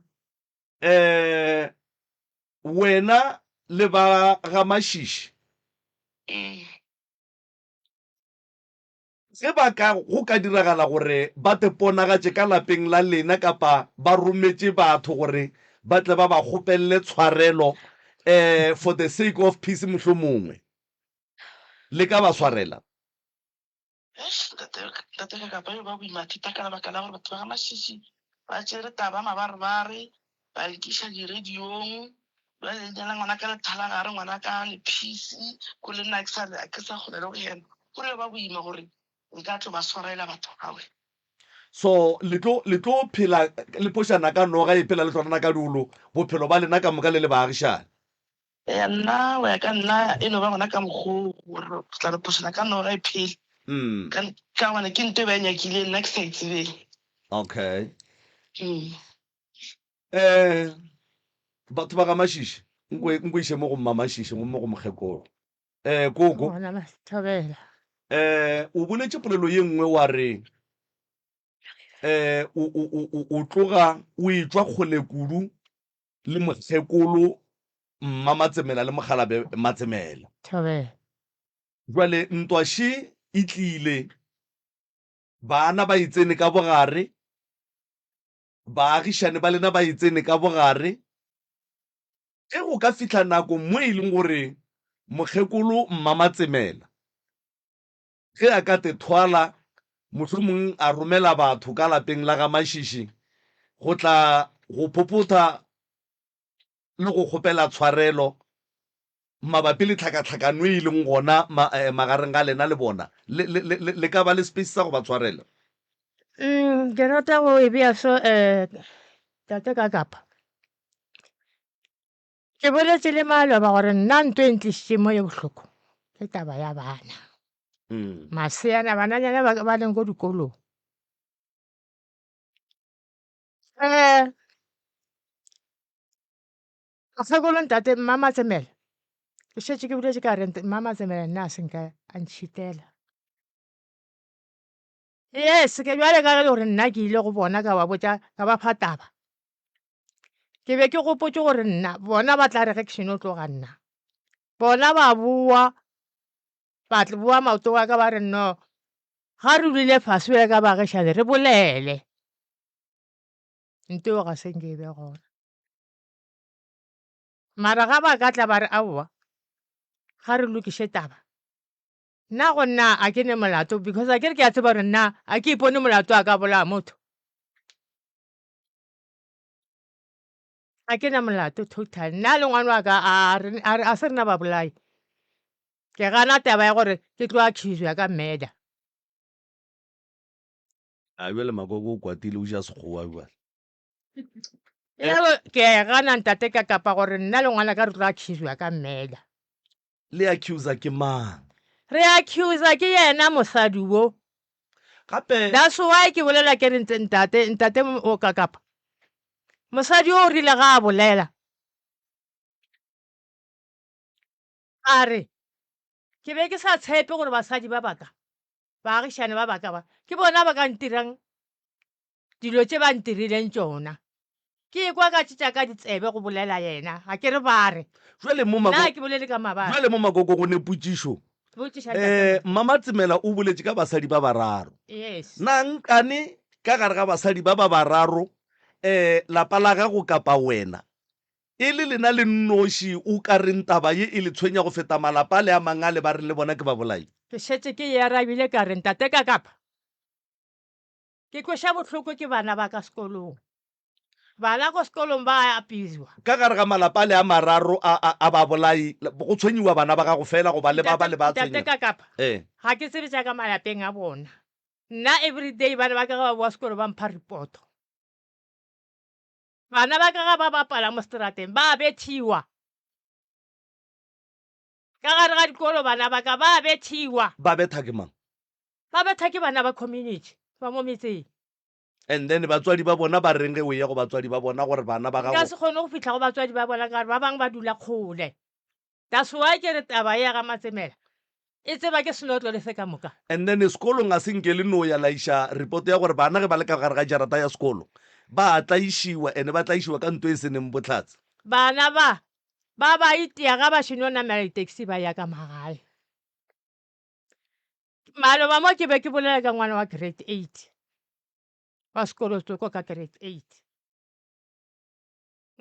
wena le ba ga Mašiši Ge ba ka, go ka diragala gore ba te ponagatše ka lapeng la lena kapa ba rometše batho gore ba tle ba ba kgopelele tshwarelo, eh, for the sake of peace mohlomongwe, le ka ba swarela? Eish, ntate, ntate Kakapa yo ba boima thata ka lebaka la gore batho ba ga Mashishi ba tšere taba mabarebare ba nkiša di-radio-ong, bjale leina la ngwana ka le thala gare, ngwana ka le peace, ko le nna ke sa ke sa kgona le go hema. Go yo ba boima gore nka tlo ba swarela batho bawe. So le tlo le tlo phela le phošana ka noga e phela le hlorana ka diolo bophelo ba lena ka moka le le baagišani. Ya nna go ya ka nna e no ba gona ka mokgo gore re tla re phošana ka noga e phele. Mm. Ka ka gobane ke nto e ba e nyakileng nna ke sa e tsebeng. Okay. Mm. Eh batho ba ga Mashishi nko nko iše mo go mma Mashishi mo go mokgekolo. Eh koko. Gona Mathobela. Um o boletše polelo ye nngwe wa re um o, o, o, o, o tloga o etšwa kgole kudu le mokgekolo Mma Matsemela le Mokgalabe Matsemela. Thobela. Bjale ntwa še e tlile, baana ba e tsene ka bogare, baagišane ba lena ba e tsene ka bogare. Ge go ka fihla nako mo e leng gore mokgekolo Mma Matsemela ge a ka te thwala, mohlomong a romela batho ka lapeng la ga Mashishi go tla go phophotha le go kgopela tshwarelo mabapi le tlhakatlhakano e leng gona ma, eh, magareng ga lena le bona, le, le, le, le ka ba le space sa go ba tshwarela? Mm, ke rata go e bea so um tate ka kapa. Ke boletše le maloba gore nna nto e ntlišitše mo ye bohloko ke taba ya bana. Mm. Maseana bananyana ba, ba leng ko dikolong. Um Mokgekolo ntate Mmamatsemela, ke šetše ke boletše ka re Mmamatsemela nna a se nka a ntšhitela. Yes, ke bjale ka ge le gore nna ke ile go bona ka ba botša ka ba fa taba. Ke be ke gopotše gore nna bona ba tla re ge ke seno tloga nna bona ba boa ba boa maoto wa ka ba re no ga re dule fase bjale ka baagišane re bolele. Nto ga se nke e be gona. Mara ga ba ka tla ba re aowa ga re lokiše taba, nna go nna a ke ne molato because a ke re ke a tseba gore nna a ke ipone molato a ka bolaya motho. A ke na molato total. Nna le ngwana wa ka a se rena babolai. Ke gana taba ya gore ke tlo accuse-wa ka murder. A bjale Makoko o kwatile o ja sekgowa bjale. Bjalo ke a e gana ntate ka kapa gore nna le ngwana ka re tlo accusewa ka murder. Le accuser ke mang? Re accuser ke yena mosadi wo. Gape. That's why ke bolela ke re ntate ntate o ka kapa mosadi yo o rile ga a bolela a re ke be ke sa tshepe gore basadi ba baka baagišane ba baka ba ke bona ba ka ntirang dilo tše ba ntirileng tšona. Ke ekwa ka tše tša ka ditsebe go bolela yena, ga ke re ba re. Jwale mo Nna ga ke bolele ka mabaka. Jwale mo Makoko go ne potšišo. Botšiša ntate. Eh, Mmamatsemela o boletše ka basadi ba bararo. Yes. Na nkane ka gare ga basadi ba ba bararo eh lapa la gago kapa wena e le lena le nnoši o ka reng taba ye e le tshwenya go feta malapa ale a mang ale ba reng le bona ke babolai? Ke šetše ke e arabile ka re ntate ka kapa Ke kweša bohloko ke bana ba ka sekolong. Bana ko sekolong ba a apiwa. Ka gare ga malapa ale a mararo a, a, a babolai, go tshwenyiwa bana ba gago feela goba le ba ba le ba Ntate tshwenyega? Kakapa, Ee. ga ke tsebe tša ka malapeng a bona. Nna everyday bana ba ka ge ba boa sekolo ba mpha repoto. Bana ba ka ge ba bapala mo seterateng ba a bethiwa. Ka gare ga dikolo bana ba ka ba a bethiwa. Ba betha ke mang? Ba betha ke bana ba community ba mo metseng. And then batswadi ba bona ba reng ge o eya go batswadi ba bona gore bana ba Nka gago. se kgone go fihla go batswadi ba bona ka gore ba bangwe ba dula kgole. That's why ke re taba ye ya ga Matsemela e tseba ke senotlolo se ka moka. And then sekolong a se nke le no ya la iša report ya gore bana ge ba le ka gare ga jarata ya sekolo ba a tlaišiwa and ba tlaišiwa ka nto e se neng bohlatse. Bana ba ba ba itia ga ba šeno namela di-taxi ba ya ka magae. Maloba mo ke be ke bolela ka ngwana wa grade 8 wa sekolo tsoko ka grade 8.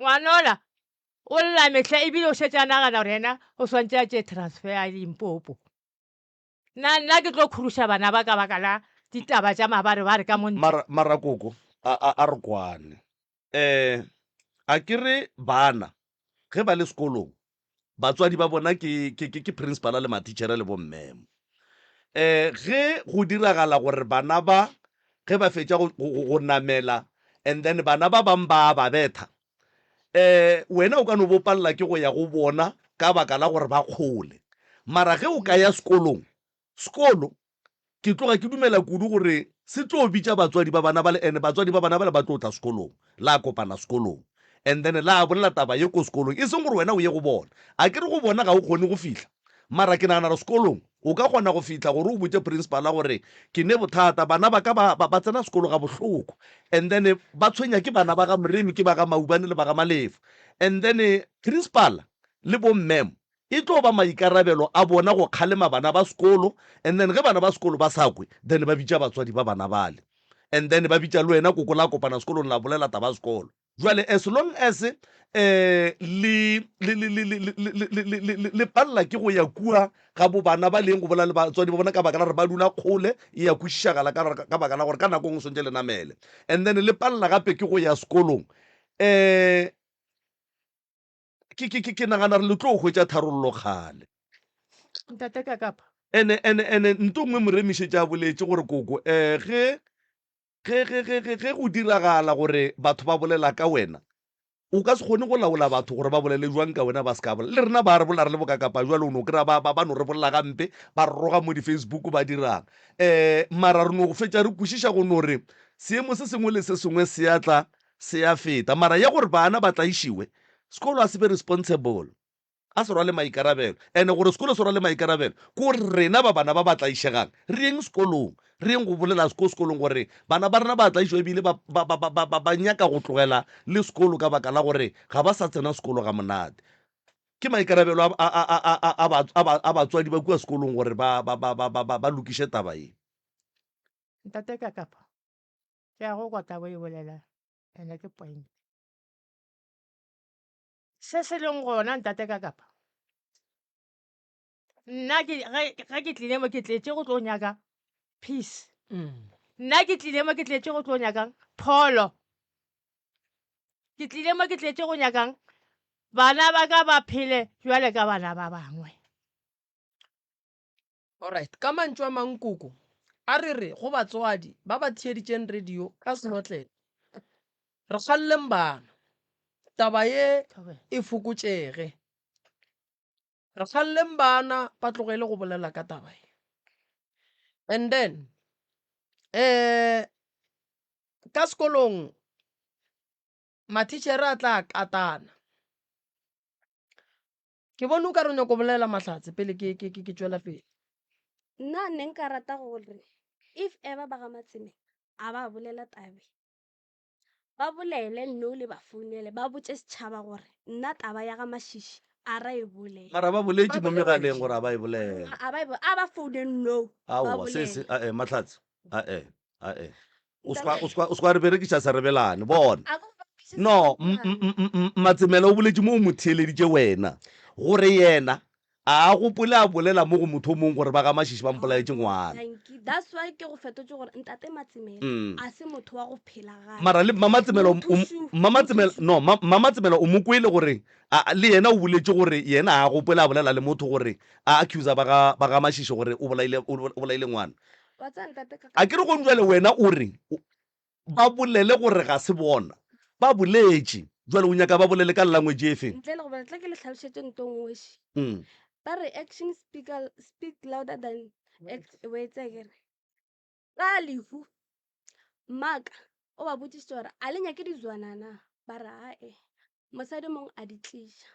Ngwanola o lla mehla ebile o šetše a nagana gore yena o swantše a tšee transfer a Limpopo. Nna nna ke tlo khuruša bana ba ka baka la ditaba tša mabarebare ka mo ntle. Mara mara koko a a a re kwane. Eh a ke re bana ge ba le sekolong batswadi ba bona ke, ke, ke, ke principala le mathitšhere le bomme mo. Um ge go diragala gore bana ba ge ba fetša go, go, go namela and then bana ba bang ba ba betha, um wena o ka no bo palela ke go ya go bona ka baka la gore ba kgole. Mara ge o ka ya sekolong, sekolo Ke tloga ke dumela kudu gore se tlo bitša batswadi ba bana bale and batswadi ba bana bale ba tlo tla sekolong, la kopana sekolong and then la bolela taba ye ko sekolong, e seng gore wena o ye go bona. A ke re go bona ga o kgone go fihla, mara ke nagana gore sekolong O ka kgona go fihla gore o botše principala gore ke ne bothata, bana ba ka ba, ba, ba tsena sekolo ga bohloko and then ba tshwenya ke bana ba ga Moremi, ke ba ga Maubane le ba ga Malefo. And then principala le bo ma'am e tlo ba maikarabelo a bona go kgalema bana ba sekolo and then ge bana ba sekolo ba sa kwe then ba bitša batswadi ba bana bale and then ba bitša le wena koko la kopana sekolong la bolela taba ya sekolo. Jwale as long as eh le le le le le le le le le palela ke go ya kua ga bo bana ba leng go bolela le batswadi ba bona ka baka la gore ba dula kgole e ya kwešišagala ka ka baka la gore ka nako e nngwe swantše le namele and then le palela gape ke go ya sekolong um ke ke ke ke nagana re le tlo hwetša tharollo kgale. Ntate Kakapa. Ene ene ene nto nngwe Moremi šetše a boletše gore koko um ge Ge, ge, ge, ge, ge go diragala gore batho ba bolela ka wena, o ka se kgone go laola batho gore ba bolele jwang ka wena ba se ka bolela. Le rena ba re bolela re le bokakapa jwale, o no kry-a ba, ba, ba no re bolela gampe, ba re roga mo di-Facebook ba dirang. Um mara re no go fetša re kwešiša go no re seemo se sengwe le se sengwe se a tla, se a feta. Mara ya gore bana ba tlaišiwe, sekolo a se be responsible. A se rwale maikarabelo. And gore sekolo se rwale maikarabelo, ke gore rena ba bana ba ba tlaišegang, re yeng sekolong, re yeng go bolela ko sekolong gore bana ba rena ba tlaišwa ebile ba, ba, ba, ba, ba, ba nyaka go tlogela le sekolo ka baka la gore ga ba sa tsena sekolo ga monate. Ke maikarabelo a, a, a, a, a, a, a, a, a batswadi ba kua sekolong gore ba, ba, ba, ba, ba, ba, ba lokiše taba ye. Ntate Kakapa, ke a go kwa taba e bolelang, and ke point. Se se leng gona ntate ka kapa nna ke ge ge ke tlile mo ke tletše go tlo nyaka peace nna ke tlile mo ke tletše go tlo nyakang pholo ke tlile mo ke tletše go nyakang bana ba ka ba phele bjale ka bana ba bangwe. Alright, ka mantšu a mang koko, a re re go batswadi ba ba theeditšeng radio ka senotlelo, re kgalleng bana, taba ye e fokotšege. Re kgalleng bana ba tlogele go bolela ka taba ye. And then eh ka sekolong mathitšhere a tla katana. Ke bone o ka re o nyako bolela Mahlatse pele ke, ke, ke, ke tšwela pele. Nna ne nka rata gore if ever ba ga Matseme a ba bolela tabe, ba bolele no le ba founele ba botše setšhaba gore nna taba ya ga Mashishi a ra e bolela. Mara ba boletše mo megaleng gore a ba e bolela. A ba e a ba foune no. Aowa, se se, ae, Mahlatse, ae, ae. O se o se o se re berekiša serebelane, bona. No, Matsemela o boletše mo o mo theeleditše wena gore yena a a gopole a bolela mo go motho o mongwe gore ba ga Mashishi ba mpolaetše ngwana. That's why ke go fetotše gore ntate Matsemela mm. a se motho wa go phela gae. Mara le Mma Matsemela Mma Matsemela no Mma Matsemela o mo kwele gore a le yena o boletše gore yena a gopole a bolela le motho gore a accusa ba ga ba ga Mashishi gore o bolaile o bolaile ngwana. Wa tseba ntate ka A ke re gong jwale wena o re ba bolele gore ga se bona ba boletše jwale o nyaka ba bolele ka language e feng? Ntle le go bolela tla ke le hlalošetše nto nngwe še. Ba re action speak, speak louder than words akere. Ka lehu mmaka o ba botšišitše gore a le nyake dizwana na? Ba re ae. Mosadi mongwe a di tliša.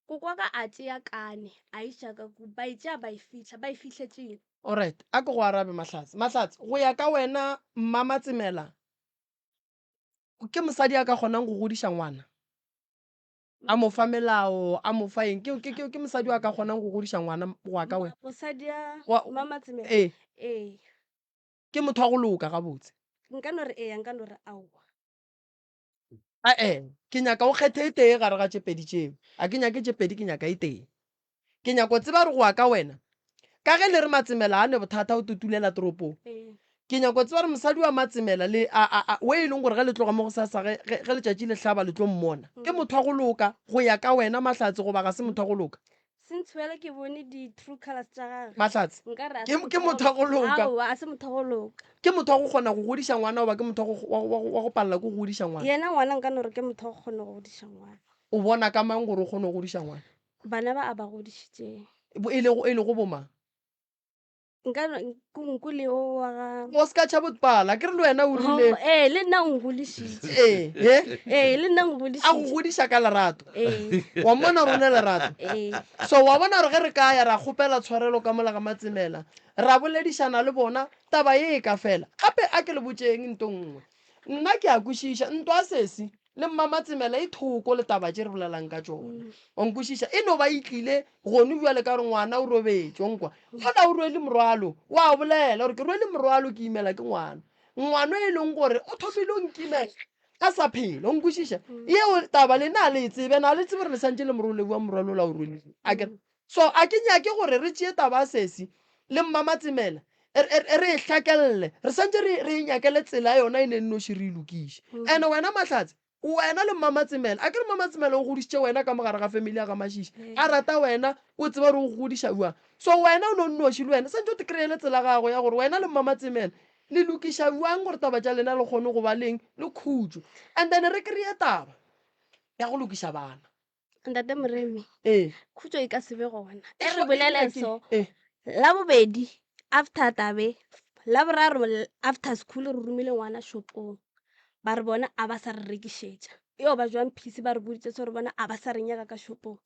Koko wa ka a tšea kane a iša ka ku, ba e tšea ba e fihla, ba e fihletšeng. Alright, a ke go arabe Mahlatse. Mahlatse, go ya ka wena Mma Matsemela ke mosadi a ka kgonang go godiša ngwana? A mo fa melao, a mo fa eng? Ke, ke, ke, ke mosadi a ka kgonang go godiša ngwana go ya ka wena? Mosadi ya Mma Matsemela? Ee. Ee. Ke motho wa go loka gabotse? Nka no re ee, nka no re aowa. Ae, ke nyaka o kgethe e tee gare ga tše pedi tšeo. A ke nyake tše pedi, ke nyaka e tee. Ke nyako tseba gore go ya ka wena, ka ge le re Matsemela a ne bothata o tutulela toropong, ke nyako tseba gore mosadi wa Matsemela le a, a, a, we e leng gore ge le tloga mo gosasa ge, ge, ge letšatši le hlaba le tlo mmona, ke motho wa go loka go ya ka wena Mahlatse goba ga se motho wa go loka? Since wele ke bone di true colors tša gagwe. Mahlatse. Nka re a Ke ke motho wa go loka. Aowa, a se motho wa go loka. Ke motho wa go kgona go godiša ngwana goba ke motho wa go wa wa wa go palela ke go godiša ngwana? Yena ngwana nka no re ke motho wa go kgona go godiša ngwana. O bona ka mang gore o kgone go godiša ngwana? Bana ba a ba godišitšeng. E lego e lego bo mang? Nka no ke nku le o wa ga. O se ka tšhaba pala ke re le wena o rile. Ee le nna o ngolišitše. Ee he? Ee le nna o ngolišitše. A go godiša ka lerato. Ee. Wa mmona gore o ne lerato. Ee. So wa bona gore ge re ka ya ra kgopela tshwarelo ka mola ga Matsemela ra boledišana le bona taba ye e ka fela. Gape a ke le botšeng nto nngwe. Nna ke a kwešiša ntwa sesi le mmamatsemela e thoko le taba tše re bolelang ka tšona. Wa nkwešiša? E no ba e tlile gone bjale ka gore ngwana o robetše, wa nkwa? Gona o rwele morwalo, wa bolela gore ke rwele morwalo ke imela ke ngwana. Ngwana e leng gore o thomile o nkimela a sa phela, wa nkwešiša? Yeo taba lena a le e tsebe, na le tsebe gore le santše le morole bua morwalo ola o rweleng. Akere? So a ke nyake gore re tšee taba ya sesi le mmamatsemela re e hlakelle, re santše re re e nyakele tsela ya yona e le nnoši re e lokiše. And wena Mahlatse, wena le mmamatsemela, a ke re mmamatsemela o godišitše wena ka mogare ga family ya ga Mashishi, a rata wena, o tseba gore o go godiša bjang. So wena o no nnoši le wena santše o te kry-ele tsela gago ya gore wena le mmamatsemela le lokiša bjang gore taba tša lena le kgone go ba leng le khutšo. And then re kry-e taba ya go lokiša bana. Ntate Moremi, Ee. khutšo e ka se be gona. E E re bolele ke- so. Ee. La bobedi after tabe, la boraro after school re romile ngwana shopong. Ba re bona a ba sa re rekišetša. Eo ba jwang peace ba re boditse gore bona a ba sa re nyaka ka shopong.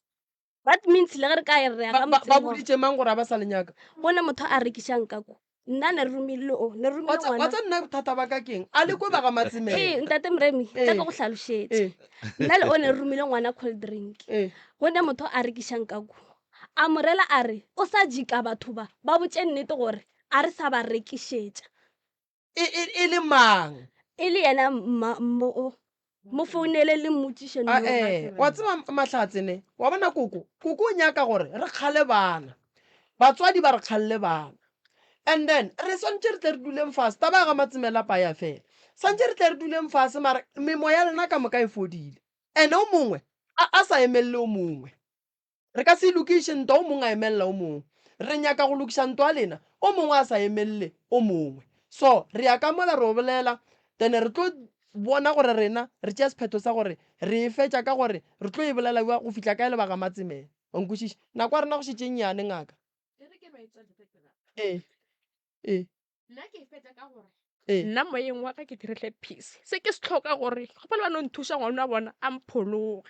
That means le ge re ka re ya Ba ka ba- ba motseng wa- boditše mang gore a ba sa le nyaka? go ne motho a rekišang ka ko. Nna ne re romile o, ne re romile Wa tsa- wa ngwana. tsa nna bothata ba ka keng? A le kwe ba ga Matsemela. Ee, ntate Moremi, tla Ee. ke go hlalošetše. Ee. Nna le o ne re romile ngwana cold drink. Ee. Go ne motho a rekišang ka kua. A mo rela a re, o sa jika batho ba, ba botše nnete gore a re sa ba rekišetša. E, e, e le mang? E le yena mma, mmo o. Mo founele le mmotšiše A no. eh, wa tseba Mahlatse ne, wa bona koko, koko o nyaka gore re kgale bana. Batswadi ba re kgalle bana. And then re swantše re tle re duleng fase, taba ya ga Matsemela pa ya fela. Swantše re tle re duleng fase mara memoya ya lena ka moka e fodile. And o mongwe a, a sa emelle o mongwe. Re ka se e lokiše ntwa o mongwe a emelela o mongwe. Re nyaka go lokiša ntwa ya lena o mongwe a sa emelele o mongwe. So re ya ka mola re o bolela then re tlo bona gore rena re tšea sephetho sa gore re e fetša ka gore re tlo e bolela bjang go fihla kae le ba ga Matsemela. Wa nkwešiša? Nako ya rena go šetše e nnyane ngaka. Ee. Ee. Nna ke e fetša ka gore Ee. nna moyeng wa ka ke diretle peace. Se ke se hloka gore kgopela ba no nthuša ngwana wa bona a mphologe.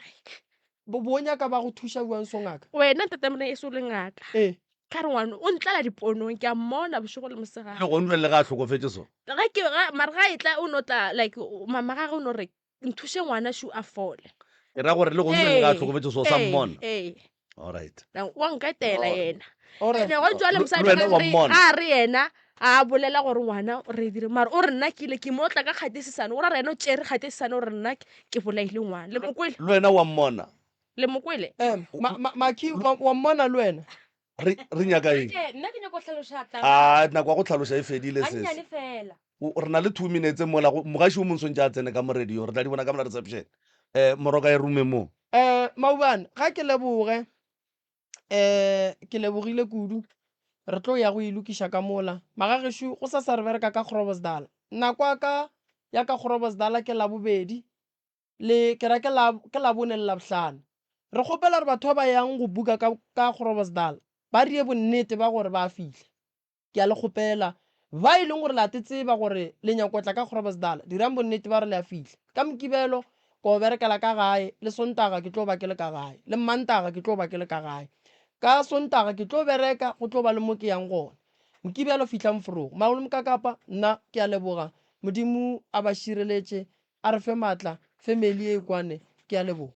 Bo bo nyaka ba go thuša bjang so ngaka? Wena ntate monna e se o le ngaka. Ee. Ka re ngwana o ntlela diponong ke a mmona bošego le mosegare. Le gone bjale le ge a hlokofetše so. Ge ke ga mara ga e tla o no tla like mama gagwe o no re nthuše ngwana shu a fole. Ke ra gore le gone bjale le ge a hlokofetše so o sa mmona. Ee. All right. Wa nketela yena. All right. Ene go jwale mosadi Le wena wa a re mmona. a re yena a bolela gore ngwana re dire mara o re nna ke ile ke mo tla ka kgatesisane o ra re yena o tšere kgatesisane o re nna ke bolaile ngwana le mo kwele Le wena wa mmona. le mo kwele Em, ma, ma, Maki, wa, wa mmona le wena? Re re nyaka eng? Ke nna ke nyako hlaloša taba A nako ya go hlaloša e fedile sese. gannyane fela. O- Re na le 2 minutes mola go- mogaši o mongwe swantše a tsene ka mo radio re tla di bona ka mola reception. Eh moroka e rume mo. Eh, Maubane, ga ke leboge. Eh, ke lebogile kudu. Re tlo ya go e lokiša ka mola. Magagešo, go sasa re bereka ka Groblersdal. Nako ya ka ya ka Groblersdal ke Labobedi le ke ra ke la ke Labone le Labohlano. Re kgopela gore batho ba ba yang go buka ka ka Groblersdal ba rie bonnete ba gore ba fihla. Ke a le kgopela, ba e leng gore le a te tseba gore le nyaka go tla ka Groblersdal, dirang bonnete ba gore le a fihla. Ka Mokibelo, ke o berekela ka gae, le Sontaga ke tlo ba ke le ka gae, le Mantaga ke tlo ba ke le ka gae. Ka Sontaga ke tlo bereka, go tlo ba le mo ke yang gona. Mokibelo fihlang forogo. Maolo Mokakapa, nna ke a leboga. Modimo a ba šireletše, a re fe maatla, family ye e kwane. Ke a leboga.